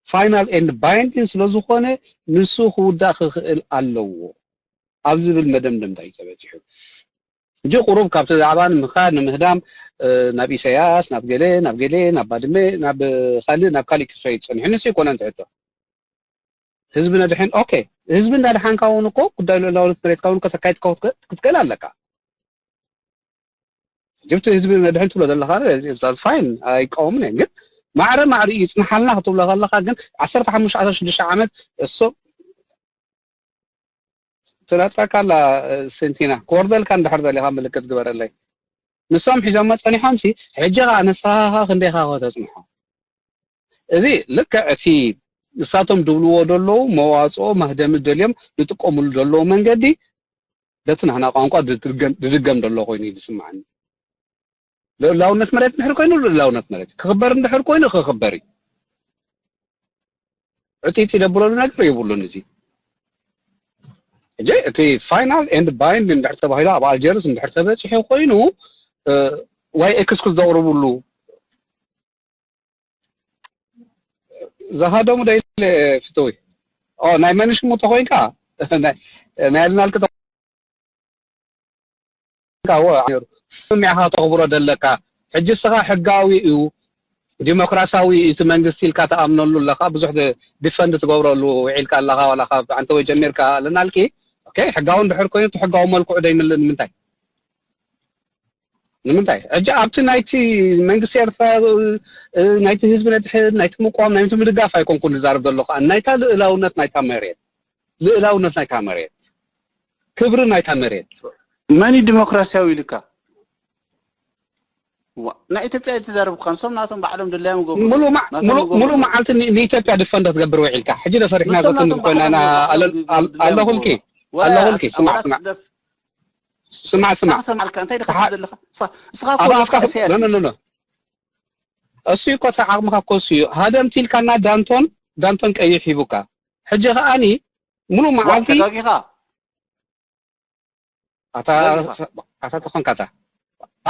ፋይናል ኤንድ ባይንዲንግ ስለ ዝኾነ ንሱ ክውዳእ ክኽእል ኣለዎ ኣብ ዝብል መደምደምታ እዩ ተበፂሑ። ሕጂ ቁሩብ ካብቲ ዛዕባ ንምኻድ ንምህዳም ናብ ኢሳያስ ናብ ገለ ናብ ገለ ናብ ባድመ ናብ ካልእ ናብ ካልእ ክኸይድ ፀኒሑ ንሱ ይኮነን ትሕቶ ህዝቢ ነድሕን ኦኬ ህዝቢ እንዳድሓንካ እውን እኮ ጉዳይ ልእላውነት መሬትካ እውን ከተካይድ ክትክእል ኣለካ። ጅብቲ ህዝቢ ነድሕን ትብሎ ዘለኻ ዛዝ ፋይን ኣይቃወምን እየ ግን ማዕረ ማዕሪ ይፅንሓልና ክትብሎ ከለካ ግን ዓሰርተ ሓሙሽተ ዓሰርተ ሽዱሽተ ዓመት እሱ ትነጥረካ ኣላ። ሰንቲና ክወርደልካ እንድሕር ደሊኻ ምልክት ግበረለይ። ንሶም ሒዞሞ ፀኒሖም ሲ ሕጂ ከዓ ንስኻ ክንደይኻ ከተፅንሖ? እዚ ልክዕ እቲ ንሳቶም ድብልዎ ዘለዉ መዋፅኦ መህደሚ ደልዮም ዝጥቀምሉ ዘለዉ መንገዲ በቲ ናህና ቋንቋ ዝድገም ዘሎ ኮይኑ እዩ ዝስማዓኒ። ልእላውነት መሬት እንድሕር ኮይኑ ልእላውነት መሬት ክኽበር እንድሕር ኮይኑ ክኽበር እዩ። ዕጢጢ ደብለሉ ነገር የብሉን። እዚ ሕጂ እቲ ፋይናል ኤንድ ባይንድ እንድሕር ተባሂሉ ኣብ ኣልጀርስ እንድሕር ተበፂሑ ኮይኑ ዋይ ኤክስኩዝ ዘቕርብሉ ዝሃደሙ ደይለ ፍትዊ ናይ መንሽሙ ተኮይንካ ናይ ኣልናልክ ነሩ ስሚዕኻ ተኽብሮ ደለካ ሕጂ ስኻ ሕጋዊ እዩ ዲሞክራሲያዊ እቲ መንግስቲ ኢልካ ተኣምነሉ ኣለካ ብዙሕ ዲፈንድ ትገብረሉ ውዒልካ ኣለካ ዋላ ካብ ዓንተወይ ጀሚርካ ኣለናልኪ ሕጋዊ እንድሕር ኮይኑ እቲ ሕጋዊ መልክዑ ደይምልእ ንምንታይ ንምንታይ ሕጂ ኣብቲ ናይቲ መንግስቲ ኤርትራ ናይቲ ህዝቢ ነድሕን ናይቲ ምቋም ናይቲ ምድጋፍ ኣይኮንኩን ዝዛረብ ዘሎ ከዓ ናይታ ልእላውነት ናይታ መሬት ልእላውነት ናይታ መሬት ክብሪ ናይታ መሬት መን ዲሞክራሲያዊ ኢልካ ናይ ኢትዮጵያ ኣይተዛረብካ ንሶም ናቶም ባዕሎም ድላዮም ገብሩ ሙሉ መዓልቲ ንኢትዮጵያ ድፈንደ ትገብር ውዒልካ ሕጂ ደፈሪሕና ዘትንብል ኮይና ኣለኹልኪ ኣለኹልኪ ስማዕ ስማዕ ስማዕ ስማዕ ሰማዕልካ እንታይ ደካ ዘለካ እስኻ እኮ ኢሳያስ እሱ እኮ ዓቕምኻ ኮሱ እዩ ሃደምቲ ኢልካና ዳንቶን ዳንቶን ቀይሕ ሂቡካ ሕጂ ከዓኒ ሙሉ መዓልቲ ተጋጊኻ ኣታ ኣታ ተኾንካ ኣታ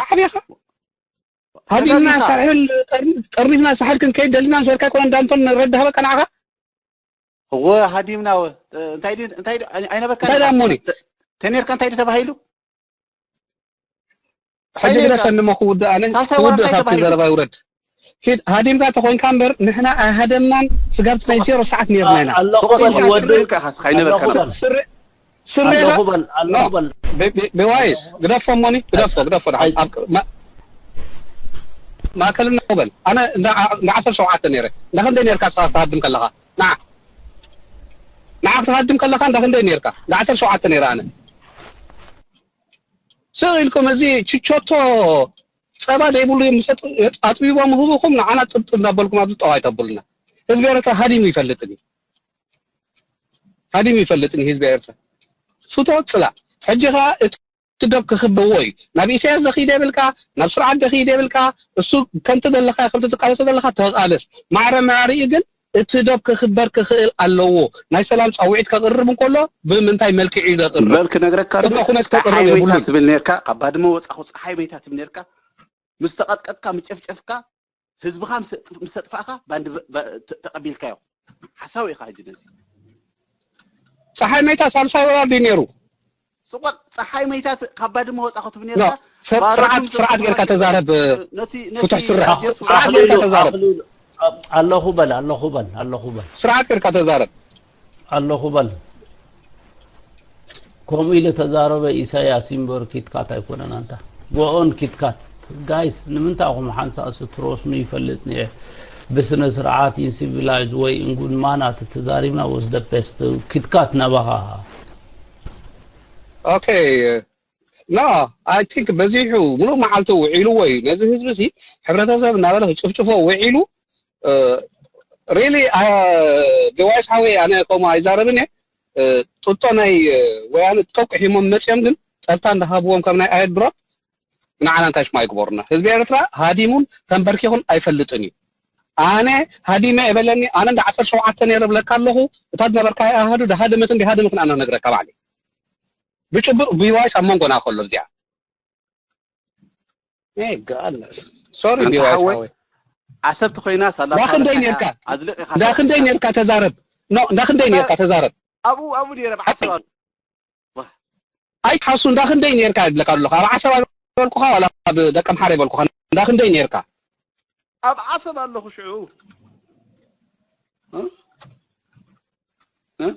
ኣሕቢኻ ሃዲምና ሳሕል ጠርኒፍና ሳሕል ክንከይድ ደሊና ምስ በልካ ኣይኮነን ዳንቶን ንረዳህ በቃ ንዓኻ እወ ሃዲምና እንታይ እንታይ ኣይነበርካ እንታይ ዳሞኒ ተኔርካ እንታይ ተባሂሉ ሕጂ ግደፈኒ እሞ ክውድእ ኣነ ክውድእ ካብቲ ዘረባ ይውረድ ኪድ ሃዲምካ ተኾይንካ እምበር ንሕና ኣይሃደምናን ስጋብቲ ናይ ዜሮ ሰዓት ነርና ኢና ስቕ በል ወድእልካ ኢኻ ስኻ ኣይነበርካ ስረ ስሬና ኣለኹ በል ኣለኹ በል ቢዋይስ ግደፎ ሞኒ ግደፎ ግደፎ። ማእከልና በል ኣነ እንዳ ዓሰርተ ሸውዓተ ነይረ። እንዳ ክንደይ ነርካ ንስኻ ክትሃድም ከለኻ? ንዓ ንዓ ክትሃድም ከለኻ እንዳ ክንደይ ነርካ? እንዳ ዓሰርተ ሸውዓተ ነይረ ኣነ። ስቕ ኢልኩም እዚ ችቾቶ ጸባ ዘይብሉ እዮም ዝሰጥ ኣጥቢቦም ህቡኹም ንዓና ጥብጥብ እንዳበልኩም ኣብዚ ጠዋይ ተብሉና። ህዝቢ ኤርትራ ሃዲሙ ይፈልጥን እዩ። ሃዲሙ ይፈልጥን እዩ ህዝቢ ኤርትራ። ፍቶ ጽላ። ሕጂ ኸኣ እቲ ዶብ ክኽበዎ እዩ። ናብ ኢሳያስ ደኺደ የብልካ፣ ናብ ስርዓት ደኺደ የብልካ። እሱ ከምቲ ዘለኻ ከምቲ ትቃለሶ ዘለኻ ተቃለስ። ማዕረ ማዕሪኡ ግን እቲ ዶብ ክኽበር ክኽእል ኣለዎ። ናይ ሰላም ጻውዒት ከቕርብ እንከሎ ብምንታይ መልክዕ እዩ ዘቕርብ? በል ክነግረካ ቅድመ ኩነት ፀሓይ ከቕርብ መይታ የብሉን። ትብል ነርካ ካብ ባድመ ወፃኹ ፀሓይ መይታ ትብል ነርካ ምስ ተቐጥቀጥካ ምስ ጨፍጨፍካ ህዝብኻ ምስ ኣጥፋእካ ባንድ ተቐቢልካዮ ሓሳዊ ኢኻ ሕጂ ነዚ ጸሓይ መይታ ሳልሳይ ወራር ድዩ ነይሩ? ስቆል ፀሓይ መይታ ካብ ባድመ ወፃኹ ትብል ኖ ነርካ ስርዓት ስርዓት ጌርካ ተዛረብ። ነቲ ፍቱሕ ስረ ነቲ ስርዓት ጌርካ ተዛረብ። ኣለኹ በል ኣለኹ በል ኣለኹ በል ስርዓት ጌርካ ተዛረብ። ኣለኹ በል ከምኡ ኢለ ተዛረበ ኢሳያስ እምበር ኪትካት ኣይኮነን። ኣንታ ጎኦን ኪትካት ጋይስ ንምንታይ ኣኹም ሓንሳእሲ ትሮስኑ ይፈልጥ ኒኤ ብስነ ስርዓት ኢንሲቪላይዝ ወይ እንጉድ ማና ተተዛሪብና ወስ ደ ቤስት ኪትካት ናባኻ ኦኬ ኖ ኣይ ቲንክ በዚሑ ሙሉእ መዓልቲ ውዒሉ ወይ ነዚ ህዝቢ ሲ ሕብረተሰብ እናበለ ክጭፍጭፎ ውዒሉ ሪሊ ቢዋይስ ሓወይ ኣነ ከምኡ ኣይዛረብን እየ። ጡጦ ናይ ወያነ ጡጦ ቁሒሞም መፅዮም ግን ፀብታ እንዳሃብዎም ካብ ናይ ኣየር ድሮፕ ንዓና እንታይ ሽማ ይግበሩና። ህዝቢ ኤርትራ ሃዲሙን ተንበርኪኹን ኣይፈልጥን እዩ። ኣነ ሃዲመ የበለኒ ኣነ እንደ ዓሰርተ ሸውዓተ ነይረ ብለካ ኣለኹ። እታ ዝነበርካ ኣሃዱ ድሃደመትን ድሃደመትን ኣነ ነግረካ ባዕለይ ብጭቡጥ ቢዋይስ ኣብ መንጎና ከሎ እዚኣ ሶሪ ኣንታ ቢዋይስ ሓወይ ሓወይ ዓሰብ ተኮይና ሳላ ዳ ክንደይ ኔርካ? ኣዝልቕ ኢኻ እንዳ ክንደይ ኔርካ ተዛረብ ኖ እንዳ ክንደይ ኔርካ ተዛረብ ኣብኡ ኣብኡ ነይረ ብዓሰብ ኣሎ ኣይትሓሱ እንዳ ክንደይ ኔርካ ይብለካ ኣለኹ ኣብ ዓሰብ ኣይበልኩኻ ዋላ ኣብ ደቀምሓር ይበልኩኻ እንዳ ክንደይ ኔርካ ኣብ ዓሰብ ኣለኹ ሽዑ እ? እ?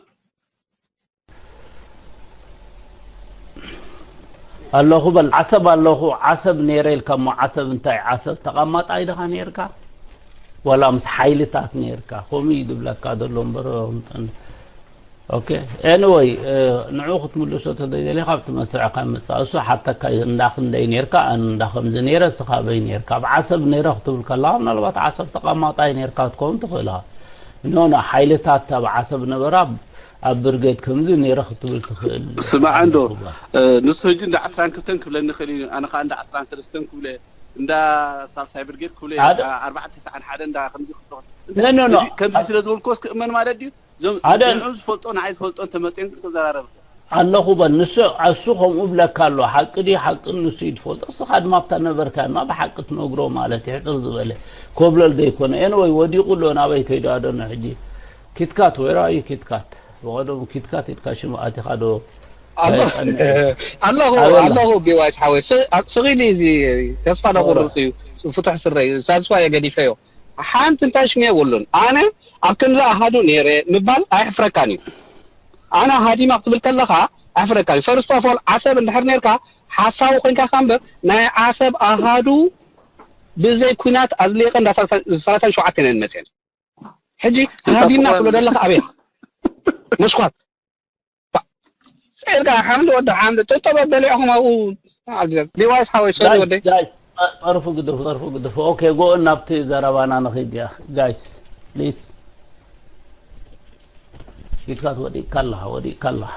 ኣለኹ በል ዓሰብ ኣለኹ ዓሰብ ነይረ ኢልካ እሞ ዓሰብ እንታይ ዓሰብ ተቐማጣይ ድኻ ነይርካ ዋላ ምስ ሓይልታት ነይርካ ከምኡ እዩ ዝብለካ ዘሎ እምበር ኦኬ ኤኒወይ ንዑ ክትምልሶ ተደይደሊ ካብቲ መስርዕካ ምፃእ እሱ ሓተካ እንዳ ክንደይ ነይርካ ኣን እንዳ ከምዚ ነይረ ስኻበይ ነይርካ ኣብ ዓሰብ ነይረ ክትብል ከለካ ምናልባት ዓሰብ ተቐማጣይ ነይርካ ክትከውን ትኽእል ኢኻ ኖ ኖ ሓይልታት ኣብ ዓሰብ ነበራ ኣብ ብርጌድ ከምዚ ነይረ ክትብል ትኽእል ስማዕ እንዶ ይኹባ። ንሱ ሕጂ እንዳ ዓስራን ክልተን ክብለኒ ክእል እዩ ኣነ ከዓ እንዳ ዓስራን ሰለስተን ክብለ እንዳ ሳልሳይ ብርጌድ ክብለ ሓደ- ኣርባዕተ ተስዓን ሓደ እንዳ ከምዚ ክብሎ ኖ ኖ ኖ እዚ ከምዚ ስለ ዝበልኩስ ክእመን ማለት ድዩ እዞም ሓደ- ንዑ ዝፈልጦ ንዓይ ዝፈልጦ እንተመፅኦም ክዘራረብ ኣለኹ በል ንሱ እሱ ከምኡ ብለካ ኣሎ ሓቂ ድዩ ሓቂ ንሱ እዩ ትፈልጦ እስኻ ድማ ኣብታ ነበርካ ድማ ብሓቂ ትነግሮ ማለት ይሕፅር ዝበለ ኮብለል ዘይኮነ ኤንወይ ወዲቑ ኣሎ ናበይ ከይዱ ኣደኖ ሕጂ ኪትካት ወይራ እዩ ኪትካት ብቐደሙ ኪትካት ኢልካ ሽም ኣቲኻ ዶ ኣሎ- ኣይጸንዕን። ኣለኹ ኣበላ። ኣለኹ ቢዋይስ ሓወይ ስ- ኣብ- ስቕ ኢሉ እዩ እዚ ተስፋ ዶ ቁርፅ እዩ ፍቱሕ ስረይ ሳልስዋ እየ ገዲፈዮ ሓንቲ እንታይ ሽም የብሉን ኣነ ኣብ ክንዲ ኣሃዱ ነይረ ምባል ኣየሕፍረካን እዩ ኣነ ሃዲማ ክትብል ከለኻ ኣሕፍረካን እዩ ፈርስት ኦፍ ኦል ዓሰብ እንድሕር ነርካ ሓሳዊ ኮይንካ ካ እምበር ናይ ዓሰብ ኣሃዱ ብዘይ ኩናት ኣዝሊቐ እንዳ ሰላሳን ሸውዓተን እየን መፅየን ሕጂ ሃዲምና ትብሎ ዘለኻ ኣበይ መስኳት ኢልካ ሓምሊ ወዲ ሓምሊ ጡጦ በሊዕኹም ኣብኡ ቢዋይስ ሓወይ ሶሪ ወደይ ጋይስ ጸርፉ ግድፉ ጸርፉ ግድፉ ኦኬ ጎ ናብቲ ዘረባና ንኺድ ያ ጋይስ ፕሊስ ኢድካ ወዲእካ ኣለኻ ወዲእካ ኣለኻ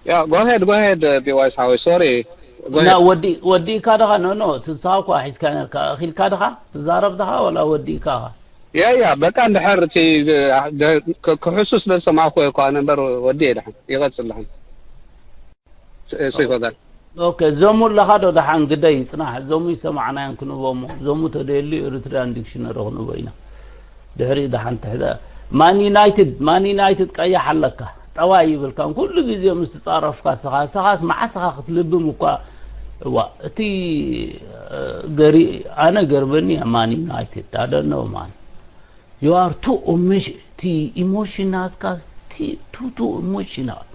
Yeah, go ahead, go ahead, uh, ቢዋይስ ሓወይ ሶሪ እና ወዲ ወዲእካ ደኻ ኖ ኖ ትንስኻ እኳ ሒዝካ ነርካ እኺልካ ደኻ ትዛረብ ደኻ ወላ ወዲእካ ኻ ያ ያ በቃ እንድሕር እቲ ክሕሱ ስለ ዝሰማዕኩ እኳ ነበር ወዲ እየ ድሓን ይቐፅል ድሓን ስይፈጋል ኦኬ ዘሙ ኣለኻ ዶ ደሓን ግደይ ፅናሕ ዘሙ ይሰማዕናዮም ክንቦሞ ዘሙ ተደየሉ ኤሪትሪያን ዲክሽነሪ ክንቦ ኢና ድሕሪኡ ደሓን ትሕዘ ማን ዩናይትድ ማን ዩናይትድ ቀያሕ ኣለካ ጠባይ ይብልካን ኩሉ ግዜ ምስ ትፃረፍካ ስኻ ስኻስ መዓስኻ ክትልብም እኳ እዋ እቲ ገሪ ኣነ ገርበኒ ማን ዩናይትድ ኣደነው ማን you are too emotion እቲ ኢሞሽን ናትካ ቱ ቱ ኢሞሽናል።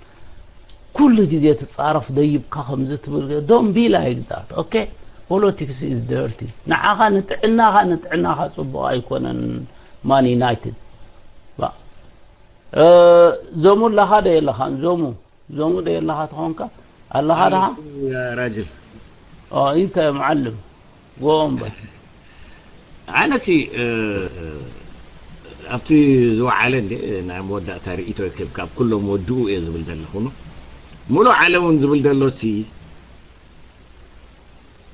ኩሉ ግዜ ትጻረፍ ደይብካ ከምዚ ትብል፣ don't be like that, okay? Politics is dirty። ንዓኻ ንጥዕናኻ ንጥዕናኻ ጽቡቕ ኣይኮነን። ማን ዩናይትድ ባ እ፣ ዞሙ ኣለኻ ዶ የለኻን? ዞሙ ዞሙ ዶ የለኻ ትኾንካ ኣለኻ ደኻ? ራጅል ኦ፣ ኢንተ መዓልም ጎ እምበር። ኣነሲ ኣብቲ ዝወዓለ እንደ ናይ መወዳእታ ርእቶ ይክብ ካብ ኩሎም ወድኡ እየ ዝብል ዘለኹ። ሙሉእ ዓለም እውን ዝብል ዘሎ ሲ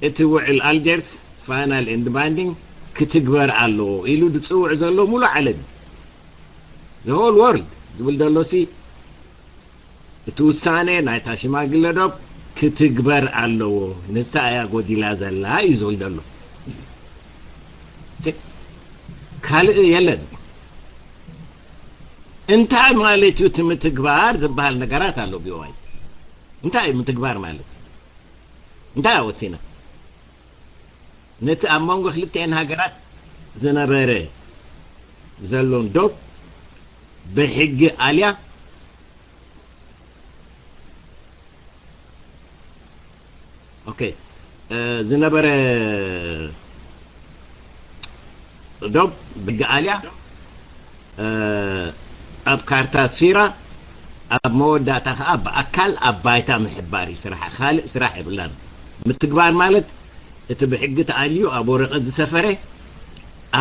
እቲ ውዕል ኣልጀርስ ፋይናል ኤንድ ባይንዲንግ ክትግበር ኣለዎ ኢሉ ዝፅውዕ ዘሎ ሙሉእ ዓለም እዩ። The whole world ዝብል ዘሎ ሲ እቲ ውሳኔ ናይታ ሽማግለ ዶብ ክትግበር ኣለዎ፣ ንሳ እያ ጎዲላ ዘላ እዩ ዝብል ዘሎ። ካልእ የለን። እንታይ ማለት እዩ እቲ ምትግባር ዝበሃል ነገራት ኣሎ ቢዋይ? እንታይ እዩ ምትግባር ማለት? እንታይ ኣወሲና? ነቲ ኣብ መንጎ ክልቲኤን ሃገራት ዝነበረ ዘሎን ዶብ ብሕጊ ኣልያ ኦኬ ዝነበረ ዶብ ብሕጊ ኣልያ ኣብ ካርታ ኣስፊራ ኣብ መወዳእታ ከዓ ብኣካል ኣብ ባይታ ምሕባር እዩ ስራሓ። ካልእ ስራሕ የብላን። ምትግባር ማለት እቲ ብሕጊ ተኣልዩ ኣብ ወረቐት ዝሰፈረ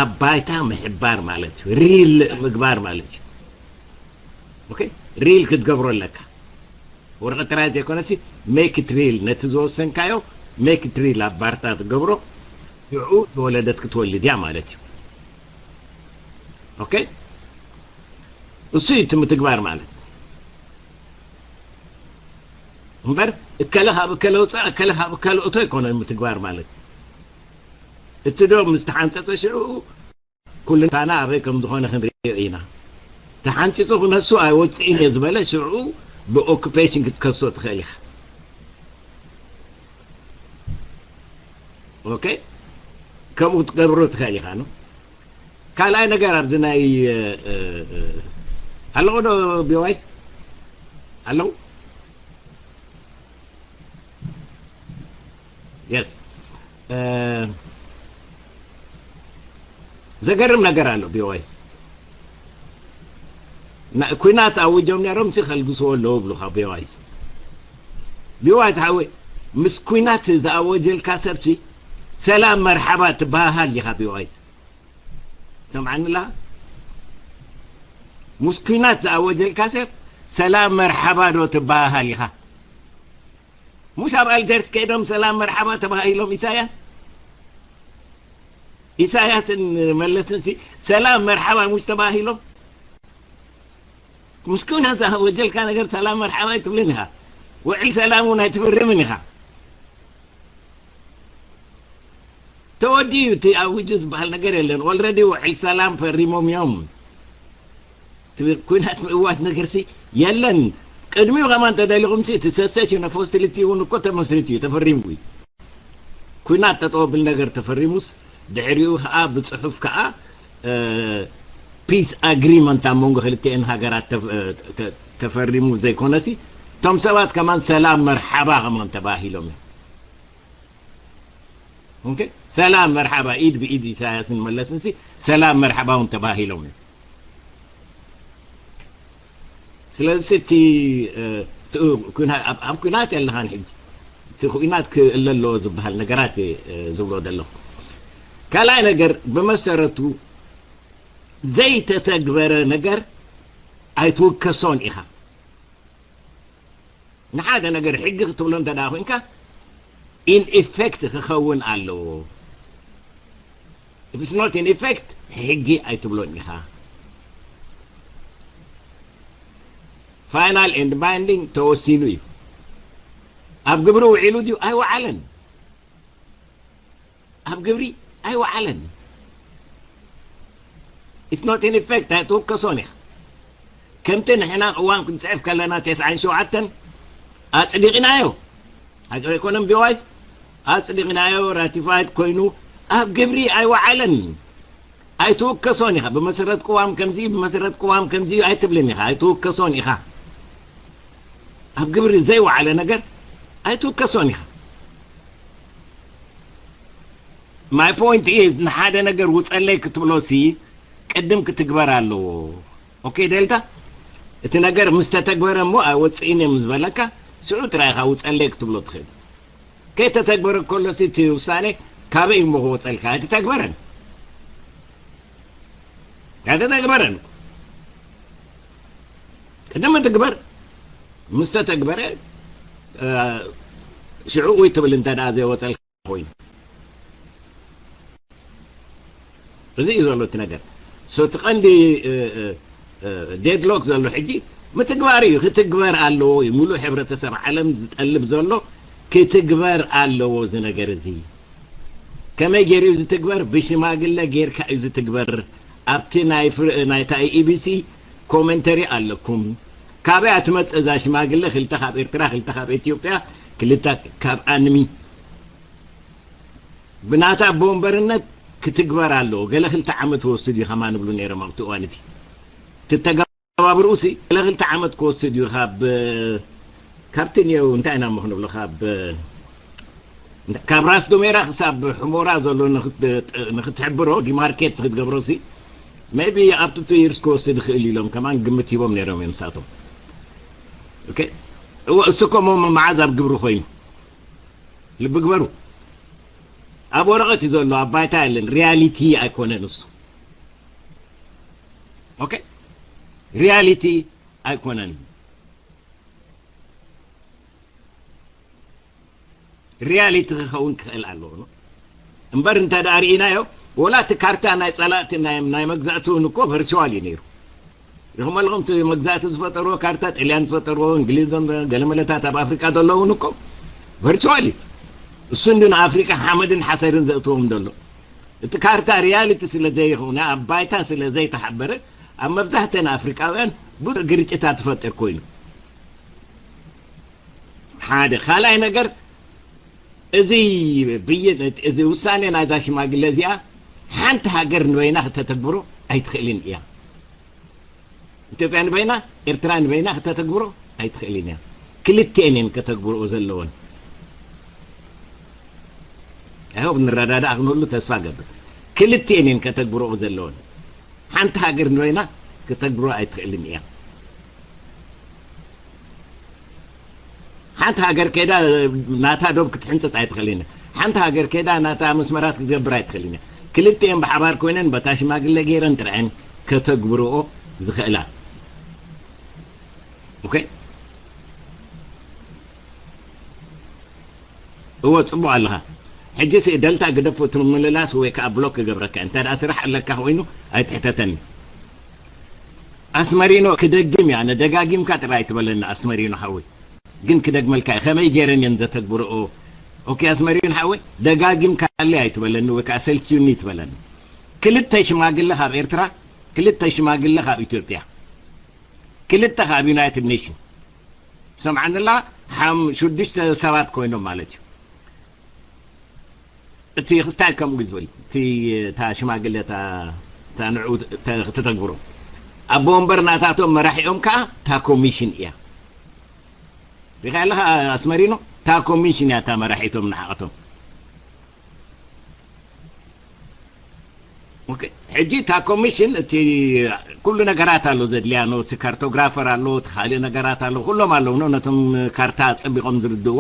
ኣብ ባይታ ምሕባር ማለት እዩ። ሪል ምግባር ማለት እዩ። ኦኬ ሪል ክትገብሮ ኣለካ። ወረቐት ጥራይ ዘይኮነሲ make it real፣ ነቲ ዝወሰንካዮ make it real ኣብ ባርታ ትገብሮ፣ ሽዑ ዝወለደት ክትወልድ እያ ማለት እዩ። ኦኬ እሱ እዩ እቲ ምትግባር ማለት እምበር እከለ ካብ እከለ ውፃእ እከለ ካብ እከለ እቶ ኣይኮነን ምትግባር ማለት። እቲ ዶ ምስ ተሓንፀፀ ሽዑ ኩልንታና ኣበይ ከም ዝኾነ ክንሪኦ ኢና። ተሓንፂፁ ክነሱ ኣይወፅእን እየ ዝበለ ሽዑ ብኦኩፔሽን ክትከሶ ትኽእል ኢኻ። ኦኬ ከምኡ ክትገብሮ ትኽእል ኢኻ ነው። ካልኣይ ነገር ኣብዚ ናይ ኣለዎ ዶ ቢዋይስ ኣለዉ? የስ ዘገርም ነገር ኣሎ። ቢዋይስ ኩናት ኣውጆም ነሮም ሲ ከልግስዎ ኣለዉ ብሉካ። ቢዋይስ ቢዋይስ ሓወይ ምስ ኩናት ዝኣወጀልካ ሰብሲ ሰላም መርሓባ ትበሃሃል ኢኻ። ቢዋይስ ሰምዓኒ ኣለኻ? ምስ ኩናት ዝኣወጀልካ ሰብ ሰላም መርሓባ ዶ ትበሃሃል ኢኻ? ሙሽ ኣብ ኣልጀርስ ከይዶም ሰላም መርሓባ ተባሂሎም ኢሳያስ ኢሳያስን መለስን ሲ ሰላም መርሓባ ሙሽ ተባሂሎም። ምስ ኩናት ዝኣወጀልካ ነገር ሰላም መርሓባ ኣይትብልን ኢኻ። ውዕል ሰላም እውን ኣይትፍርምን ኢኻ። ተወዲኡ እቲ ኣውጁ ዝበሃል ነገር የለን። ኦልረዲ ውዕል ሰላም ፈሪሞም እዮም። ኩናት ምእዋት ነገር ሲ የለን። ቅድሚኡ ከማን ተደሊኹም ሲ እቲ ሰሴሽን ኦፍ ሆስቲሊቲ እውን እኮ ተመስሪቱ እዩ ተፈሪሙ እዩ። ኩናት ጠጠው ብል ነገር ተፈሪሙስ ድሕሪኡ ከዓ ብፅሑፍ ከዓ ፒስ ኣግሪመንት ኣብ መንጎ ክልቲኤን ሃገራት ተፈሪሙ ዘይኮነሲ እቶም ሰባት ከማን ሰላም መርሓባ ከማን ተባሂሎም እዮም። ሰላም መርሓባ ኢድ ብኢድ ኢሳያስን መለስን ሲ ሰላም መርሓባ እውን ተባሂሎም እዮም። ስለዚ እቲ ኣብ ኩናት ኣለኻን ሕጂ እቲ ኩናት ክእለ ኣለዎ ዝበሃል ነገራት ዝብሎ ዘለኹ። ካልኣይ ነገር ብመሰረቱ ዘይተተግበረ ነገር ኣይትውከሶን ኢኻ። ንሓደ ነገር ሕጊ ክትብሎ እንተ ደኣ ኮንካ in effect ክኸውን ኣለዎ። If it's not in effect ሕጊ ኣይትብሎን ኢኻ። Final and binding ተወሲኑ እዩ። ኣብ ግብሪ ውዒሉ ድዩ ኣይወዓለን? ኣብ ግብሪ ኣይወዓለን። It's not in effect ኣይትውከሶን ኢኻ። ከምቲ ንሕና ቅዋም ክንፅሕፍ ከለና ተስዓን ሸውዓተን ኣፅዲቕናዮ ኣይኮነን ቢዋይስ ኣፅዲቕናዮ ratified ኮይኑ ኣብ ግብሪ ኣይወዓለን። ኣይትውከሶን ኢኻ። ብመሰረት ቅዋም ከምዚ፣ ብመሰረት ቅዋም ከምዚ ኣይትብልን ኢኻ። ኣይትውከሶን ኢኻ። ኣብ ግብሪ ዘይወዓለ ነገር ኣይትውከሶን ኢኻ። My point is፣ ንሓደ ነገር ውፀለይ ክትብሎ ሲ ቅድም ክትግበር ኣለዎ። ኦኬ ዴልታ፣ እቲ ነገር ምስ ተተግበረ እሞ ኣይወፅእን እዮም ዝበለካ፣ ስዑ ጥራይ ኢኻ ውፀለይ ክትብሎ ትኽእል። ከይተተግበረ ከሎ ሲ እቲ ውሳኔ ካበይ እሞ ክወፀልካ? ኣይተተግበረን። ኣይተተግበረን። ቅድም ትግበር፣ ምስ ተተግበረ፣ እ፣ ሽዑ ውይ ትብል እንተ ደኣ ዘይወፀልካ ኮይኑ። እዚ እዩ ዘሎ እቲ ነገር። So እቲ ቀንዲ፣ እ፣ እ፣ እ፣ ዴድሎክ ዘሎ ሕጂ ምትግባር እዩ። ክትግበር ኣለዎ እዩ። ሙሉእ ሕብረተሰብ ዓለም ዝጠልብ ዘሎ ክትግበር ኣለዎ እዚ ነገር እዚ። ከመይ ገይሩ እዩ ዝትግበር? ብሽማግለ ጌርካ እዩ ዝትግበር። ኣብቲ ናይ ፍር-፣ ናይታ ኢቢሲ ኮመንተሪ ኣለኩም። ካበይ ትመጽእ እዛ ሽማግለ? ክልተ ካብ ኤርትራ፣ ክልተ ካብ ኢትዮጵያ፣ ክልተ ካብ ኣንሚ። ብናታ ኣቦ ወንበርነት ክትግበር ኣለዎ። ገለ ክልተ ዓመት ወስድ እዩ ከማን ይብሉ ነይሮም ኣብቲ እዋን እቲ። እቲ ተጋ-፣ ኣተገባብርኡ ሲ ገለ ክልተ ዓመት ክወስድ እዩ። ካብ፣ ካብቲ እኒኦ እንታይ ኢና እሞ ክንብሎ፣ ካብ፣ ካብ ራስ ዱሜራ ክሳብ ሕሞራ ዘሎ ንክት-፣ ንክትሕብሮ፣ ዲማርኬት ንክትገብሮ ሲ maybe up to two years ክወስድ ይኽእል ኢሎም ከማን ግምት ሂቦም ነይሮም እዮም ንሳቶም። ኦኬ። እወ፣ እሱ እኮ እሞ መዓዝ ኣብ ግብሪ ኮይኑ? ልቢ ግበሩ። ኣብ ወረቐት እዩ ዘሎ፣ ኣብ ባይታ የለን። ሪያሊቲ ኣይኮነን እሱ። ኦኬ? ሪያሊቲ ኣይኮነን። ሪያሊቲ ክኸውን ክኽእል ኣለዎ፣ ኖ? እምበር እንተ ደኣ ርኢናዮ፣ ወላ እቲ ካርታ ናይ ጸላእቲ ናይ፣ ናይ መግዛእቲ እውን እኮ ቨርቹዋል እዩ ነይሩ። ርኢኹም ኣለኹም፣ እቲ መግዛእቲ ዝፈጠርዎ ካርታ፣ ጥልያን ዝፈጠርዎ፣ እንግሊዝ፣ ገለ መለታት ኣብ ኣፍሪቃ ዘለዉ እውን እኮ ቨርቹዋል እዩ። እሱ እንዲ ንኣፍሪቃ ሓመድን ሓሰርን ዘእትዎም ዘሎ። እቲ ካርታ ሪያሊቲ ስለ ዘይኾነ፣ ኣብ ባይታ ስለ ዘይተሓበረ፣ ኣብ መብዛሕተን ኣፍሪቃውያን ብዙሕ ግርጭታት ትፈጥር ኮይኑ። ሓደ። ካልኣይ ነገር፣ እዚ ብይን፣ እዚ ውሳኔ ናይዛ ሽማግለ እዚኣ ሓንቲ ሃገር ንበይና ክተተግብሮ ኣይትኽእልን እያ። ኢትዮጵያ ንበይና፣ ኤርትራ ንበይና ክተተግብሮ ኣይትኽእልን እያ። ክልቲኤን እየን ከተግብርኦ ዘለወን። I hope ንረዳዳእ ክንህሉ ተስፋ ገብር። ክልቲኤን እየን ከተግብርኦ ዘለወን። ሓንቲ ሃገር ንበይና ከተግብሮ ኣይትኽእልን እያ። ሓንቲ ሃገር ከይዳ ናታ ዶብ ክትሕንጽጽ ኣይትኽእልን እያ። ሓንቲ ሃገር ከይዳ ናታ መስመራት ክትገብር ኣይትኽእልን እያ። ክልቲኤን ብሓባር ኮይነን በታ ሽማግለ ገይረን ጥራየን ከተግብርኦ ዝኽእላ። ኦኬ? እወ፣ ጽቡቕ ኣለኻ። ሕጂ ሲ ደልታ ግደፎ፣ እቲ ምምልላስ ወይ ከኣ ብሎክ ክገብረካ። እንተ ደኣ ስራሕ ኣለካ ኮይኑ ኣይትሕተተኒ። ኣስመሪኖ ክደግም እያ፣ ነደጋጊምካ ጥራይ ኣይትበለኒ ኣስመሪኖ ሓወይ። ግን ክደግመልካ እየ፣ ከመይ ገይረን እየን ዘተግብርኦ። ኦኬ ኣስመሪኖ ሓወይ፣ ደጋጊምካለይ ኣይትበለኒ ወይ ከኣ ሰልችዩኒ ኣይትበለኒ። ክልተ ሽማግለ ካብ ኤርትራ፣ ክልተ ሽማግለ ካብ ኢትዮጵያ፣ ክልተ ካብ ዩናይትድ ኔሽን። ትሰምዓኒ ኣላ? ሓም-፣ ሽዱሽተ ሰባት ኮይኖም ማለት እዩ። እቲ ክስታይ ከምኡ እዩ ዝብል፣ እቲ፣ እታ ሽማግለ፣ እታ፣ እታ ንዕኡ ተ-፣ ተተግብሮ። ኣቦ ወንበር ናታቶም መራሒኦም ከኣ እታ ኮሚሽን እያ። ሪኻ ኣለኻ ኣስመሪኖ? እታ ኮሚሽን እያ እታ መራሒቶም ንዓቐቶም። ኦኬ፣ ሕጂ እታ ኮሚሽን እቲ ኩሉ ነገራት ኣሎ ዘድልያ፣ ኖ፣ እቲ ካርቶግራፈር ኣሎ፣ እቲ ካልእ ነገራት ኣሎ፣ ኩሎም ኣለዉ፣ ኖ፣ ነቶም ካርታ ጸቢቖም ዝርድእዎ፣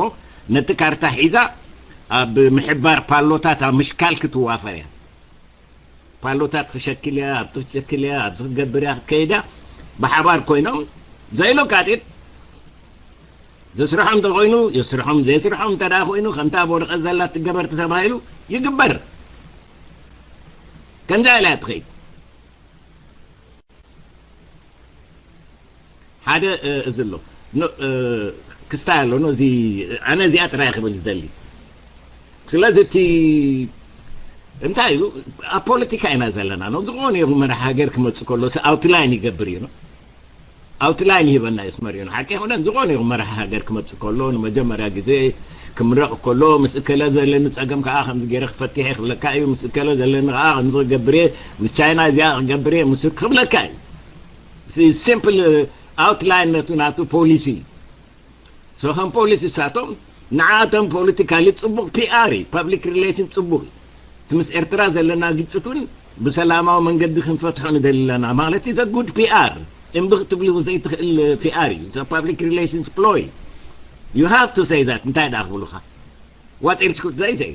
ነቲ ካርታ ሒዛ ኣብ ምሕባር ፓሎታት ኣብ ምሽካል ክትዋፈር እያ። ፓሎታት ክሸክል እያ፣ ኣብቲ ክትሸክል እያ፣ ኣብዚ ክትገብር እያ፣ ክትከይድ እያ። ብሓባር ኮይኖም ዘይለካጢጥ ዘስርሖም እንተኾይኑ የስርሖም፣ ዘይስርሖም እንተ ደኣ ኮይኑ ከምታ ኣብ ወረቐት ዘላ ትገበር ተተባሂሉ ይግበር። ከምዛ ኢላ እያ ትኸይድ። ሓደ፣ እ፣ እዚ ኣሎ። ኖ፣ እ፣ ክስታይ ኣሎ። ኖ፣ እዚ፣ ኣነ እዚኣ ጥራይ ክብል ዝደሊ። ስለዚ እቲ እንታይ እዩ፣ ኣብ ፖለቲካ ኢና ዘለና። ኖ፣ ዝኾነ ይኹን መራሒ ሃገር ክመጽእ ከሎ፣ ሲ ኣውትላይን ይገብር እዩ። ኖ፣ ኣውትላይን ይህበና እዩ ኣስመሪኖ። ሓቂ ይኹነን ዝኾነ ይኹን መራሒ ሃገር ክመጽእ ከሎ ንመጀመርያ ግዜ ክምረቕ ከሎ ምስ እከለ ዘለኒ ጸገም ከኣ ከምዚ ገይረ ክፈትሕ እየ ክብለካ እዩ፣ ምስ እከለ ዘለኒ ከኣ ከምዚ ክገብር እየ፣ ምስ ቻይና እዚኣ ክገብር እየ፣ ምስ ክብለካ እዩ። ሲምፕል ኣውትላይን ነቱ ናቱ ፖሊሲ። ሶ ከም ፖሊሲ እሳቶም ንዓኣቶም ፖለቲካሊ ጽቡቕ ፒኣር እዩ፣ ፐብሊክ ሪሌሽን ጽቡቕ እዩ። እቲ ምስ ኤርትራ ዘለና ግጭት እውን ብሰላማዊ መንገዲ ክንፈትሖ ንደሊ ኣለና ማለት is a good P R። እምቢ ክትብሉ ዘይትኽእል ፒኣር እዩ። It's a public relations ploy. You have to say that። እንታይ ደኣ ክብሉኻ? What else could they say?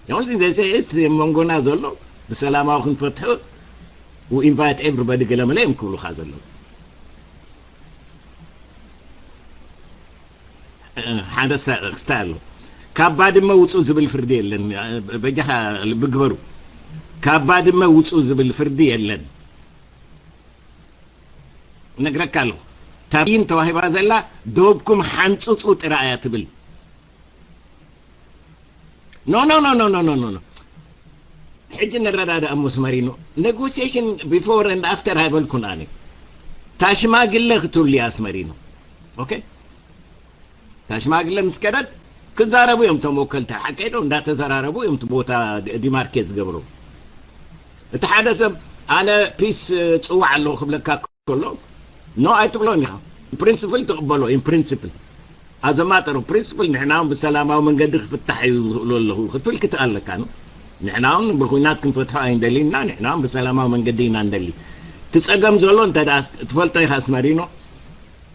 The only thing they say is መንጎና ዘሎ ብሰላማዊ ክንፈትሑ we invite everybody ገለመለ እዮም ክብሉኻ ዘለዉ። ሓደ ክስታይ ኣሎ። ካብ ባድመ ውፁ ዝብል ፍርዲ የለን። በጃኻ ልቢ ግበሩ። ካብ ባድመ ውፁ ዝብል ፍርዲ የለን። ነግረካ ኣለኹ። ታብይን ተዋሂባ ዘላ ዶብኩም ሓንፅፁ ጥራ እያ ትብል። No, no, no, no, no, no, no, no. ሕጂ ንረዳዳእ እሞ ኣስመሪኖ። Negotiation before and after ኣይበልኩን ኣነ። ታሽማግለ ክትብሉ እያ ኣስመሪኖ። ኦኬ? ታሽማግለ ምስ ከደት ክዛረቡ እዮም እቶም ወከልታ። ሓቀይ ዶ? እንዳተዘራረቡ እዮም እቲ ቦታ ዲ-፣ ዲማርኬት ዝገብሩ። እቲ ሓደ ሰብ ኣነ ፒስ ጽዋዕ ኣለኹ ክብለካ ከሎ፣ ኖ ኣይትብሎን ኢኻ። ፕሪንስፕል ትቕበሎ፣ ኢን ፕሪንስፕል። ኣዘ ማተር ኦፍ ፕሪንስፕል ንሕና እውን ብሰላማዊ መንገዲ ክፍታሕ እዩ ዝኽእሎ ኣለኹ ክትብል ክትኣለካ ነው። ንሕና እውን ብኹናት ክንፈትሖ ኣይንደሊና፣ ንሕና እውን ብሰላማዊ መንገዲ ኢና ንደሊ። እቲ ጸገም ዘሎ እንተ ደኣ ትፈልጦ ኢኻ ኣስመሪኖ፣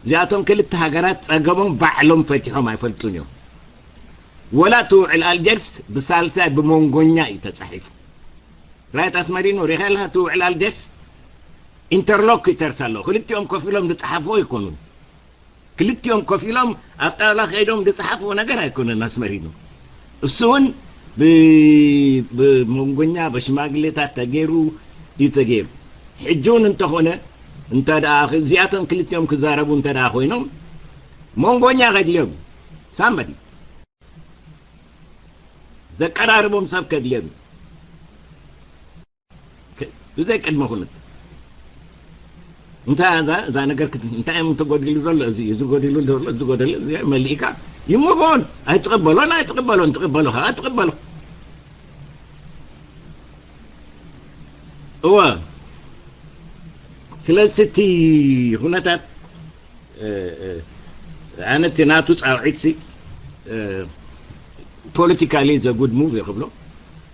እዚኣቶም ክልተ ሃገራት ጸገሞም ባዕሎም ፈቲሖም ኣይፈልጡን እዮም። ወላ እቲ ውዕል ኣልጀርስ ብሳልሳይ ብሞንጎኛ እዩ ተጻሒፉ። ራይት ኣስመሪኖ፣ ሪኻ ኣለኻ እቲ ውዕል ኣልጀርስ? ኢንተርሎኪተርስ ኣለዉ። ክልቲኦም ኮፍ ኢሎም ዝጸሓፍዎ ኣይኮኑን። ክልቲኦም ኮፍ ኢሎም ኣብ ጣውላ ከይዶም ዝጸሓፍዎ ነገር ኣይኮነን ኣስመሪኖ። እሱ እውን ብ-፣ ብሞንጎኛ፣ በሽማግሌታት ተገይሩ እዩ ተገይሩ። ሕጂ እውን እንተኾነ፣ እንተ ደኣ እዚኣቶም ክልቲኦም ክዛረቡ እንተ ደኣ ኮይኖም፣ ሞንጎኛ ከድልዮም፣ ሳምበዲ ዘቀራርቦም ሰብ ከድልዮም። ኦኬ፣ ብዘይ ቅድመ ኩነት። እንታይ እዛ፣ እዛ ነገር ክት-፣ እንታይ እዮም ተጎዲሉ ዘሎ? እዚ፣ እዚ ጎዲሉ ዘሎ፣ እዚ ጎደለ፣ እዚ መሊእካ ይሙቭ ኦን። ኣይትቕበሎን፣ ኣይትቕበሎን፣ ትቕበሎ፣ ከዓ ትቕበሎ። እወ። ስለዚ እቲ ኩነታት፣ እ፣ እ፣ ኣነ እቲ ናቱ ጻውዒትሲ፣ እ፣ ፖለቲካሊ ዘ ጉድ ሙቭ እየ ክብሎ።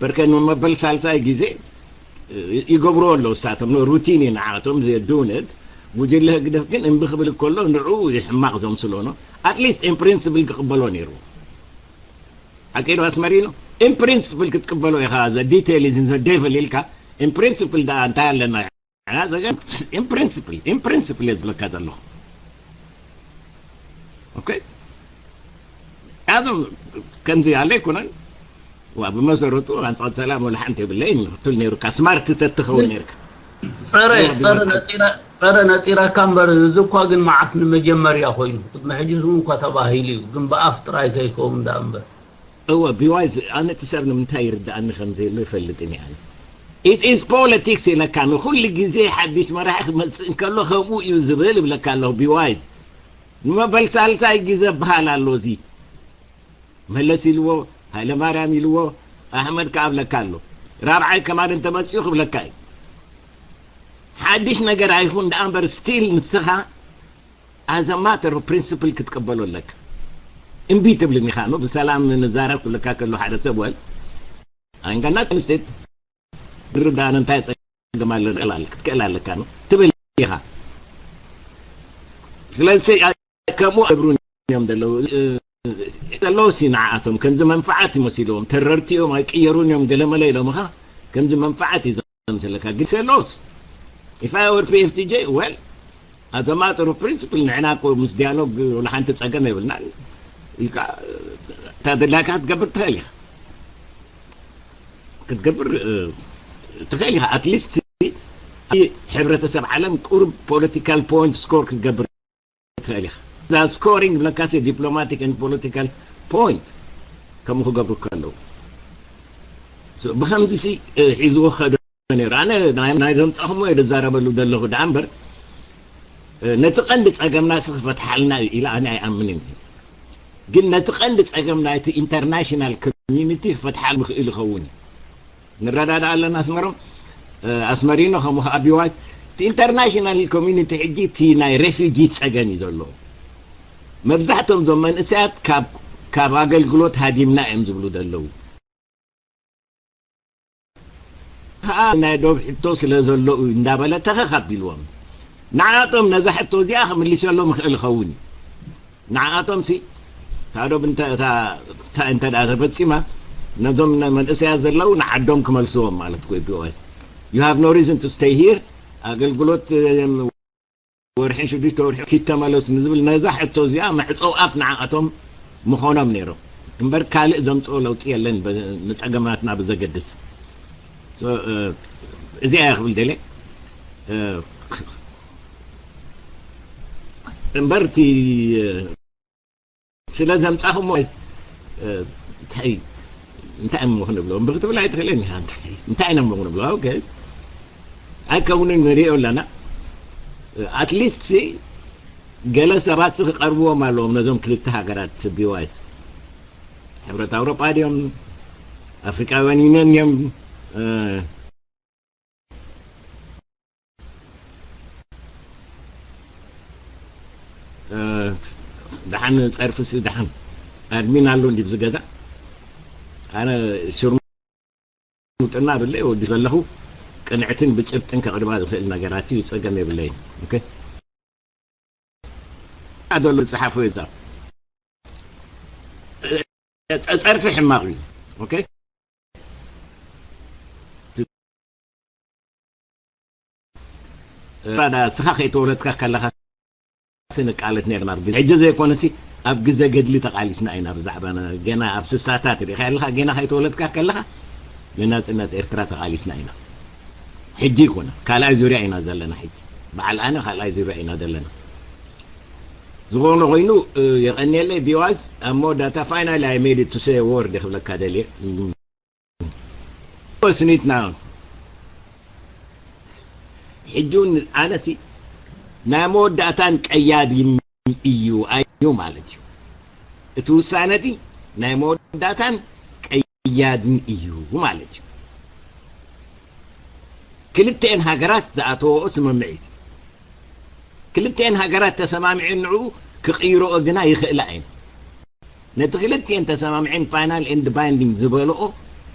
በርከ ንመበል ሳልሳይ ግዜ፣ እ፣ ይገብርዎ ኣለዉ እሳቶም፣ ሩቲን እዩ ንዓቶም፣ ዘ ዱነት፣ ጉጅለ ህግደፍ ግን እምቢ ክብል ከሎ ንዕኡ እዩ ሕማቕ ዘምስሎ ነው። ኣትሊስት ኢን ፕሪንስፕል ክቕበሎ ነይርዎ። ሓቂ ዶ ኣስመሪኖ? ኢን ፕሪንስፕል ክትቅበሎ ኢኻ፣ ዘ ዲቴል ኢዝ ኢን ዘ ዴቭል ኢልካ፣ ኢን ፕሪንስፕል ደኣ እንታይ ኣለና? ኣና ዘገ-፣ ኢን ፕሪንስፕል፣ ኢን ፕሪንስፕል እየ ዝብለካ ዘለኹ። ኦኬ? ኣዞም ከምዚ ያለ ኣይኮነን። ዋ፣ ብመሰረቱ ኣንጻር ሰላም ወላ ሓንቲ የብለይን ክትብል ነይሩካ፣ ስማርት ተትኸውን ነይርካ። ጸረ፣ ጸረ ነጢራ፣ ጸረ ነጢራካ እምበር፣ እዚ እኳ ግን መዓስ ንመጀመርያ ኮይኑ፣ ቅድሚ ሕጂ ስሙ እኳ ተባሂሉ እዩ፣ ግን ብኣፍ ጥራይ ከይከውን ደኣ እምበር። እወ፣ ቢዋይዝ፣ ኣነ እቲ ሰብ ንምንታይ ይርድኣኒ ከም ዘየሎ ይፈልጥን እየ ኣነ። It is politics ኢለካ፣ ንኹሉ ግዜ ሓድሽ መራሒ ክመጽእ እንከሎ ከምኡ እዩ ዝብል እብለካ ኣለኹ፣ ቢዋይዝ። ንመበል ሳልሳይ ግዜ በሃል ኣሎ እዚ። መለስ ኢልዎ፣ ሃይለማርያም ኢልዎ፣ ኣሕመድ ከኣ እብለካ ኣሎ። ራብዓይ ከማን እንተመጺኡ ክብለካ እዩ። ሓድሽ ነገር ኣይኹን ደኣ እምበር፣ ስቲል ንስኻ as a matter of principle ክትቀበሎ ኣለካ። እምቢ ትብልን ኢኻ፣ ኖ፣ ብሰላም ንዛረብ ክብለካ ከሎ ሓደ ሰብ፣ ወል፣ I'm gonna state፣ ድርብ ደኣ እንታይ ጸገም ኣሎ፣ ክትክእል ኣለ-፣ ክትክእል ኣለካ፣ ኖ፣ ትብል ኢኻ። ስለዚ ከምኡ እብሩን እዮም ዘለዉ፣ እ፣ ዘለዉ ሲ ንዓኣቶም ከምዚ መንፍዓት ይመሲልዎም፣ ተረርቲ እዮም፣ ኣይቅየሩን እዮም፣ ገለመለ ኢሎም ኢኻ፣ ከምዚ መንፍዓት እዩ ዘምስለካ። ግን ሰሎስ፣ if I were P F D J፣ well፣ as a matter of principle፣ ንሕና እኮ ምስ ዲያሎግ ወላ ሓንቲ ጸገም የብልናን ኢልካ፣ እታ ደላካ ክትገብር ትኽእል ኢኻ። ክትገብር፣ እ፣ ትኽእል ኢኻ። ኣትሊስት፣ ሕብረተሰብ ዓለም ቁሩብ ፖለቲካል ፖይንት ስኮር ክትገብር ትኽእል ኢኻ። እዛ ስኮሪንግ ብለካሲ ዲፕሎማቲክ ኤንድ ፖለቲካል ፖይንት ከምኡ ክገብሩ ከለዉ። ሶ፣ ብኸምዚ ሲ፣ እ፣ ሒዝዎ ከዶ ነይሩ። ኣነ ናይ፣ ናይ ዘምጻኹምዎ እየ ዝዛረበሉ ዘለኹ ደኣ እምበር፣ ነቲ ቀንዲ ጸገምና ሲ ክፈትሓልና እዩ ኢለ ኣነ ኣይኣምንን። ግን ነቲ ቀንዲ ጸገም ናይቲ ኢንተርናሽናል ኮሚዩኒቲ ክፈትሓል ምኽእል ይኸውን እዩ። ንረዳዳ ኣለና ኣስመሮም፣ ኣስመሪኖ ከምኡ ከዓ ቢዋይስ። እቲ ኢንተርናሽናል ኮሚዩኒቲ ሕጂ እቲ ናይ ሬፊጂ ጸገም እዩ ዘለዎ። መብዛሕቶም እዞም መንእሰያት ካብ ካብ ኣገልግሎት ሃዲምና እዮም ዝብሉ ዘለዉ። ከዓ ናይ ዶብ ሕቶ ስለ ዘሎ እዩ እንዳበለ ተኸኽ ኣቢልዎም። ንዓኣቶም ነዛ ሕቶ እዚኣ ክምልሰሎም ይኽእል ይኸውን እዩ። ንዓኣቶም ሲ እታ ዶብ እንተ እታ እታ እንተ ደኣ ተፈጺማ ነዞም መንእሰያት ዘለዉ ንዓዶም ክመልስዎም ማለት እኮ እዩ። ቢዋይስ you have no reason to stay here ኣገልግሎት ወርሒ ሽዱሽተ ወርሒ ኪተመለሱ ንዝብል ነዛ ሕቶ እዚኣ መዕጸው ኣፍ ንዓኣቶም ምኾኖም ነይሮም እምበር ካልእ ዘምጽኦ ለውጢ የለን። ንጸገማትና ብዘገድስ እዚኣ እያ ክብል ደለ እምበር እቲ ስለ ዘምጻኹሞ እንታይ እንታይ እሞ ክንብሎ ብክትብል ኣይትኽእልን ኢኻ። እንታይ ኢና እሞ ክንብሎ? ኦኬ ኣይከውንን ንሪኦ ኣለና። ኣትሊስት ሲ ገለ ሰባት ሲ ክቐርብዎም ኣለዎም ነዞም ክልተ ሃገራት ቢዋይት ሕብረት ኣውሮጳ ድዮም ኣፍሪካውያን ዩኒየን እዮም። ደሓን ጸርፍሲ ደሓን ኣድሚን ኣሎ እንዲ ብዝገዛ ኣነ ሽርሙጥና ብለይ ወዲ ዘለኹ ቅንዕትን ብጭብጥን ከቕርባ ዝኽእል ነገራት እዩ። ጸገም የብለይን። ኦኬ ኣደሎ ዝጸሓፎ ይዛ ጸርፊ ሕማቕ እዩ። ኦኬ ራዳ ስኻ ከይተወለድካ ከለኻ ስንቃለት ነርና ኣብ ግዜ ሕጂ ዘይኮነሲ ኣብ ግዜ ገድሊ ተቃሊስና ኢና። ብዛዕባ ገና ኣብ ስሳታት ርኢኻ ኣለኻ ገና ከይተወለድካ ከለኻ ንናጽነት ኤርትራ ተቃሊስና ኢና። ሕጂ ይኮነ ካልኣይ ዙርያ ኢና ዘለና። ሕጂ በዓል ኣነ ካልኣይ ዙርያ ኢና ዘለና። ዝኾነ ኮይኑ የቐንየለይ ቢዋዝ ኣብ መወዳእታ finally I made it to say a word ክብለካ ደልየ። ስኒትና ሕጂ እውን ኣነሲ ናይ መወዳእታን ቀያዲን እዩ ኣዩ ማለት እዩ። እቲ ውሳነ እቲ ናይ መወዳእታን ቀያድን እዩ ማለት እዩ። ክልተኤን ሃገራት ዝኣተወኦ ስምምዒ እዩ። ክልተኤን ሃገራት ተሰማሚዐን ንዕኡ ክቕይረኦ ግና ይኽእላ እየን። ነቲ ክልቲኤን ተሰማሚዐን final and binding ዝበልኦ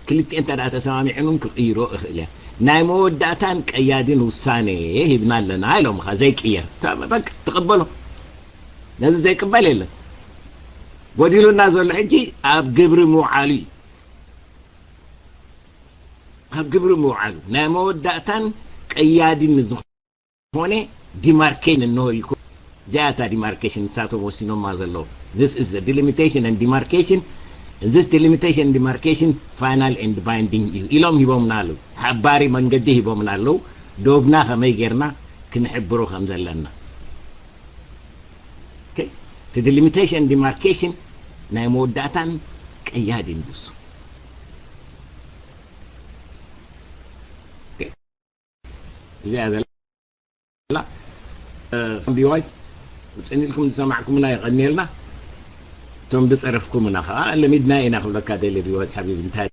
ክልቲኤን እንተ ደኣ ተሰማሚዐን እውን ክቕይሮ እኽእል እያ። ናይ መወዳእታን ቀያድን ውሳኔ ሂብና ኣለና ኢሎምኻ ዘይቅየር። በቃ ትቕበሎ። ነዚ ዘይቅበል የለን። ጎዲሉና ዘሎ ሕጂ ኣብ ግብሪ ምውዓሉ እዩ። ኣብ ግብሪ ምውዓሉ ናይ መወዳእታን ቀያድን ዝኾነ ዲማርኬሽን እንሆ ኢልኩም እዚኣ እታ ዲማርኬሽን ንሳቶም ወሲኖማ ዘለዉ this is the delimitation and demarcation this delimitation demarcation final and binding እዩ ኢሎም ሂቦምና ኣለዉ። ሓባሪ መንገዲ ሂቦምና ኣለዉ። ዶብና ከመይ ጌርና ክንሕብሮ ከም ዘለና እቲ delimitation demarcation ናይ መወዳእታን ቀያድን እዩ እሱ። እዚኣ ዘላ ቢዋይት ውፅን ኢልኩም ዝሰማዕኩምና የቐንየልና። እቶም ዝፀረፍኩምና ከዓ ለሚድና ኢና ክብለካ ደሊ ቢዋይት ሓቢቢ እንታይ